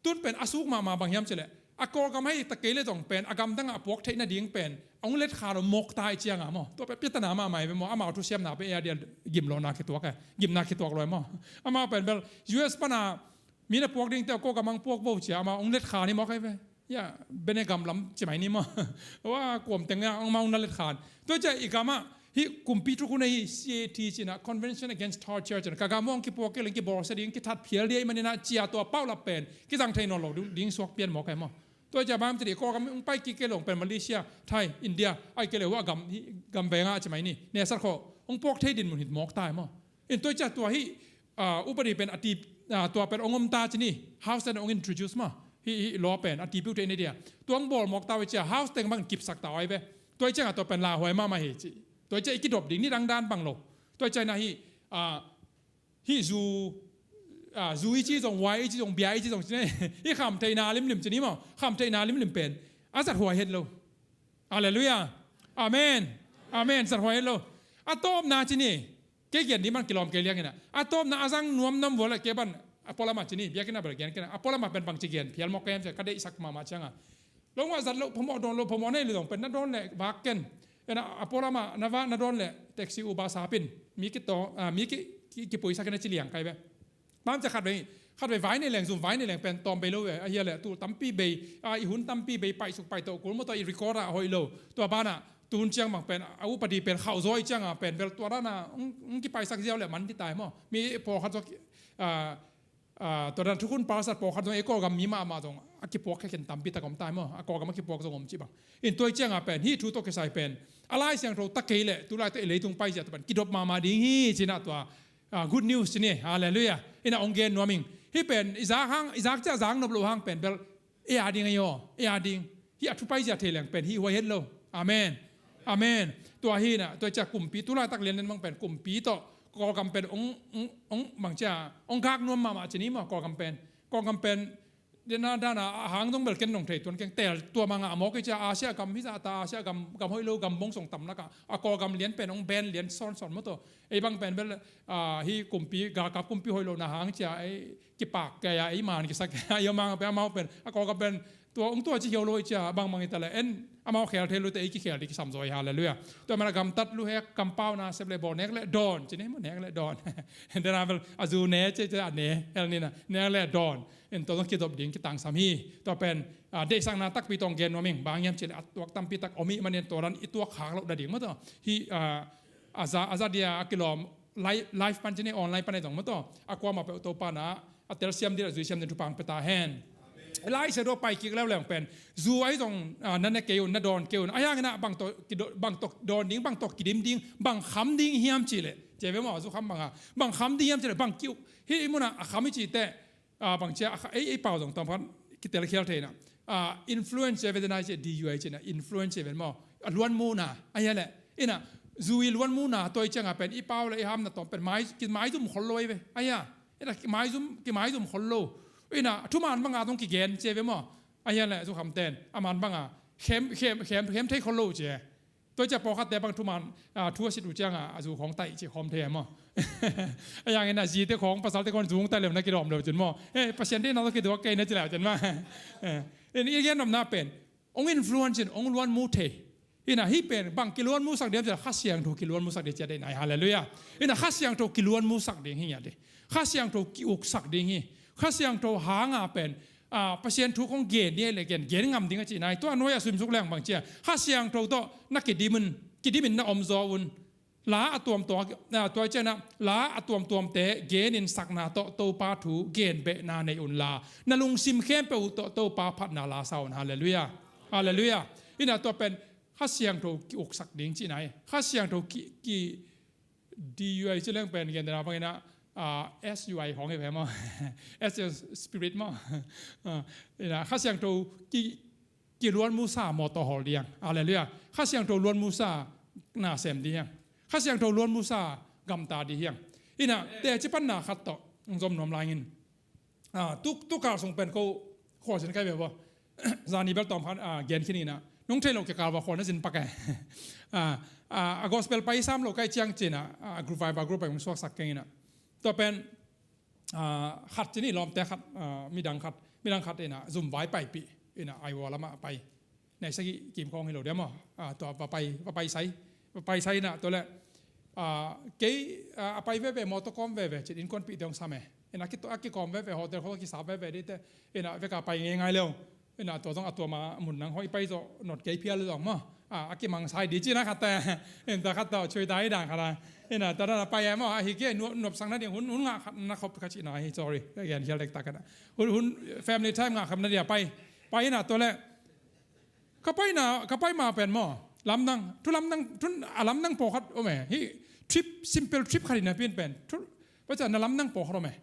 tun pen a suk mahmah bang hiam ci le, a Kawlgam hai ta kei le zong pen, a gamdang a puak theih nading pen, a ong let kha lo mawk ta i cianga maw. Tua pen piatana mahmah ai ve maw, amau thusiamna pen, ei a dia gim lo na kituak e, gimna kituak lo ai maw. Amau pen bel, U S pana, mi na puak ding te, Kawlgam ang puak vo cia, amau ong let kha ni mawk ai ve. Ya, bene gam lam ci mai ni maw. Wa, kuam teng ya, ong mau na let khan. Tua cia i gama, hi kumpi thukhun hi C A T cina, Convention Against Torture cina. Ka gam ong kipuak kei leng kibawlsia ding, kithat phial dia i manina cia tua pau lap pen. Kizang thei nawn lo ding, ding suak pian mawk ai maw. Tua cia bam ci di Kawlgam ong pai kik kei leng pen Malaysia, Thai, India, ai kei le hua gam, hi, gam venga ci mai ni. Nesat kho, ong puak thei din mun hit mawk ta ai maw. In tua cia tua hi, a, upadi pen a ti, a, tua pen ong om ta ci ni, House ten ong introduce ma, hi, hi law pen a ti piu te ni dia. Tua ong bawl mawk ta ve cia, House teng bang kipsak ta ai ve. Tua cianga tua pen lauhuai mahmah hi ci. Tua cia i kidop ding ni dang dan bang lo. Tua cia na hi, a, hi zu, a, zu i ci zong, wai i ci zong, bia i ci zong ci ni. Hi kham theihna limlim ci ni maw, kham theihna limlim pen. A zathuai het lo. Halleluiah. Amen. Amen. Zathuai het lo. A tawpna ci ni. Kei gen di man kilawm kei liangina. A tawpna a zang nuam nuam vua le kei ban a pualama ci ni. Biakina bel gen kena. A pualama pen bang ci gen. Phial mawk kem cia ka deihsak mahmah cianga. Lo ngah zat lo phamawh dawn lo phamawh nei lo dong pen na dawn le vak ken. Ena a pualama na va na dawn le taxi Uber sapin. Mi ki to, a, mi ki, ki, kipuisak ina ci liang kai ve. Bang cia khat vei, khat vei vai nei leng, zum vai nei leng pen tawm bei lo ve, a hia le, tu tampi bei, a, i hun tampi bei, paisuk paito, kul maw tua i record a hoih lo. Tua bana, tu hun ciang bang pen, a upadi pen, khauh zaw i cianga pen, bel tua dana, ong, ong kipaisak ziau le man ti tai maw. Mi pawlkhat zaw, a, a, tua dana thukhun palsat pawlkhat zaw, e Kawlgam mi mahmah zong, a kipuak khe ken tampi tak om tai maw, a Kawlgam a kipuak zong om ci bang. In tua i cianga pen, hi thu tawh kisai pen, a Lai Siangtho ta kei le, tu lai tawh i leitung paizia tua pen, kidop mahmah ding hi, cina tua, Ah, good news ci ni, halleluiah. Ina ong gen nuam ing. Hi pen, i zak hang, i zak cia zak nop lo hang pen, bel, e a ding ayo, e a ding. Hi a thupai zia thei leng pen, hi huai het lo. Amen. Amen. Tua hi na, tua cia kumpi, tu laitak lianlian bang pen kumpi tawh Kawlgam pen ong, ong, ong bang cia ong gak nuam mahmah ci ni maw, Kawlgam pen. Kawlgam pen dena dana a hang dong bel ken nong thei tuan keng tel tua manga a mawk i cia Asia gam hi zah ta, Asia gam, gam hoih lo gam bong song tam laka a Kawlgam lian pen ong ben lian sawnsawn maw tawh. Ei bang pen bel, ah, hi kumpi, galkap kumpi hoih lo na hang cia ei kipak kei a, ei man kisak kei a, ei mang pen, amau pen, a Kawlgam pen tua ong tua ci hiau lo i cia bangbang i ta le en amau khel thei lo te ei kikhel di kisam zaw hi, halleluiah. Tua mana gamtat lu hek kampau na sep le bawl nek le dawn ci ni maw, nek le dawn. Dena bel a zu ne ci, ci a ne hel ni na, nek le dawn. En tua zong kidop ding kitangsam hi. Tua pen, ah, deihsakna takpi tawh gen nuam ing, bang hiam ci le a tuak tampi tak om ih manin tua dan i tuak khak loh da ding maw tawh. Hi, ah, a za, a za dia a kilawm live, live pan ci ni, online pan ei zong maw tawh. A kuamah peuh Topa na a telsiam ding a zuisiam ding thupha ong pia ta hen. Lai sia dua pai kik leuleu pen zu ahi zong, ah, na ne kei un, na dawn kei un. A hiangin ah bang tawh kido-, bang tawh dawn ding, bang tawh kidim ding, bang kham ding hiam ci le. Ci ve maw, zu kham bang a. Bang kham ding hiam ci le, bang kiuk. Hi i mun ah a kham i ci te, ah, bang cia, ah, ei, ei pau zong tawm khan kitel khial thei na. Ah, influence ve dena ci, D U I ci na, influence ve maw. A luan mu na, a hia le. Ina, zu i luan mu na, tua i cianga pen, i pau le i ham na tawm pen, mai, ki mai zum khol lo i ve. A hia. Ina, ki mai zum, ki mai zum khol lo. Ina, thuman banga zong kigen ci ve maw. A hia le, zu kham ten. A man banga, khem, khem, khem, khem thei khol lo ci. Tua cia pawlkhatte bang thuman, ah, thu a sit uh cianga a zu khawng taih ci khawm thei maw. A hiangin a zite khawng, pasalte khawng zu khawng taih leu na kilawm leu cin maw. Eh, Pasian deihna tawh kiduak kei na ci leu cin maw. Eh, in i gen nopna pen ong influence in ong luan mu thei. Ina hi pen bang kiluan mu sak diam ci le Kha Siangtho kiluan mu sak ding ci a deihna hi, halleluiah. Ina Kha Siangtho kiluan mu sak ding hi ngiat ding. Kha Siangtho ki-uk sak ding hi. Kha Siangtho hanga pen, ah, Pasian thu kong gen ni le gen, gen ngam ding a ci nai. Tua nuai a suimsuk leng bang cia Kha Siangtho tawh na kidimin, kidimin na om zaw un. La a tuamtuam, ah, tua ciana la a tuamtuamte genin sakna tawh Topa thu gen behna nei unla, na lungsim khempeuh uh tawh Topa phatna la sa un. Halleluiah. Halleluiah. Ina tua pen Kha Siangtho ki-uk sak ding ci nai. Kha Siangtho ki, ki, D U I ci leng pen gen dena bangina, ah, S U I khawng hi ve maw. S U I spirit maw. Ah, ina, Kha Siangtho ki, ki luan musa mawtaw hawl ding. Halleluiah. Kha Siangtho luan musa na sem ding. Kha Siangtho luan musa gamta ding. Ina, te ci panna khat tawh, zom nuam lai ngin. Ah, tu, tu kal sung pen ko khualzin kai ve bo. Zani bel tawm khan, ah, gen khin ina. Nong thei lo kikal va khual na zin pak e. Ah, ah, a gospel pai sam lo kai ciang cina, ah, group vai ba group pai hong suaksak keng ina. Tua pen, ah, khat cini lawmte khat, ah, midang khat, midang khat ina, zum vai paipi ina, Aiwa lama pai. Nei sagih kim khawng hi lo dia maw. Ah, tua va pai, va pai sai. Va pai sai na, tua le, ah, kei, ah, a pai veve, mawtaw kawm veve, cin innkuanpihte hong sam e. Ina ki, a kikawm veve, hotel khawng kisap veve dite. Ina veka pai ngeingai leu. Ina tua zong a tua ma mun nang hoi pai zo, not kei phial zong maw. Ah, a kimang sai di cina khat te. Ina tua khat tawh chui tai dang khat a. Ina tua dana pai e maw, a hi kei nuap, nuapsang na ding hun, hun ngah khat na khop khat cina hi, sorry. Again, hial dek tak kana. Hun, hun family time ngah khat na dia pai. Pai ina tua le. Ka paina, ka pai ma pen maw, lamdang, thu lamdang, thu a lamdang pawlkhat om e. Hi trip, simple trip khat ina pin pen, thu, paca na lamdang pawlkhat om e.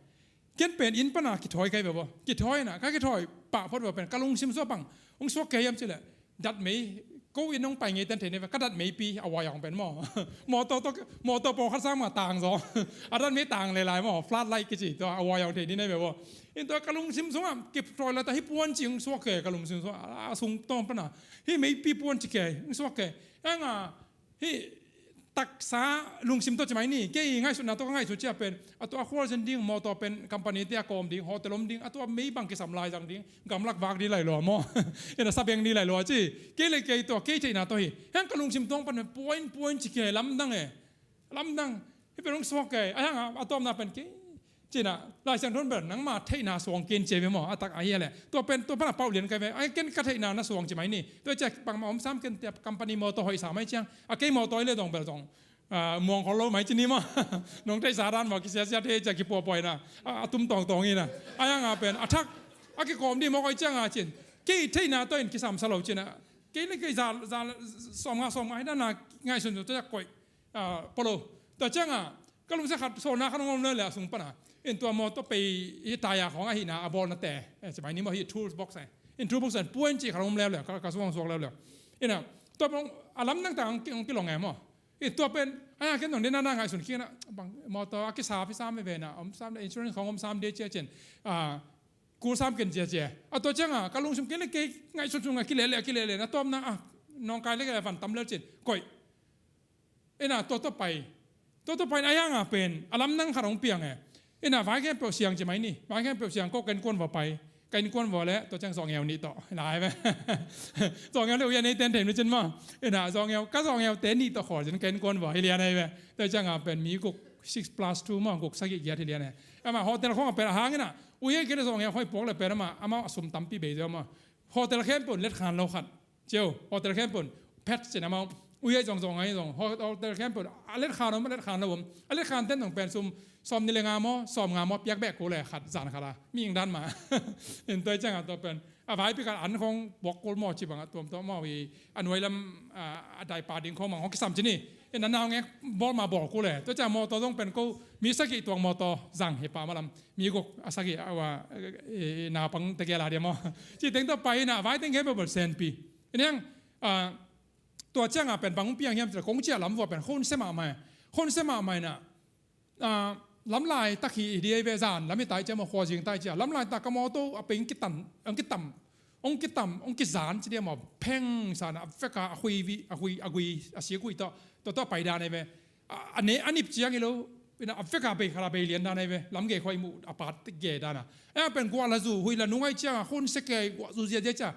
Ken pen inn pana kithawi kai ve bo. Kithawi na, ka kithawi pah phot ve pen, ka lungsim sua pang. Hong suak kei hiam ci le, datmei, ko inn hong pai ngei ten thei ne ve, ka datmei pi, a wai hong pen maw. Mawtaw tawh, mawtaw pawlkhat sang ma tang zaw. A datmei tang le lai maw, flood light kici, tua a wai hong thei ni ne ve bo. In tua ka lungsim sungah, kithawi la ta hi puan ci hong suak kei, ka lungsim sungah, a sung tawng pana. Hi meipi puan ci kei, hong suak kei. Anga, hi taksa lungsim tawh ci mai ni, kei ngaihsutna tawh ka ngaihsut cia pen, a tua a khualzin ding, mawtaw pen, company te a kawm ding, hotel om ding, a tua mei bang kisam lai zang ding, gamlak vak ding lai lua maw. Ina sabeng ding lai lua ci, kei le kei tua, kei theihna tawh hi. Heng ka lungsim tawng pan pen, puan, puan ci kei, lamdang e. Lamdang, hi pen hong suak kei, a hang a, a tawpna pen kei. Cina, Lai Siangtho bel, nangma theihna suang ken ci ve maw, a tak a hi a le. Tua pen, tua pan a pauh lian kai ve, a ken ka theihna na suang ci mai ni. Tua cia pang ma om sam ken tia company mawtaw hoih sa mai ciang. A kei mawtaw i le dong bel dong. Ah, muang khol lo mai ci ni maw. Nong theihsa dan maw, kisiasia thei cia kipuapuai na. A, a tum tawngtawng i na. A yang a pen, a thak. A kikawm di maw koi ciang a cin. Kei theihna tawh in kisam sa lo cina. Kei le kei za, za, sawm nga, sawm nga, hi dan a ngaihsun tua cia koih. Ah, polo. Tua cianga, ka lungsia khat, sawlna khat hong om le le a sung pana. In tua mawtaw pei hi taya khawng ahihna a bawlna te. Eh, ci mai ni maw hi tools box eh. In tools box en puan ci khat hong om le le, ka, ka suang suak le le. Ina, tua pong, a lamdang ta hong ki, hong kilong e maw. I tua pen a, ken dong den a na ngaihsun khin a, bang mawtaw a kisap hi sam ve na, om sam le insurance khong om sam de cia cin. A, kul sam ken cia cia. A tua cianga ka lungsim ken le kei ngaihsun sunga kilele kilele na tawmna a, nawngkai le kei van tam lel cin. Koih. Ina tua tua pai. Tua tua pai a yanga pen a lam nang khat hong piang e. Ina vai khempeuh siang ci mai ni. Vai khempeuh siang ko ka innkuan va pai. Ka innkuan va le tua ciang zawngeu nih tawh. Lai ve. Zawngeu le uya nei ten thei nu cin ma. Ina zawngeu ka zawngeu te nih tawh khawl cin ka innkuan va hi lian ai ve. Tua cianga pen mi guk six plus two ma guk sagih giat hi lian ai. Ama hotel khong a pen a hang ina. Uya kei le zawngeu khoi puak le pen ama ama a sum tampi bei zeu ma. Hotel khempeuh let khan lo khat. Ciau, hotel khempeuh phet cin amau. Uya zong zong ngai zong. Ho-, hotel khempeuh a let khan om, a let khan lo om. A let khan ten zong pen sum sawm ni le nga maw, sawm nga maw piak beh kul le khat zan khat a. Mi ing dan ma. In tua cianga tua pen. A vai pi khat an khong buak kul maw ci bang a tuam tua maw i a nuai lam, a, a dai pa ding khong mang hong kisam ci ni. In a nau ngek bawl ma bawl kul le. Tua ciang mawtaw zong pen ko mi sagih tuang mawtaw zang hi pa ma lam. Mi guk a sagih a wa, e, e, naupang tegel a dia maw. Ci teng tua pai ina vai teng khempeuh bel senpi. In heng, a, tua cianga pen bang hong piang hiam cih leh kong ciah lam vua pen khon se mahmah e. Khon se mahmah ina, a, lamlai tak hi hi dia i ve zan lam hi tai cia maw khuazing tai cia. Lamlai tak ka mawtaw a pei hong kitan, hong kitam, hong kitam, hong kizan ci dia maw. Pheng sana a veka a hui vi, a hui, a gui, a sia gui tawh, tawh, tawh pai dan ai ve. A, a ne, a nip ciang hi lo, ina a veka bei khala bei lian dan ai ve. Lam gei khua i muh a pat gei dan a. E a pen guah la zu, hui la nung ai cianga khon se kei guah zu zia zia cia.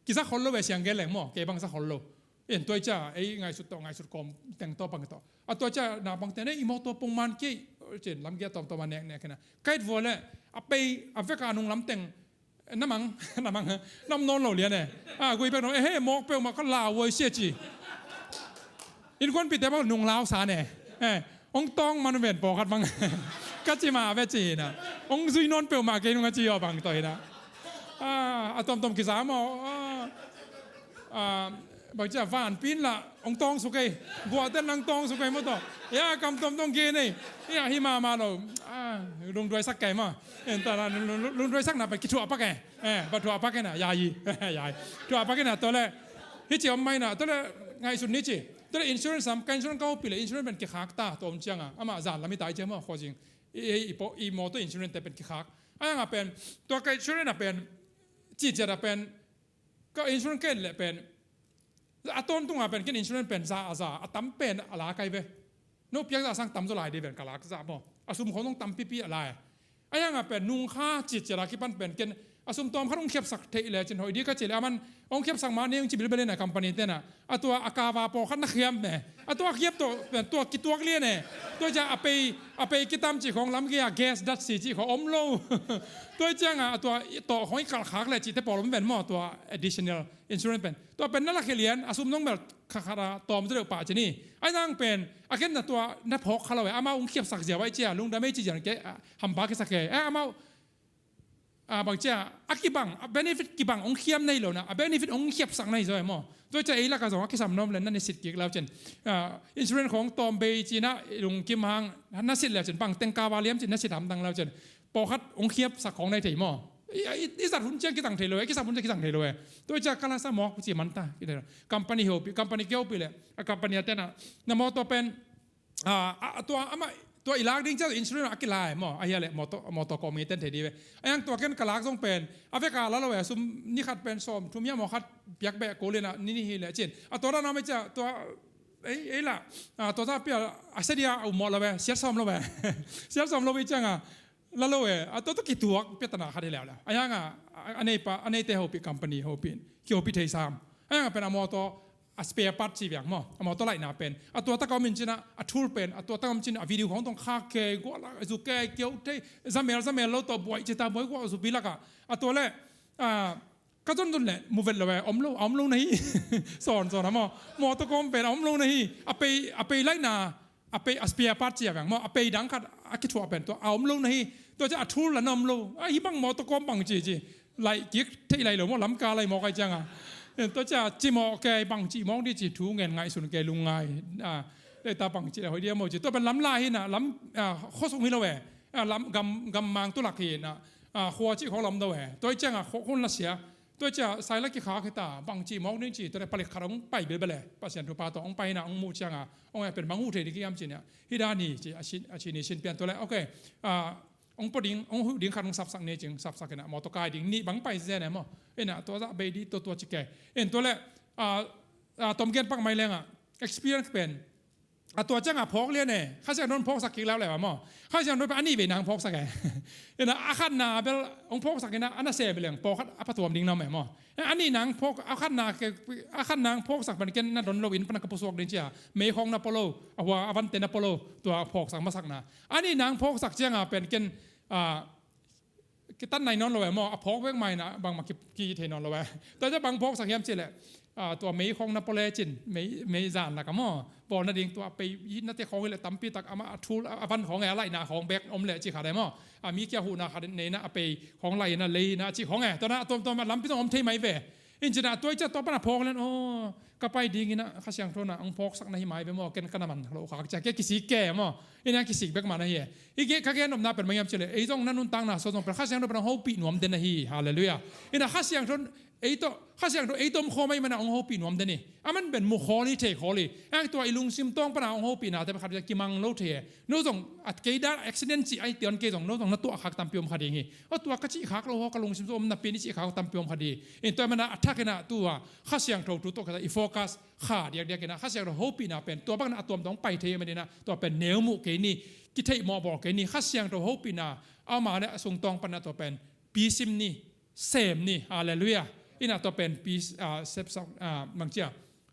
Kizak khol lo ve siang gen leng maw, kei bang zak khol lo. En tua i cia, ei ngaihsut tawh, ngaihsut kawm teng tawh bang tawh. A tua cia, na bang teng, ei i mawtaw pongman kei, cin lam kia tawmtawm a nek nek kena. Kait vua le, a pei, a veka nung lam teng, na mang, na mang, nam nawn lo lian e. A, gui pek nawn, e he, mawk peuhmah ka lau voi sia ci. Innkuanpihte bang nung lau sa ne. Eh, hong tawng man ven pawlkhat bang. Ka ci mah ve ci na. Hong zui nawn peuhmah kei nung a ci aw bang tawh hi na. Ah, a tomtom kizam aw. Ah, ah, bang ci a vanpin lah hong tawng suk ei. Guahten nang tawng suk ei maw tawh. Ya, kam tomtom gen ei. Ya, hi mahmah lo. Ah, lungduaisak kei maw. En ta na, lung, lung, lungduaisak na pen kithuah pak e. Eh, va thuah pak e na, ya hi. Ya hi. Thuah pak e na, tawh le. Hi ci om mai na, tawh le ngaihsun ni ci. Tawh le insurance sam, ka insurance ka hopih le insurance pen kikhak ta, tawh om cianga. Amah zan lam hi ta i ciang maw, khuazing. I, i, i, po, i mawtaw insurance te pen kikhak. A yanga pen, tua ka insurance a pen, ci ciat a pen, ka insurance ken le pen, a tawntunga pen ken insurance pen za a za, a tam pen a la kai ve. No piak za sang tam zaw lai dih ven ka lak za maw. A sum khong nong tam pipi a lai. A yanga pen nungkha citciat a kipan pen ken a sum tawm khat hong khiapsak theih le cin hoih dih ka ci le a man hong khiapsak ma ne hong ci bilbel in a company tena. A tua a kava pawlkhat na khiam ne. A tua khiap tawh pen tua kituak lian e. Tua cia a pei, a pei kitam cih khong lam kia gas dat si cih khong om lo. Tua cianga a tua tawh khong i kalkhak le cihte pawl om ven maw tua additional insurance pen. Tua pen na lak hi lian, a sum nong bel kha khat a tawm zaw deuh pah ci ni. Ai nang pen, a ken na tua, na phawk kha lo e, amau hong khiapsak zia vai cia, lungdam ei ci zia ke, a, hampa kisak ke. Eh, amau, a, bang cia, a kibang, a benefit kibang hong khiam nei lo na, a benefit hong khiapsak nei zaw e maw. Tua cia ei laka zong a kisam nom le na ne sit kik lau cin. A, insurance khong tawm bei ci na, lungkim hang, na sit le cin, bang teng kava liam cin, na sit hamtang lau cin. Pawlkhat hong khiapsak khong nei thei maw. I, i, i zat hun ciang kitang thei lo e, kisap hun ciang kitang thei lo e. Tua i ciang ka la sa mawk ci man ta. Company hopi, company ke hopi le. A company a tena. Na mawtaw pen, a, a, a tua ama, tua i lak ding ciang insurance a kilai maw. A hia le mawtaw, mawtaw kawm ngi ten thei di ve. A yang tua ken ka lak zong pen. A veka la lo e, sum ni khat pen sawm, thum hia maw khat piak beh ko le na, ni ni hi le cin. A tua dan a mai cia, tua, ei, ei la. A, tua ta pia, a sedia, a um maw lo e, siat sawm lo e. Siat sawm lo e cianga. La lo e, a tua tua kituak pia tana khat hi leu la. A yanga, a, a nei pa, a neite hopi company hopi, ki hopi thei sam. A yanga pen a mawtaw, a spare part ci viang maw. A mawtaw laihna pen. A tua taka om in cina, a tool pen, a tua taka om cina, a video khong tong khak ke, gua la, zu ke, kiau thei, zamel, zamel lo tawh buai, cita buai gua zu bi laka. A tua le, a, ka zon zon le, mu vet lo e, om lo, a om lo na hi. Sawn, sawn, a maw. Mawtaw kawm pen, a om lo na hi. A pei, a pei laihna, a pei a spare part ci a veng maw, a pei dang khat a kithuah pen tua a om lo na hi. Tua cia a thul la na om lo. A hi bang maw tua kawm bang ci ci. Lai kik thei lai lo maw, lamka lai maw kai cianga. Tua cia ci maw kei bang ci maw di ci thu ngen ngaihsun kei lungngai. A, le ta bang ci la hoi dia maw ci. Tua pen lam lai hi na, lam, a, khuasung hi lo e. A, lam gam, gam mang tulak hi na. A, khua ci khong lam do e. Tua cianga khua khun la sia. Tua ciah sai la kikhak hi ta, bang ci mawk ding ci, tua le palik khat hong pai bilbel e, Pasian thupha tawh hong pai hi na, hong muh ciangah hong e pen bang huh thei ding hiam ci na, hi dan hi ci, a sin, a sin hi sin pian tua le, ok, hong pua ding, hong huh ding khat hong sapsak ni cing, sapsak hi na, mawtaw kai ding nih bang pai zen e maw, hi na, tua zah bei dih tua tua ci ke, in tua le, a, a, tom gen pak mai lengah, experience pen, a tua ciangah phawk lian e, Kha Siangtho in phawksak kik leuleu a maw. Kha Siangtho in a nih vei nang phawksak e. Ina a khatna bel hong phawksak ina a na sem leng pawlkhat a phatuam ding na om e maw. A nih nang phawk, a khatna ke, a khatna hong phawksak pen ken na don lo in pan ka pusuak ding cia. Meikhawng na pua lo, a hua a vante na pua lo, tua phawksak masakna. A nih nang phawksak ciangah pen ken, a, kitat nai nawn lo e maw, a phawk vek mai na bangmah ki, ki thei nawn lo e. Tua ciah bang phawksak hiam cih leh, a, tua meikhawng na pua lecin, mei, mei zan lak a maw, bawl nading tua pei, i na te khawng hi leh tampi tak amah a thul, a van khawng e, a laihna khawng bek om leh cih khat e maw. A mi kia huhna khat nei na a pei khawng laih na lei na cih khawng e. Tua na a tuamtuam a lampi zong om thei mai ve. In cina tua i cia tua pana phawk len, aw, ka pai dingina Kha Siangtho na hong phawksak na hi mai ve maw, ken ka na man lo khak cia, ke kisik ke maw, ina kisik bek man ahi e. Hi ke ka gen nopna pen mangiam cile, ei zong na nuntakna so zong pen Kha Siangtho pen hong hopih nuam den ahi, halleluiah. Ina Kha Siangtho ei tawh, Kha Siangtho ei tawh om khawm ahi mana hong hopih nuam den hi. A man pen mu khawl hi, thei khawl hi. Ang tua i lungsim tawng pana hong hopihna te khat kimang lo thei e. No zong at kei dan accident ci ai tion kei zong, no zong na tuah khak tampi om kha ding hi. A tua ka cih khak lo haw, ka lungsim zong om napi ni cih khak tampi om kha ding hi. In tua mana a thak ina tua Kha Siangtho thu tawh ka i focus kha diakdiak ina Kha Siangtho hopihna pen tua bangna a tuam dong pai thei a manina tua pen neu muh kei ni, kitheih mawh bawl kei ni, Kha Siangtho hopihna a ma ne a sung tawng pana tua pen pisim ni, sem ni, halleluiah. Ina tua pen pi, a, sepsak, a, mangcia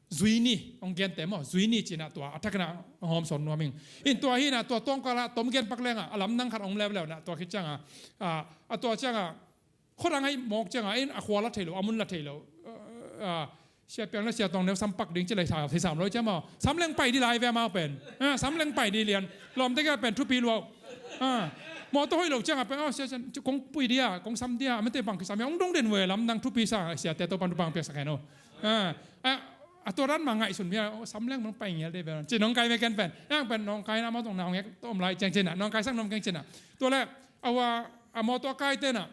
zui ni, hong gente maw, zui ni cina tua a thak ina hong hawm sawn nuam ing. In tua hi na tua tawngkala tom gen pak lenga a lamdang khat hong leuleu na tua khit cianga, a, a tua cianga khuadang ahi mawk cianga in a khua la thei lo, a mun la thei lo. A, a, sia piang le sia tawng neu sam pak ding ci lei sa thei sam lo cia maw, sam leng pai di lai ve mau pen. A, sam leng pai di lian. Lawm te kia pen thupi luau. A, mawtaw hoih lo cianga pen, a, sia, sia, kong pui dia, kong sam dia, a mete bang kisam ia, hong dong den ve lamdang thupi sa, sia te to pan tu bang piaksak hen o. A, a, a tua dan ma ngaihsun mia, o, sam leng mang pai ngel de ve. Ci nong kai me ken pen. Yang pen nong kai na ma tong na hong ek tom lai ciang cina. Nong kai sang nong keng cina. Tua le, a wa, a mawtaw kai te na.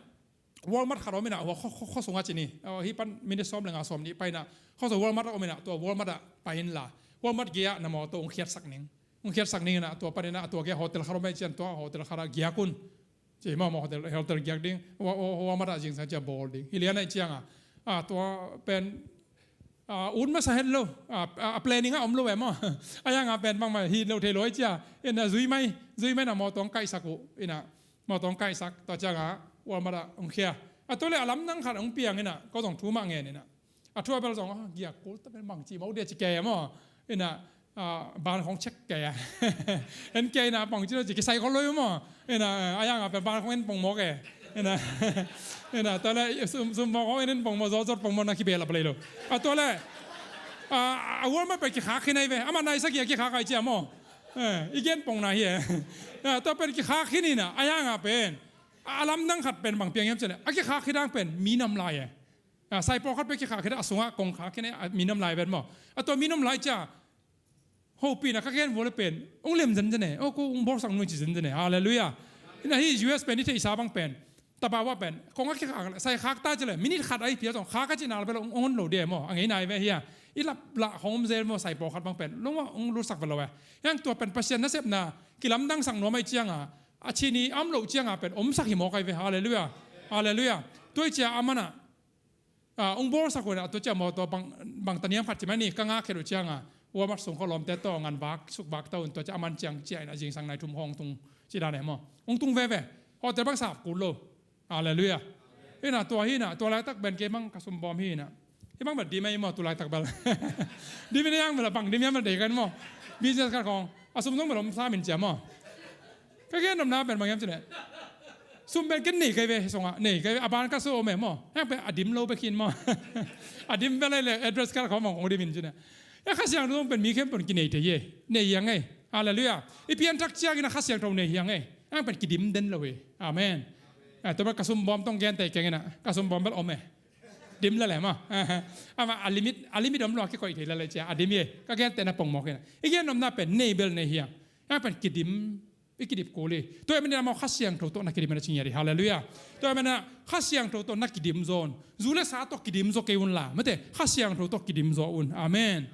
Walmart khat om ina, a wa kho, kho, kho sunga cini. A wa hi pan minit sawm le nga sawm ni pai na. Kho so Walmart om ina, tua Walmart a pai in la. Walmart gia na mawtaw ung khiat sak ning. Ung khiat sak ning ina, tua pan ina, tua gia hotel khat om ina cian tua hotel khat a gia kun. Ci maw maw hotel, hotel giak ding, wa, wa, wa mata jing sa cia bawl ding. Hi lian ai cianga. A, tua pen, a, un masa het lo. A, a, a planning a om lo e maw. A yanga pen bangmah hi lo thei lo ai cia. Ina zui mai, zui mai na mawtaw hong kaihsak uh. Ina mawtaw hong kaihsak, tua cianga, wa mata hong khia. A tua le a lamdang khat hong piang ina, ko zong thu mah ngen ina. A thu a bel zong, a, giak kul ta pen bang ci maw dia ci kei a maw. Ina, a, ban khong cek kei a. En kei ina bang ci lo ci kisai khong lo i maw. Ina, a yang a pen ban khong en pong mawk e. Ina, ina, tua le, sum, sum pong khong en en pong maw, zot zot pong maw na kibel a palei lo. A tua le, a, a Walmart pen kikhak khin ai ve. Ama nai sa kia kikhak ai cia maw. E, i gen pong na hi e. A, tua pen kikhak khin ina, a yang a pen. A lamdang khat pen bang piang hiam cia le. A kikhak khin dang pen, minam lai e. A, sai pawlkhat pek kikhak khit a sungah kong khak khin a minam lai vet maw. A tua minam lai cia hopihna ka gen vua le pen hong lem zenzen e. O ko hong bawlsak nung ci zenzen e. Halleluiah. Ina hi U S pen i theihsa bang pen. Tapa vua pen kong a kikhak le sai khak ta ci le minit khat ai pia zong khak a ci na le pen hong hon lo dia maw. A ngei nai ve hia. I lap lah hong om zel maw sai pawlkhat bang pen. Lungah hong lutsak ve lo e. Yang tua pen Pasian nasepna kilamdangsak nuam ai cianga. A cini am lo cianga pen omsak hi mawk ai ve. Halleluiah. Halleluiah. Tua i cia a mana. A, ung bawlsak uh ina, tua cia maw, tua bang, bang taniam khat ci mai ni, ka ngak khet uh cianga, Walmart sung kho lawmte tawh ngan vak, suk vak ta un, tua cia a man ciang cia ina, zingsang nai thum hong tung, ci dan e maw. Ung tung veve, hotel bang sap kul lo. Halleluiah. Ina, tua hi ina, tua laitak ben kei bang ka sum bawm hi ina. Hi bang bel dim e maw, tu laitak bel. Dim ina yang bel bang, dim yang bel dei kan maw. Business kan khong, a sum zong bel om sa min cia maw. Ka gen nopna pen bang hiam cih leh sum pen ken nei kei ve, hi sungah nei kei ve, a ban ka so om e maw. Hang pen a dim lo bek hin maw. A dim vel le address card khawng mawng kong dim in cih leh. Ya Kha Siangtho pen mi khempeuh in kinei thei hi. Nei hiang ei. Halleluiah. I pianthak ciangin a Kha Siangtho nei hiang ei. Hang pen kidim den lo hi. Amen. A, tua pen ka sum bawm tawh gen tei keng in a. Ka sum bawm bel om e. Dim lel e maw. Amah a limit, a limit om lo a kikoih thei lel e cia. A dim hi. Ka gen tei na pongmawk in a. I gen nopna pen nei bel nei hiang. Hang pen kidim I kidip kul hi. Tua ahih manin amau Kha Siangtho tawh na kidim in a ci ngiat hi. Halleluiah. Tua ahih manin Kha Siangtho tawh na kidim zaw un. Zu le sa tawh kidim zaw kei unla, mate, Kha Siangtho tawh kidim zaw un. Amen.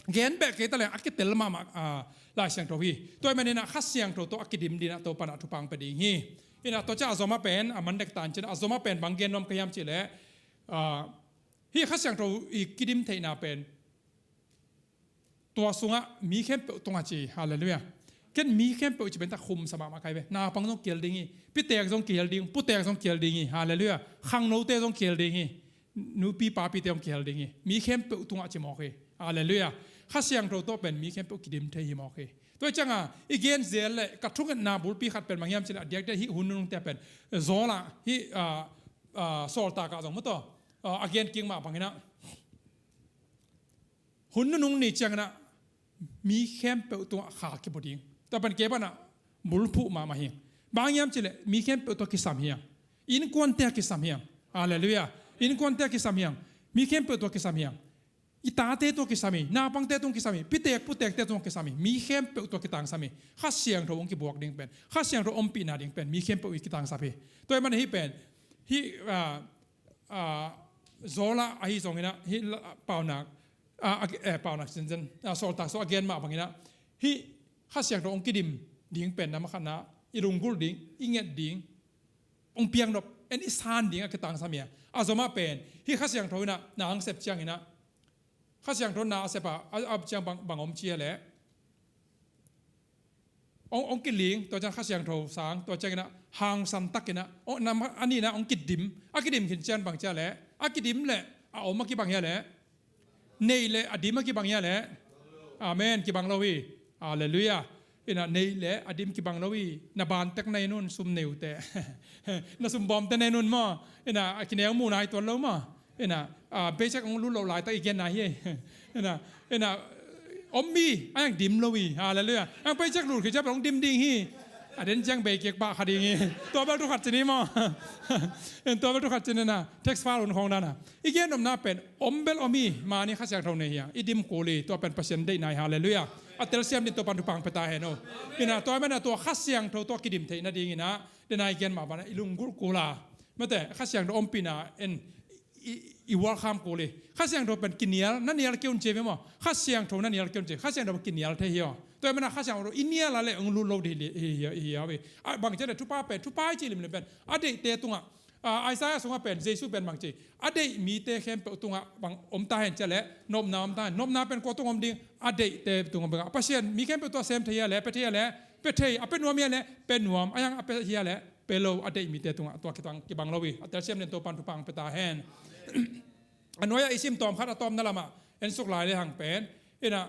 Gen beh kei ta leng a kitel mahmah, ah, Lai Siangtho hi. Tua ahih manin Kha Siangtho tawh a kidim dingin Topa'n thupha hong pia ding hi. Ina tua ciang a zom a pen a man dek ta in cin, a zom a pen bang gen nuam ka hiam cih leh, ah, hih Kha Siangtho i kidim theihna pen tua sungah mi khempeuh tungah ci. Halleluiah. Ken mi khempeuh ci pen tak khum sa mahmah ka hi ve. Naupang zong kihel ding hi. Pitek zong kihel ding, putek zong kihel ding hi. Halleluiah. Khangnote zong kihel ding hi. Nupi papite zong kihel ding hi. Mi khempeuh tungah ci mawk hi. Halleluiah. Kha Siangtho tawh pen mi khempeuh kidim thei hi mawk hi. Tua ciangin i gen zel leh ka thungetna bulpi khat pen bang hiam cih leh a diakdiak hih hun nunungte pen Zawla hih, ah, ah, Sawltak ah zong maw taw, ah, a gen kik mah bangin ah hun nunung ni ciangin ah mi khempeuh tungah kha kibua ding. Tua pen kei banah bulphuh mahmah hi. Bang hiam cih leh mi khempeuh tawh kisam hi hang. Innkuante a kisam hi hang. Halleluiah. Innkuante a kisam hi hang. Mi khempeuh tawh kisam hi hang. I tate tawh kisam hi. Naupangte tawh kisam hi. Pitek putekte tawh kisam hi. Mi khempeuh tawh kitangsam hi. Kha Siangtho hong kibuak ding pen, Kha Siangtho ompihna ding pen mi khempeuh i kitangsap hi. Tua ahih manin hih pen hih, ah, ah, Zawla ahi zongin ah hih la-, Paunak, ah, a, eh, Paunak sinsen, ah, Sawltak sung a gen mah bangin ah hih Kha Siangtho hong kidim ding pen na ma khatna i lunggulh ding, i nget ding, hong piaknop, en i san ding a kitangsam hi a. A zom a pen hih Kha Siangtho in ah na hong sep ciangin ah, Kha Siangtho na a sep a, a, a ciang bang, bang om ci a leh hong, hong kiling, tua ciang Kha Siangtho sang, tua ciangin ah hangsan takin ah, hong, na ma, a nihna hong kidim, a kidim khin ciang bang ci a leh, a kidim leh a om a kibang hi a leh, nei leh a dim a kibang hi a leh. Amen. Kibang lo hi. Halleluiah. Ina nei leh a dim kibang lo hi. Na ban tek na hi un, sum nei uh teh. Na sum bawm teh na hi un maw. Ina a kineu mu nai tuan lo maw. Ina, ah, paycheck hong lut loh laitak i genna hi. Ina, ina, om hi, a hang dim lo hi. Halleluiah. A hang paycheck lut khit ciang hong dim ding hi. A den ciang bei kek pah kha ding hi. Tua bel thu khat ci ni maw. Tua bel thu khat ci ni na. Tax file hun khawng dan a. I gen nopna pen om bel om hi. Mah ni Kha Siangtho nei hi a. I dim kul hi. Tua pen Pasian deihna hi. Halleluiah. A telsiam dingin Topa'n thupha hong pia ta hen aw. Ina tua manin tua Kha Siangtho tawh kidim theihna dingin ah, den a i gen mah bangin i lunggulh kul a, mate, Kha Siangtho ompihna en i, i welcome kul hi. Kha Siangtho pen kinial, na nial kei un ci ve maw. Kha Siangtho na nial kei un ci. Kha Siangtho pen kinial thei hi aw. Tua ahih manin Kha Siangtho i nial a leh hong lut lo ding hi, hi, hi, hi, hi. A bang ci a leh thupha pen, thupha i cih limlim pen a deihte tungah, ah, Isaiah sungah pen Jesu pen bang ci, a deih mite khempeuh tungah bang om ta hen ci a leh, nopna om ta hen. Nopna pen kua tung om ding? A deihte tung om ding. Pasian mi khempeuh tawh sem thei hi a leh, pia thei hi a leh, pia thei, a pia nuam hi a leh pia nuam, a hang a pia hi a leh pia lo, a deih mite tungah tua kitang kibang lo hi. A telsiam dingin Topa'n thupha hong pia ta hen. A nuai-ah i sim tawm khat, a tawpna lamah en suk lai le hang pen, ina,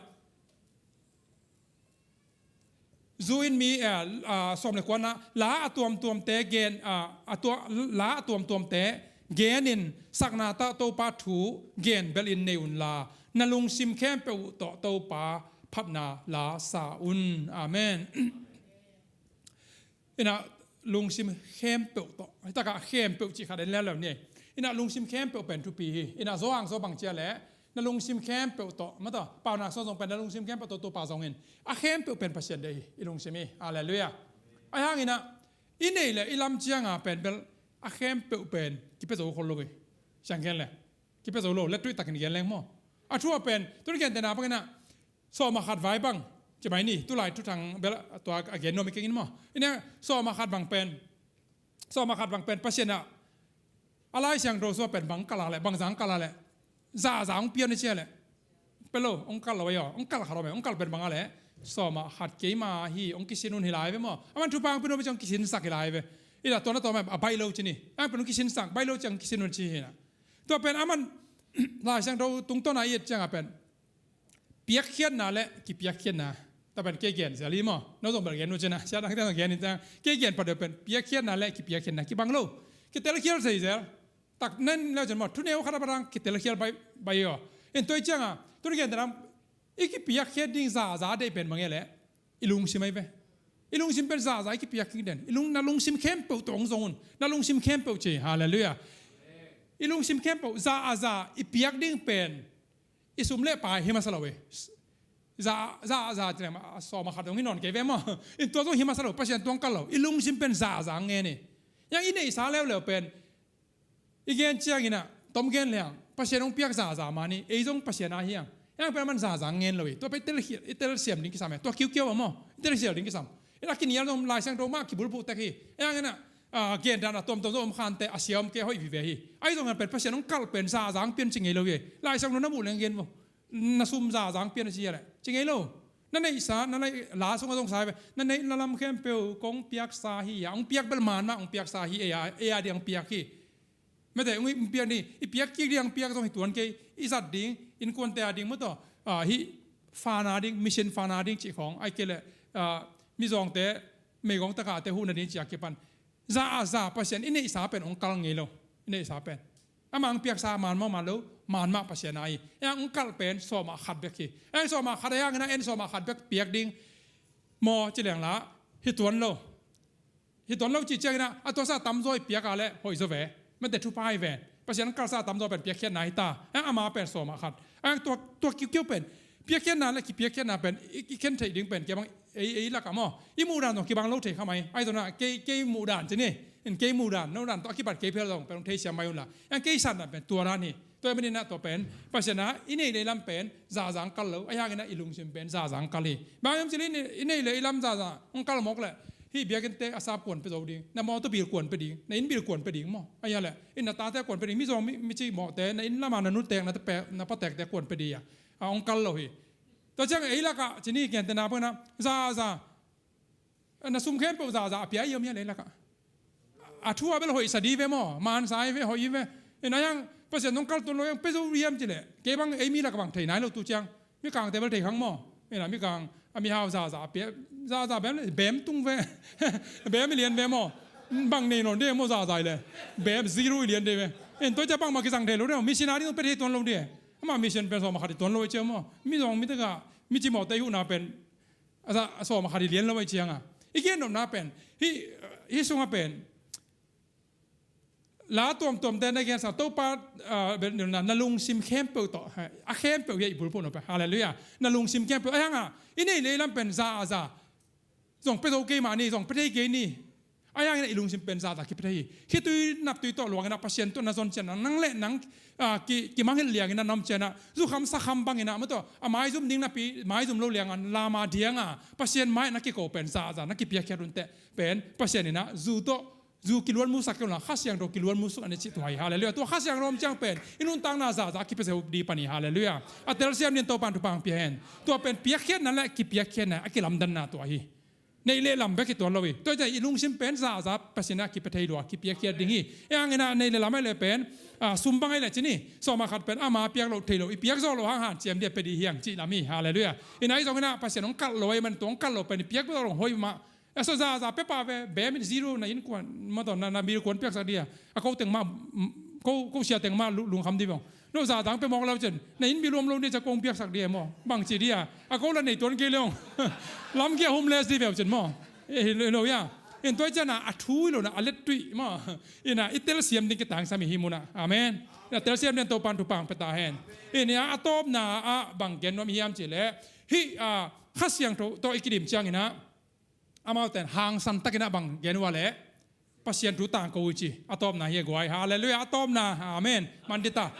zu in mi, eh, ah, sawm le kuana, la a tuamtuamte gen, ah, a tua, la a tuamtuamte genin sakna tawh Topa thu gen belin nei unla, na lungsim khempeuh tawh Topa phatna la sa un. Amen. Ina lungsim khempeuh tawh. Hih takah khempeuh cih khat en leuleu ni. Ina lungsim khempeuh pen thupi hi. Ina Johan sung bang ci a leh, na lungsim khempeuh tawh, maw taw, Paunak sung zong pen na lungsim khempeuh tawh Topa zong in. A khempeuh pen Pasian deih hi, i lungsim hi. Halleluiah. Ahi hangin ah i neih le i lam ciang a pen bel a khempeuh pen kipia zo khol lo hi. Siang gen le kipia zo lo, lettuih takin gen leng maw. A thu a pen tuni gentehna bangin ah sawm ah khat vai bang ci mai ni, tulai thuthang bel tua a gen nuam hi keng in maw. Ina sawm ah khat bang pen, sawm ah khat bang pen Pasian ah a Lai Siangtho sung pen bang kal a leh, bang zah kal a leh, zahzah hong pia ni ci a leh, pia lo, hong kal lo hi aw. Hong kal khat om hi, hong kal pen bang a leh, sawm ah khat keima hi, hong kisin un hi lai ve maw. Aman thupha hong pia nuam hi ciang hong kisinsak hi lai ve. Ina tua na tawm a baih lo ci ni. A hang pen hong kisinsak, baih lo ciang hong kisin un ci hi na. Tua pen aman Lai Siangtho tungtawn a i et ciang a pen piakkhiatna le kipiakkhiatna. Tua pen kei gen zel hi maw. No zong bel gen un ci na. Sia dangte zong gen in ciang, kei gen pah deuh pen piakkhiatna le kipiakkhiatna kibang lo. Kitelkhial thei zel. Tak nen leu cin maw, thuneu khat a pat hang kitelkhial baih, baih hi aw. In tua hi ciang a, tuni gentehna i kipiakkhiat ding zahzah a deih pen bang hi a leh, i lungsim ahi ve. I lungsim pen zahzah i kipiak kik den. I lung, na lungsim khempeuh tawh hong zong un. Na lungsim khempeuh ci. Halleluiah. I lungsim khempeuh zahzah i piak ding pen i sum le pai hi masa lo hi. Za, za, za, ci leng a sawm a khat dong hi nawn kei ve maw. In tua zong hi masa lo, Pasian tua hong kal lo. I lungsim pen za, za ngen hi. Hiang i neihsa leuleu pen i gen ciangin ah, tom gen leng Pasian hong piak za, za man hi. Ei zong Pasian a hi hiang. Hiang pen aman za, za ngen lo hi. Tua pen i telsiam ding kisam hi. Tua kiukiau a maw, i telsiam ding kisam. In a kinial zong Lai Siangtho mah kibulphuh tek hi. Hiang in ah, a, gen dan a tuamtuam zong om khante, a sia om kei hoih vive hi. Ahi zong hiang pen Pasian hong kal pen za, za hong pian ci ngei lo hi. Lai Siangtho na muh leng gen maw. Na sum za, za hong pian a sia leh ci ngei lo. Na neihsa, na neih la sungah zong sa hi ve. Na neih na lam khempeuh kong piaksa hi a, hong piak bel man mah hong piaksa hi, ei a, ei a ding hong piak hi. Mate, hong piak ni, i piak kik ding hong piak zong hi tuan kei, i zat ding, innkuante a ding maw tawh, a, hih fana ding, mission fana ding cih khawng, ahih kei leh, a, mizawngte, meigong takahte huhna ding cih a kipan. Za a za Pasian i neihsa pen hong kal ngei lo, i neihsa pen. Amah hong piaksa man maw man lo, man mah Pasian a hi. Hiang hong kal pen sawm a khat bek hi. Hiang sawm a khat a hiang in ah en sawm a khat bek piak ding maw ci leng la, hi tuan lo. Hi tuan lo cih ciangin ah, a tuasa tamzaw i piak a leh hoih zaw ve. Mate thupha hi ven. Pasian kalsa tamzaw pen piakkhiatna hi ta. Hiang ama pen sawm a khat. Hiang tua, tua kiukiau pen piakkhiatna le kipiakkhiatna pen i, i khen theih ding pen kei bang ei, ei lakah maw, i muhdan zong kibang lo thei kha mai. Ahi zong ah kei, kei muhdan ci ni. In kei muhdan, no dan tawh a kipat kei phel zong pen hong theisiam mai un la. Hiang kei sandan pen tua dan hi. Tua ahih manin ah tua pen Pasian a i neih le i lam pen za, za hong kal lo. Ahi hangin ah i lungsim pen za, za hong kal hi. Bang hiam cih leh i neih le i lam za, za hong kal mawk leh hih biakinnte a sap kuan pia zo ding, na mawtaw bil kuan pia ding, na inn bil kuan pia ding maw. Ahi a leh in na tate kuan pia ding, mizawng mi, mici mawhte, na inn lamah na nuteek, na pateekte kuan pia ding a, a hong kal lo hi. Tua ciang ei lakah ci ni, gentehna bangin ah za, za, na sum khempeuh za, za a pia hi om hia lei lakah? A thu a bel hoihsa di ve maw, mansa hi ve, hoih hi ve. In a hiang Pasian hong kal tuan lo hiang pia zo hiam cih leh, kei bang ei mi lakah bang thei nai lo tu ciang. Mikangte bel thei khang maw. In a mikang a mihau za, za a pia, za, za bem, bem tung ve. Bem i lian ve maw. Bang nei nawn de maw za, za i leh. Bem zero i lian de ve. In tua ciang bangmah kizang thei lo de maw, missionary zong pia thei tuan lo de. Amah mission pen sawm a khat i tuan lo i ciang maw. Mizawng mi takah mici mawhte i huhna pen a za, a sawm a khat i lian lo ahih ciangin i gen nopna pen hih, hih sungah pen la tuamtuamte na gensa Topa, a, bel na, na lungsim khempeuh tawh, a khempeuh hi a i bulphuh nop pen. Halleluiah. Na lungsim khempeuh. Ahi hangin i neih le i lam pen za a za zong pia zo kei mah ni, zong pia thei kei ni. Ahi hangin i lungsim pen za, za kipia thei hi. Khitui naptui tawh luangin ah Pasian tawh na zon ciang nang, nang le nang, a, ki, kimangngilh liangin ah na om ciang ah, zukham sakham bangin ah, maw tawh a maizum ding napi maizum lo liangin ah, lam a diang a Pasian mai na kiko pen za, za na kipiakkhiat un teh pen Pasian in ah zu tawh, zu kiluan musak kei un la, Kha Siangtho kiluan musuk a ni cih tua hi. Halleluiah. Tua Kha Siangtho om ciang pen i nuntakna za, za kipia zo ding pan hi. Halleluiah. A telsiam dingin Topa'n thupha hong pia hen. Tua pen piakkhiatna le kipiakkhiatna a kilamdanna tua hi. Neih le lam bek hi tuan lo hi. Tua hi ciang i lungsim pen za, za Pasian a kipia thei lua, kipiakkhiat ding hi. Ahi hangin ah neih le lam ahih leh pen, a, sum bang ahih leh ci ni, sawm a khat pen ama piak loh thei lo, i piak zawh loh hang hanciam ding a pia ding hi hang cih lam hi. Halleluiah. In ahi zongin ah Pasian hong kalh lo ahih man tua hong kalh lo pen i piak zawh loh hoih mah. A sawm za, za pia pah ve, bem in zero, na innkuan, maw tawh na, na bil kuan piaksak ding a. A ko teng mah, ko, ko sia teng mah lu, lungkham ding bang. No za dang pia mawk lo ciang, na inn bil luam lo ni ciang kong piaksak ding e maw. Bang ci ding a. A ko la nei tuan kei leng. Lamkia homeless ding veu ciang maw. Eh, hi lo, hi lo ia. In tua hi ciang a, a thu hi lo na, a lettuih maw. In a, i telsiam ding kitangsam hi hih mun ah. Amen. In a telsiam dingin Topa'n thupha hong pia ta hen. In a, a tawpna ah bang gen nuam hiam cih leh, hih, a, Kha Siangtho tawh i kidim ciangin ah, amaute in hangsan takin ah bang gen uh a leh, Pasian thu tangko uh ci. A tawpna hi a guai. Halleluiah. A tawpna. Amen. Man ding ta.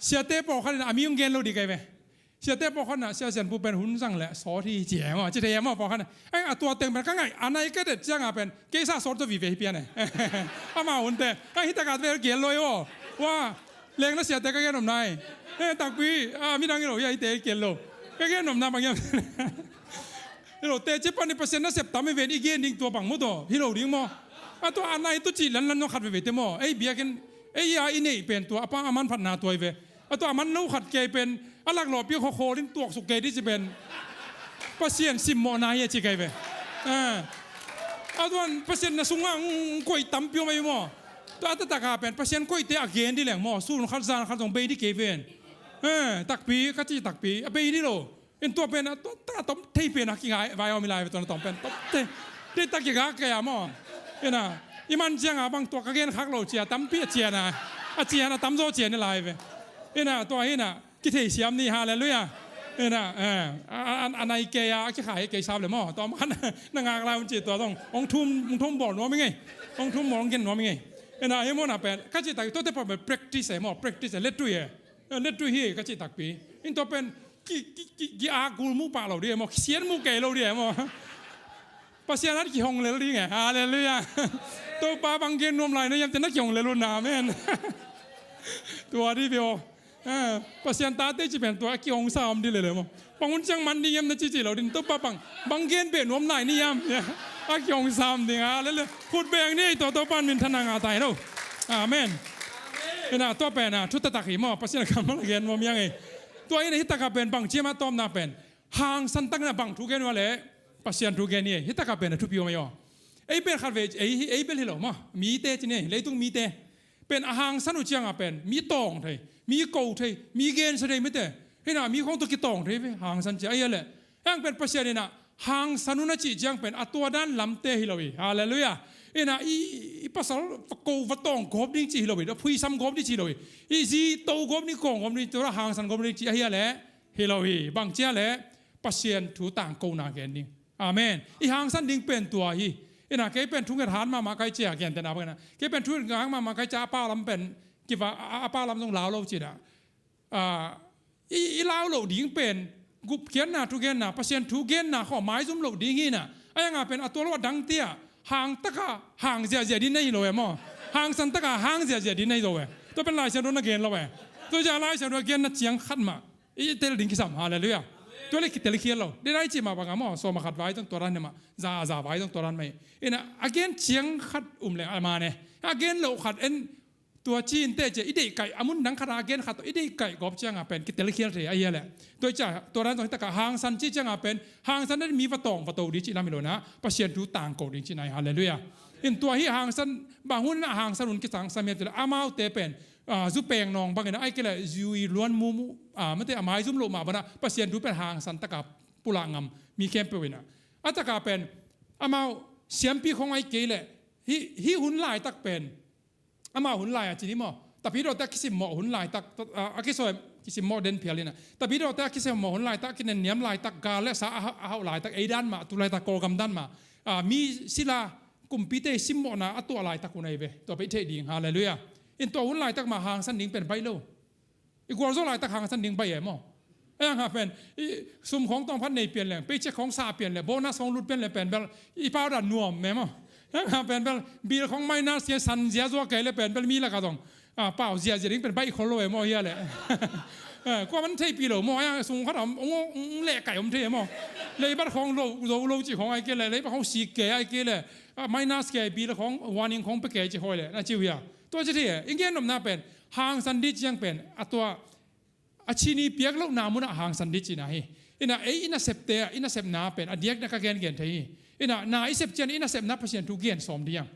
Siate pawlkhat in a mi hong gen lo ding kei ve. Siate pawlkhat in a Sia Sian Pu pen hun zang leh sawt hi ci e maw. Ci thei e maw pawlkhat in a. Ai, a tua teng pen ka ngaih a nai ka det ciang a pen kei sa sawt zaw vive hi pian e. Amau hunte. Ai, hi takah vel gen lo hi aw. Wa. Leng na siate ka gen nopna hi. Eh, takpi. A, midang hi lo hi a, hihte gen lo. Ka gen nopna bang hiam. Hi lo, teci pan i Pasian nasep tam hi ve in i gen ding tua bang maw tawh. Hi lo ding maw. A tua a nai tu cih lanlan zong khat veve te maw. Ei biakinn, ei a i neih pen tua, a pa a manphatna tua hi ve. A tua a man lo khat kei pen, a laklawhpi khawkhawl in tuaksuk kei ding ci pen. Pasian simmawhna hi a ci kei ve. Eh. A tuan Pasian na sungah hong koih tampi om ahi maw. Tua a taktak a pen, Pasian koihte a gen ding leng maw. Sun khat zan khat zong bei ding kei ven. Eh, takpi, ka ci takpi, a bei ding lo. In tua pen a, tua ta tom thei pen a kingai vai om hi lai ve tua na tom pen. Tom thei. Thei ta kigak kei a maw. In a, i man ciang a bang tua ka gen khak lo ci a tampi a cian a. A cian a tamzaw cian hi lai ve. In a, tua hi in a, kithei siam ni, halleluiah. Ena, eh, a, a, a nai kei a, a kikhai kei sap le maw. Tua man na ngak lai un ci tua zong. Ong thum, ong thum bawl nuam i ngei. Ong thum bawl ong gen nuam i ngei. Ena, hi maw na pen. Ka ci tak, tuate pa pen practice e maw, practice e, let tui e. Eh, let tui hi, ka ci takpi. In tua pen, ki, ki, ki, ki a gul mu pah lo di e maw, kisian mu kei lo di e maw. Pasian at kihong lel ding e. Halleluiah. Topa bang gen nuam lai na hiam te na kihong lel un na, amen. Tua di bia. Ah, Pasian tate ci pen tua a kihong sa om di lele maw. Bang hun ciang man ding hiam na cici lo ding, Topa bang, bang gen beh nuam lai ni hiam. A kihong sa om ding, halleluiah. Khut beng ni ei tua, Topa min thana ngah ta hi lo. Amen. Ina tua pen a thu taktak hi maw, Pasian kammal a gen maw miang ei. Tua ina hi taka pen bang ciam a tawmna pen hangsan takna bang thu gen ua le Pasian thu gen hi ei. Hi taka pen a thupi om ei aw. Ei pen khat ve, ei, ei bel hi lo maw, mite ci ni ei, leitung mite. Pen a hangsan uh cianga pen mi tawng thei, mi ko thei, mi gensia thei mite. Hina mi khong tawh kitawng thei ve hangsan cia ahi a leh. Hang pen Pasian ina hangsan uh na cih ciang pen a tua dan lamte hi lo hi. Halleluiah. Ina i, i pasal va ko va tawng gawp ding cih hi lo hi. A phuisam gawp ding cih hi lo hi. I zi to gawp ding, kawng gawp ding, tua hangsan gawp ding cih ahi a leh. Hi lo hi. Bang cia leh Pasian thu tangkona gen ding. Amen. I hangsan ding pen tua hi. Ina kei pen thunget han mahmah kai cia, gentehna bangina. Kei pen thunget han mahmah kai cia, a pa lam pen kiva, a, a pa lam zong lau lo cina. A, i, i lau lo ding pen gupkhiatna, thugenna, Pasian thu genna khaw maizum lo ding hina. A yanga pen a tua lo a dang tia hang taka hang ziazia din na hi lo e maw. Hangsan taka hang ziazia din na hi lo e. Tua pen Lai Siangtho na gen lo e. Tua zia Lai Siangtho a genna ciang khat mah i tel ding kisam, halleluiah. Tua le kitel khial lo. Dei dai ci mah banga maw, sawma khat vai zong tua dan hi mah, za a za vai zong tua dan mah hi. Ina a gen ciang khat um leng a man e. A gen lo khat en tua ci in te cia i deih kaih, a mun dang khat a gen khat tawh i deih kaih gawp cianga pen kitel khial thei ahi a leh. Tua i cia tua dan zong hi taka hangsan ci cianga pen hangsan dan mi va tawng va to ding ci lam hi lo na, Pasian thu tangko ding ci nai, halleluiah. In tua hi hangsan, bang hun ina hangsan un kisang sam hiam ci le amaute pen a, zu peng nawng bangin a, ai kei le zui luan mumu, a, mate a maizum lo mah bana Pasian thu pen hangsan taka pulak ngam mi khempeuh ina. A taka pen amau siampi khong ai kei le hi, hi hun laitak pen amau hun lai a ci ni maw. Tapidawte a kisimmawh hun laitak, a, a kisawi kisimmawh den phial ina. Tapidawte a kisimmawh hun laitak, kinenniam laitak, gal le sa a hauh, a hauh laitak, ei dan mah, tu laitak Kawlgam dan mah. A, mi sila kumpite simmawhna a tuah laitak hun ahi ve. Tua pen i theih ding, halleluiah. In tua hun laitak mah hangsan ding pen baih lo. I gualzo laitak hangsan ding baih e maw. A yanga pen i sum khong tawng phat nei pian leng, paycheck khong sa pian leng, bonus khong lut pian leng pen bel i pau dan nuam me maw. A yanga pen bel bil khong minus sia san zia zua kei le pen bel mi laka zong, a, pau ziazia ding pen baih khol lo e maw hia le. Kua man theihpih lo maw, a yanga sung khat om, ong, ong leh kaih om thei e maw. Leibat khong lo, zo lo ci khong ai kei le, leibat khong sik kei ai kei le, a, minus kei bil khong, warning khong pe kei ci khoi le na ci uh hia. Tua ci thei e, i gen nopna pen hangsan ding ciang pen a tua a cini piak lohna munah hangsan ding cina hi. Ina ei i nasepte ah, i nasepna pen a diakna ka gengen thei hi. Ina na i sep cian i nasepna Pasian thu gen sawm diang.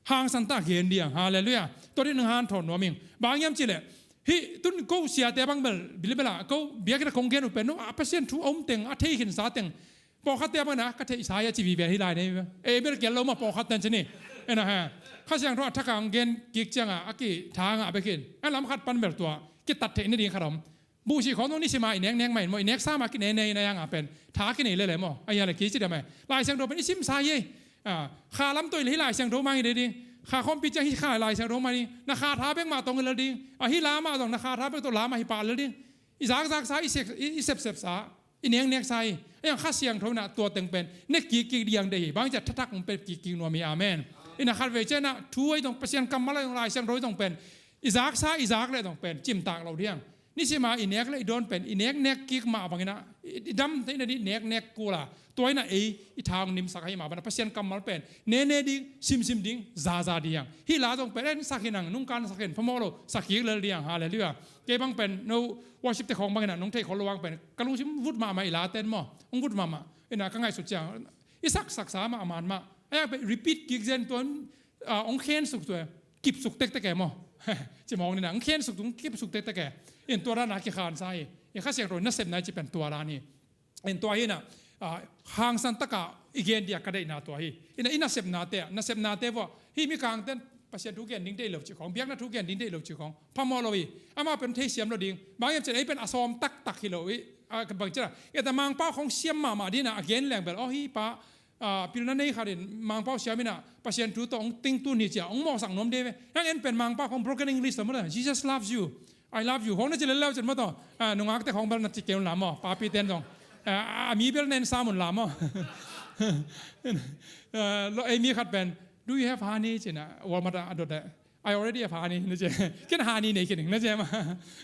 Hangsan ta gen diang, halleluiah. Tua ding nang hanthawn nuam ing. Bang hiam ci le, hi tun ko siate bang bel bilbela ko biakna kong gen uh pen no a Pasian thu a um teng, a thei khinsa teng. Pawlkhatte bangna ka theihsa hi a ci vive hi lai nei. Ei bel kial lo mah pawlkhatte an ci ni. Ena ha. Kha Siangtho a thak a ang gen kik cianga a kithang a bekin a lam khat pan bel tua kitat theih nading khat om. Buhsih khawng zong nisima i neknek mah in maw, i neksa mah kinene in a yanga pen tha kinei lele maw. A hia le kici dia mah. Lai Siangtho pen i simsa hi ei. A, kha lam tawh i le hi Lai Siangtho mah hi ding. Kha khawmpi ciang hi kha Lai Siangtho mah ding. Na kha tha bek mah tawng hi lel ding. A hi la mah zong na kha tha bek tawh la mah hi pah lel ding. I zakzaksa, i sep, i, i sepsepsa, i nekneksa hi. A yang Kha Siangtho inah tua teng pen ne kikkik diang dei hi. Bang ciah thathak hong pet kikkik nuam hi. Amen. Inah khatvei ciah inah thu ahi zong, Pasian kammal ahi zong, Lai Siangtho ahi zong pen i zaksa, i zak leh zong pen cimtak lo diang. Nisima i nek le i dawn pen i neknek kik mah bang inah i, i dam te inah i neknek kul a. Tua inah ei i tha hong nimsak ahi mah bang inah Pasian kammal pen nene ding, simsim ding, zaza diang. Hih la zong pen en sak hi nang, nungkan sak hi in phamawh lo, sak kik lel diang. Halleluiah. Kei bang pen no worship te khawng bangin ah nong theih khol lo vang pen ka lungsim vut mahmah i la ten maw, hong vut mahmah. Inah ka ngaihsut ciang i saksaksa mah a man mah. A yang pen repeat kik zen tuan, ah, hong khensuk tuan, kipsuk tektek e maw. Cimawng ninah hong khensuk tu hong kipsuk tektek e. In tua dan a kikhansa hi. I Kha Siangtho nasepna i ci pen tua dan hi. In tua hi inah, ah, hangsan taka i gen dia ka deihna tua hi. Inah i nasepnate ah, nasepnate vua hih mikangten Pasian thu gen ding deih lo cih khong, biakna thu gen ding deih lo cih khong phamawh lo hi. Amah pen theisiam lo ding. Bang hiam cih leh ei pen a sawm taktak hi lo hi. A, bang cih leh, eite Mangpau khong siam mahmah ding a, a gen leng bel, aw, hih pa, a, pilna nei khat in Mangpau siam in a, Pasian thu tawh hong tingtun hi ci a hong mawhsak nuam ding ve. Hiang en pen Mangpau khong broken English tawh maw, "Jesus loves you. I love you." Khong na ci lel leu cin maw tawh. A, nungakte khong bel na ci kei un la maw, papi ten zong. A, a mi bel na en sam un la maw. A, lo, ei mi khat pen, "Do you have honey?" ci in a, Walmart ah a dot leh, "I already have honey," na ci. "Ken honey nei khin ing," na ci maw.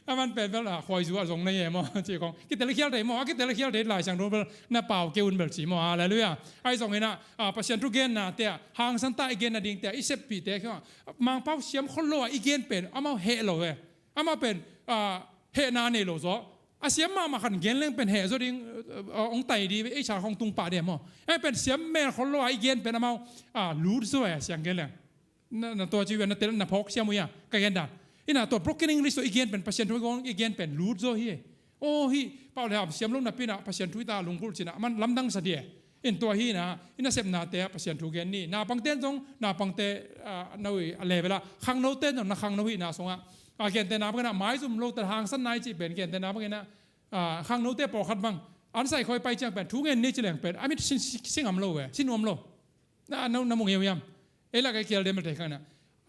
Aman pen bel, a, khuaizu a zong na hi e maw, ci khong. Kitelkhial thei maw, a kitelkhial thei Lai Siangtho bel na pau kei un bel ci maw. Halleluiah. Ahi zongin a, a, Pasian thu gennate ah, hangsan ta i genna dingte ah, i seppihte khong, Mangpau siam khol lo a i gen pen amau heh lo e. Amau pen, a, hehna nei lo zaw. A siam mahmah khat gen leng pen heh zaw ding, a, hong tai ding, ei sa khong tung pah ding maw. Ei pen siam mel khol lo a i gen pen amau, a, lut zaw e, siang gen leng. Na, na tua ci uh a, na tel na phawk siam uh hia, ka gen dan. Ina tua broken English tawh i gen pen, Pasian thu i gen pen lut zaw hi e. Aw, hih Pau le Ham siam lo napi in a, Pasian thu i ta lunggulh ci in a, aman lamdang sa ding e. In tua hi in a, i nasepnate ah Pasian thu gen ni. Naupangte in zong, naupangte, a, na uh a level ah, khangnote in zong na khangno hihna sungah, a, gentehna bangin a, maizum lote hangsanna i cih pen, gentehna bangin a, a, khangnote pawlkhat bang an saikhawi pai ciang pen thu ngen ni ci leng pen a mit sin, sin, sin ngam lo ve, sin nuam lo. Na, na, na mu ngei uh hiam? Ei lak ei kial dem thei khang na.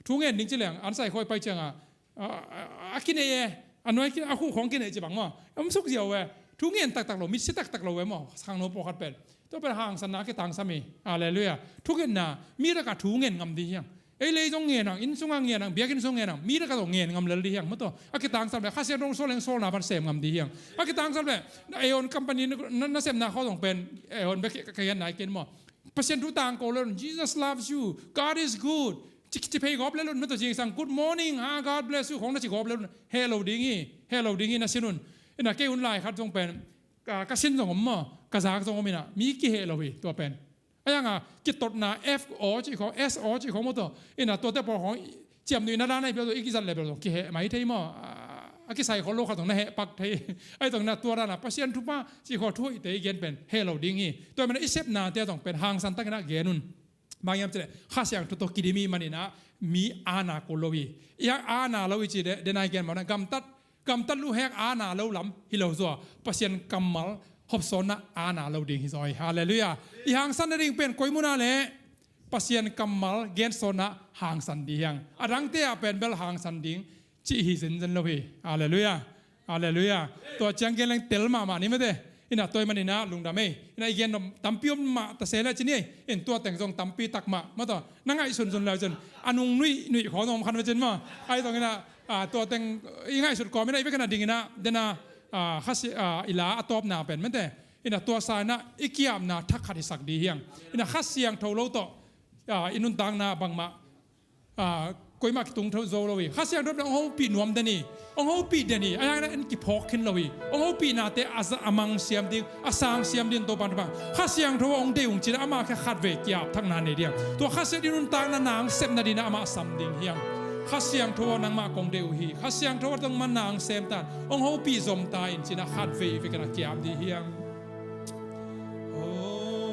Thu ngen ding ci leng an saikhawi pai ciang a, a, a, a kinei e, a nuai ki, a khuh khong kinei ci bang maw. Om suk ziau e. Thu ngen taktak lo, mitsi taktak lo e maw, khangno pawlkhat pen. Tua pen hangsanna a kitangsam hi. Halleluiah. Thu ngenna, mi lak ah thu ngen ngam ding hiang. Ei lei zong ngen ang, inn sungah ngen ang, biakinn sungah ngen ang, mi lak ah zong ngen ngam lel ding hiang. Maw tua, a kitangsam leh, Kha Siangtho hong sawl leng sawlna pan sem ngam ding hiang. A kitangsam leh, na Aeon company na, na, nasepna khawng zong pen, Aeon bek ka, ka gen nai ken maw. Pasian thu tangko lel un, "Jesus loves you, God is good." Ci, ci phei gawp lel un, maw tua zingsang, "Good morning, ha, God bless you," khong na ci gawp lel un, heh lo ding hi, heh lo ding hi na sin un. Ina kei hun lai khat zong pen, ka, ka sin zong om maw, ka zak zong om ina, mi kiheh lo hi, tua pen. A yang a, kitotna F aw cih khong, S aw cih khong maw tua. Ina tuate pawl khong, ciamnuihna dan ahi bel zong, i kizat leh bel zong, kiheh mai thei maw. A, a kisai khol lo khat zong na heh pak thei. Ahi zongin a tua dan a, Pasian thupha, cih khong thu hoihte i gen pen, heh lo ding hi. Tua ahih manin a i sepnate zong pen, hangsan takin a gen un. Bang hiam cih leh, Kha Siangtho tawh kidim ahih manin a, mi aana kul lo hi. I aana lo i cih leh, den a i gen mawk na, gamtat, gamtat luhek aana lo lam hi lo zaw. Pasian kammal hopsawnna aana lo ding hi zaw hi. Halleluiah. I hangsan nading pen koi mun ah leh Pasian kammal gensawnna hangsan ding hiang. A dangte ah pen bel hangsan ding cih hi zenzen lo hi. Halleluiah. Halleluiah. Tua ciang gen leng tel mahmah ni mate. Ina tua ahih manin a lungdam ei. Ina i gen nop tampi om mah ta se leh ci ni ei. In tua teng zong tampi tak mah. Maw tua, na ngaihsunsun leu cin, a nung nuih, nuih khawng zong om kha ve cin maw. Ahi zongin a, a, tua teng i ngaihsut kawm ina i bek ina ding ina, den a, a, Kha Si-, a, i la a tawpna pen mate. Ina tua sa ina i ki-apna thak khat i sak ding hiang. Ina Kha Siangtho lo tawh, a, i nuntakna bangmah, a, koimah kitung tho zo lo hi. Kha Siangtho pen hong hopih nuam den hi. Hong hopih den hi. A yang ina en kiphawk khin lo hi. Hong hopihnate a za-, a mang siam ding, a sang siam ding Topa'n thupha. Kha Siangtho hong deih ung cih leh amah khe khatvei ki-ap thakna nei ding. Tua Kha Siangtho i nuntakna na hong sep nading ina amah sam ding hiang. Kha Siangtho nangmah kong deih uh hi. Kha Siangtho tungah na hong sem ta in, hong hopih zom ta in cih ina khatvei vei kei na ki-ap ding hiang.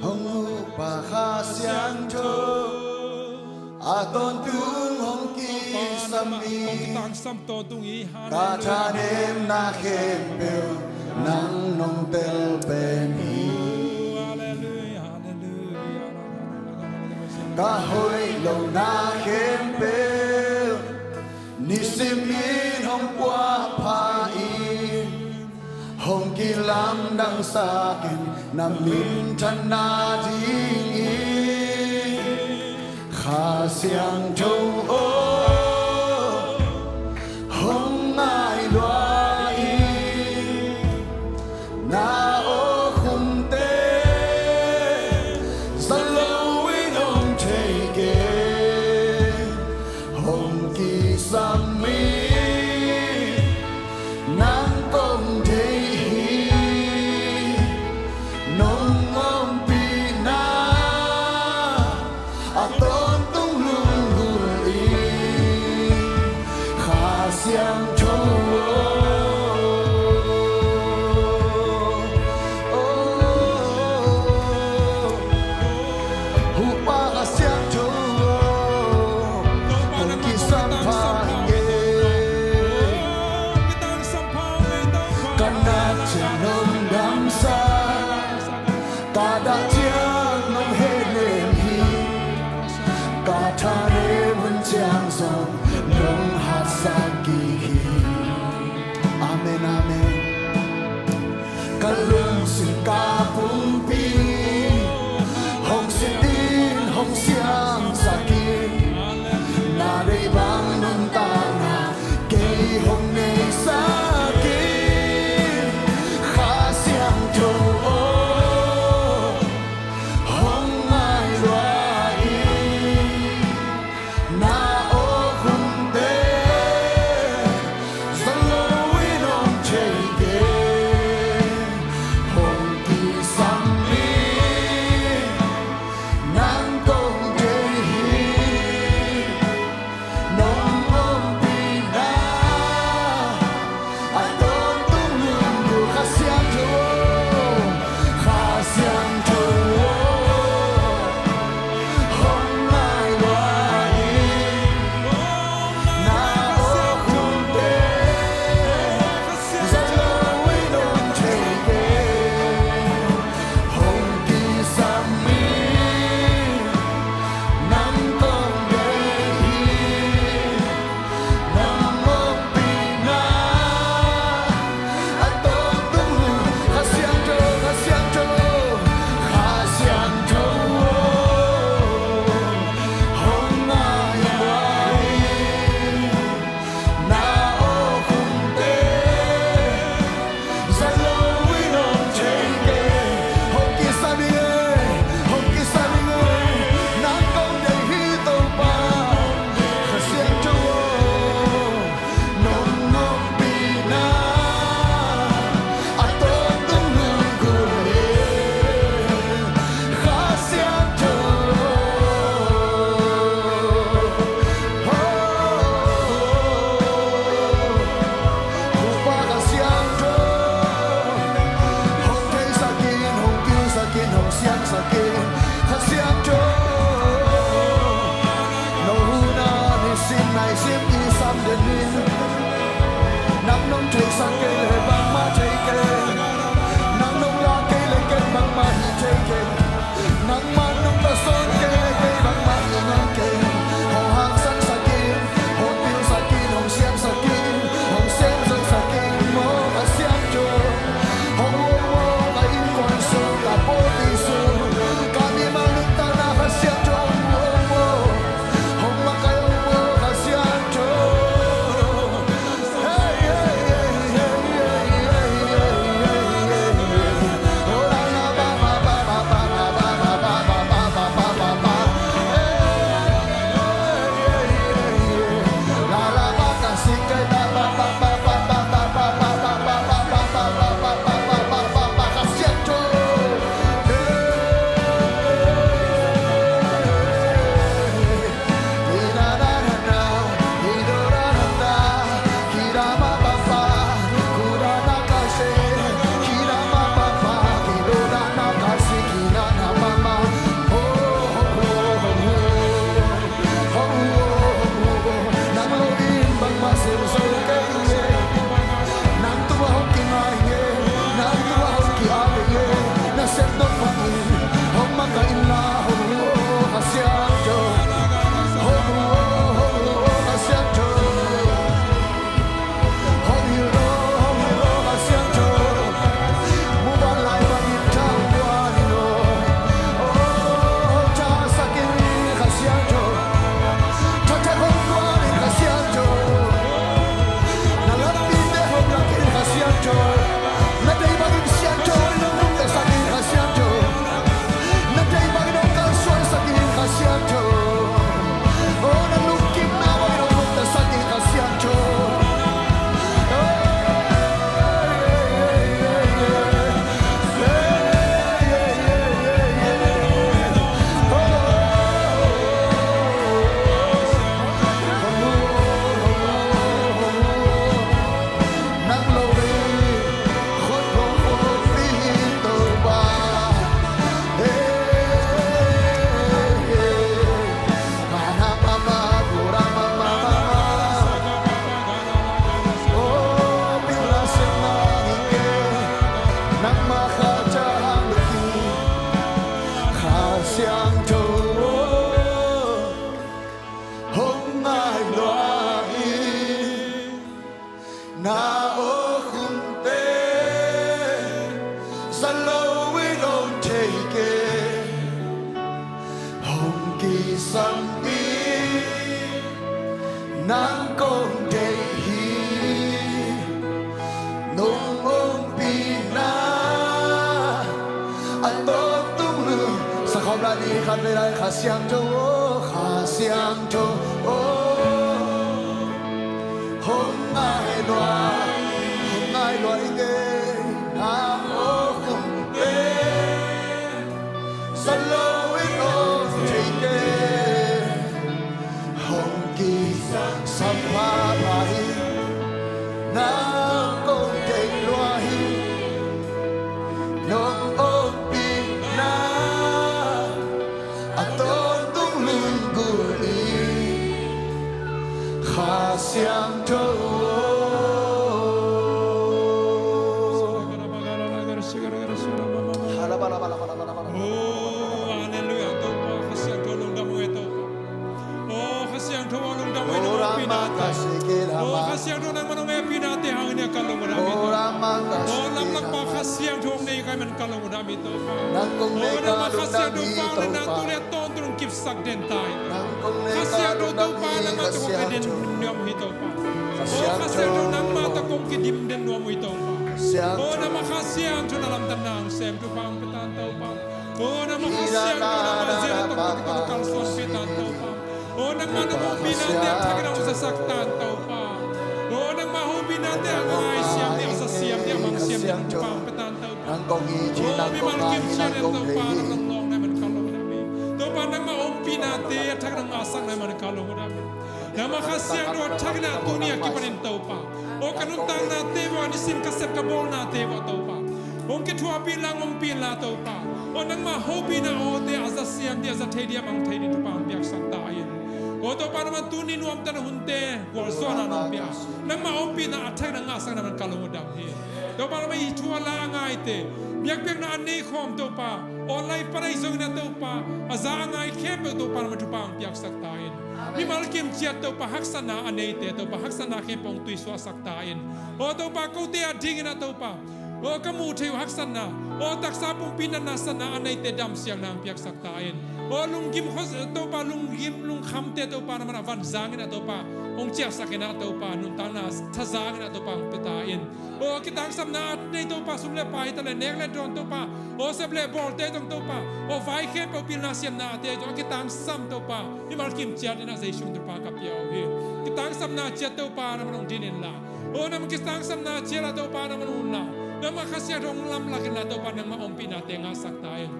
Hong hupa Kha Siangtho a tawntung hong kisam hi. Hong kitangsam tawntung hi. Ka thanemna khempeuh nang nong tel pen hi. Halleluiah, halleluiah. Ka hoih lohna khempeuh nisimin hong puahpha in, hong kilamdangsak in na minthanna dingin. Kha Siangtho aw, hong ngai lua in, na awkhumte za loin hong thei kei. Hong kisam hi, nang kong deih hi. Nong ompihna a tawntung lunggulh Nang kong deih hi, nong ompihna a tawntung lua. Sakhawm lai ni, khat vei lai. Kha Siangtho aw, Kha Siangtho aw, hong ngai lua, hong ngai lua ing e. Na aw khum pen sa lo in aw thei te hong kisam pha pha hi. Nang kong deih lua hi, nong ompihna a tawntung lunggulh hi, Kha Siangtho aw. Oh, hallelujah, Topa, Kha Siangtho lungdam ung e, Topa. Oh, Kha Siangtho aw, lungdam ung e, nong ompihna te. Oh, Kha Siangtho, nangmah nong hehpihnate hangin ka lungdam hi, Topa. Oh, lamlak pa Kha Siangtho hong nei ka hih man ka lungdam hi, Topa. Oh, nangmah Kha Siangtho vangliatna tu le a tawntung hong kipsak den ta hi, Topa. Kha Siangtho, Topa, nangmah tawh kong kidim den nuam hi, Topa. Oh, Kha Siangtho, nangmah tawh kong kidim den nuam uh hi, Topa. Oh, nangmah Kha Siangtho, na lamtanna hong sem thupha hong pia ta in, Topa. Oh, nangmah Kha Siangtho, nangmah Jesuh tawh kong kalsuanpih ta in, Topa. Oh, nangmah nong ompihna te a thak in hong zasak ta in, Topa. Oh, nangmah hopihna te a ngai siam ding, a za siam ding, a mang siam ding thupha hong pia ta in, Topa. Oh, mimal kim ciat in, Topa, nang nong lawng na hih man ka lungdam hi. Topa, nangmah ompihna te a thak in hong ngahsak na hih man ka lungdam hi. Nangmah Kha Siangtho a thak in a tuni a kipanin, Topa, oh, ka nuntakna te uah, nisim ka sep ka bawlna te uah, Topa, hong kithuahpih in la, hong ompih in la, Topa. Oh, nangmah hopihna awte a za siam ding, a za thei ding, a mang thei ding thupha hong piaksak ta in. Oh, Topa, nangmah tuni nuamtak hunte gualzawhna nong pia, nangmah ompihna a thak in hong ngahsak na hih man ka lungdam hi. Topa, nangmah hih thu a la a ngaite, biakpiakna a nei khawm, Topa, online pan ahi zongin a, Topa, a za a ngai khempeuh, Topa, nangmah thupha hong piaksak ta in. Mimal kim ciat, Topa, haksatna a neite, Topa, haksatna khempeuh hong tuisuahsak ta in. Oh, Topa, kote a dingin a, Topa, oh, ka muh theih uh haksatna, oh, taksa pumpi natna satna a neite damsiangna hong piaksak ta in. Oh, lunggim khuas, Topa, lunggim lungkhamte, Topa, nangmah a van zangin a, Topa, hong ciahsak in a, Topa, nuntakna thazang in a, Topa, hong pia ta in. Oh, a kitangsapna a nei, Topa, sum le pai ta le nek le dawn, Topa, oh, sep le bawlte zong, Topa, oh, vai khempeuh pilna siamnate zong a kitangsam, Topa, mimal kim ciat in a Jesuh thupha ka pia uh hi. Kitangsapna ciat, Topa, nangmah hong din in la. Oh, nangmah kitangsapna ciat a, Topa, nangmah hong un la. Nangmah Kha Siangtho hong lamlak in la, Topa, nangmah ompihnate ngahsak ta in.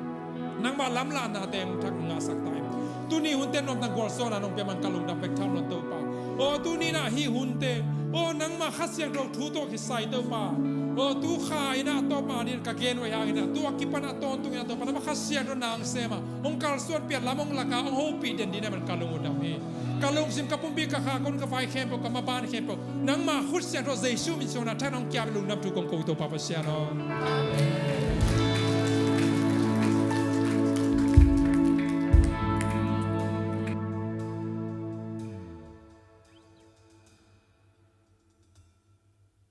Nangmah lamlahnate hong thak ngahsak ta in. Tuni hunte nuamtak gualzawhna nong pia man ka lungdam bek tham lo, Topa. Oh, tuni in a hih hunte, oh, nangmah Kha Siangtho thu tawh kisai, Topa, oh, tu kha in a tawpna dingin ka gen uh ahih hangin a, tu a kipan a tawntung in a, Topa, nangmah Kha Siangtho nang sem a hong kalsuanpih a, lam hong lak a, hong hopih den ding na hih man ka lungdam hi. Ka lungsim, ka pumpi, ka kha, ka hun, ka vai khempeuh, ka maban khempeuh, nangmah khut siangtho Jesuh min suangin a thak in hong kiam in lungdam thu kong ko, Topa Pasian aw.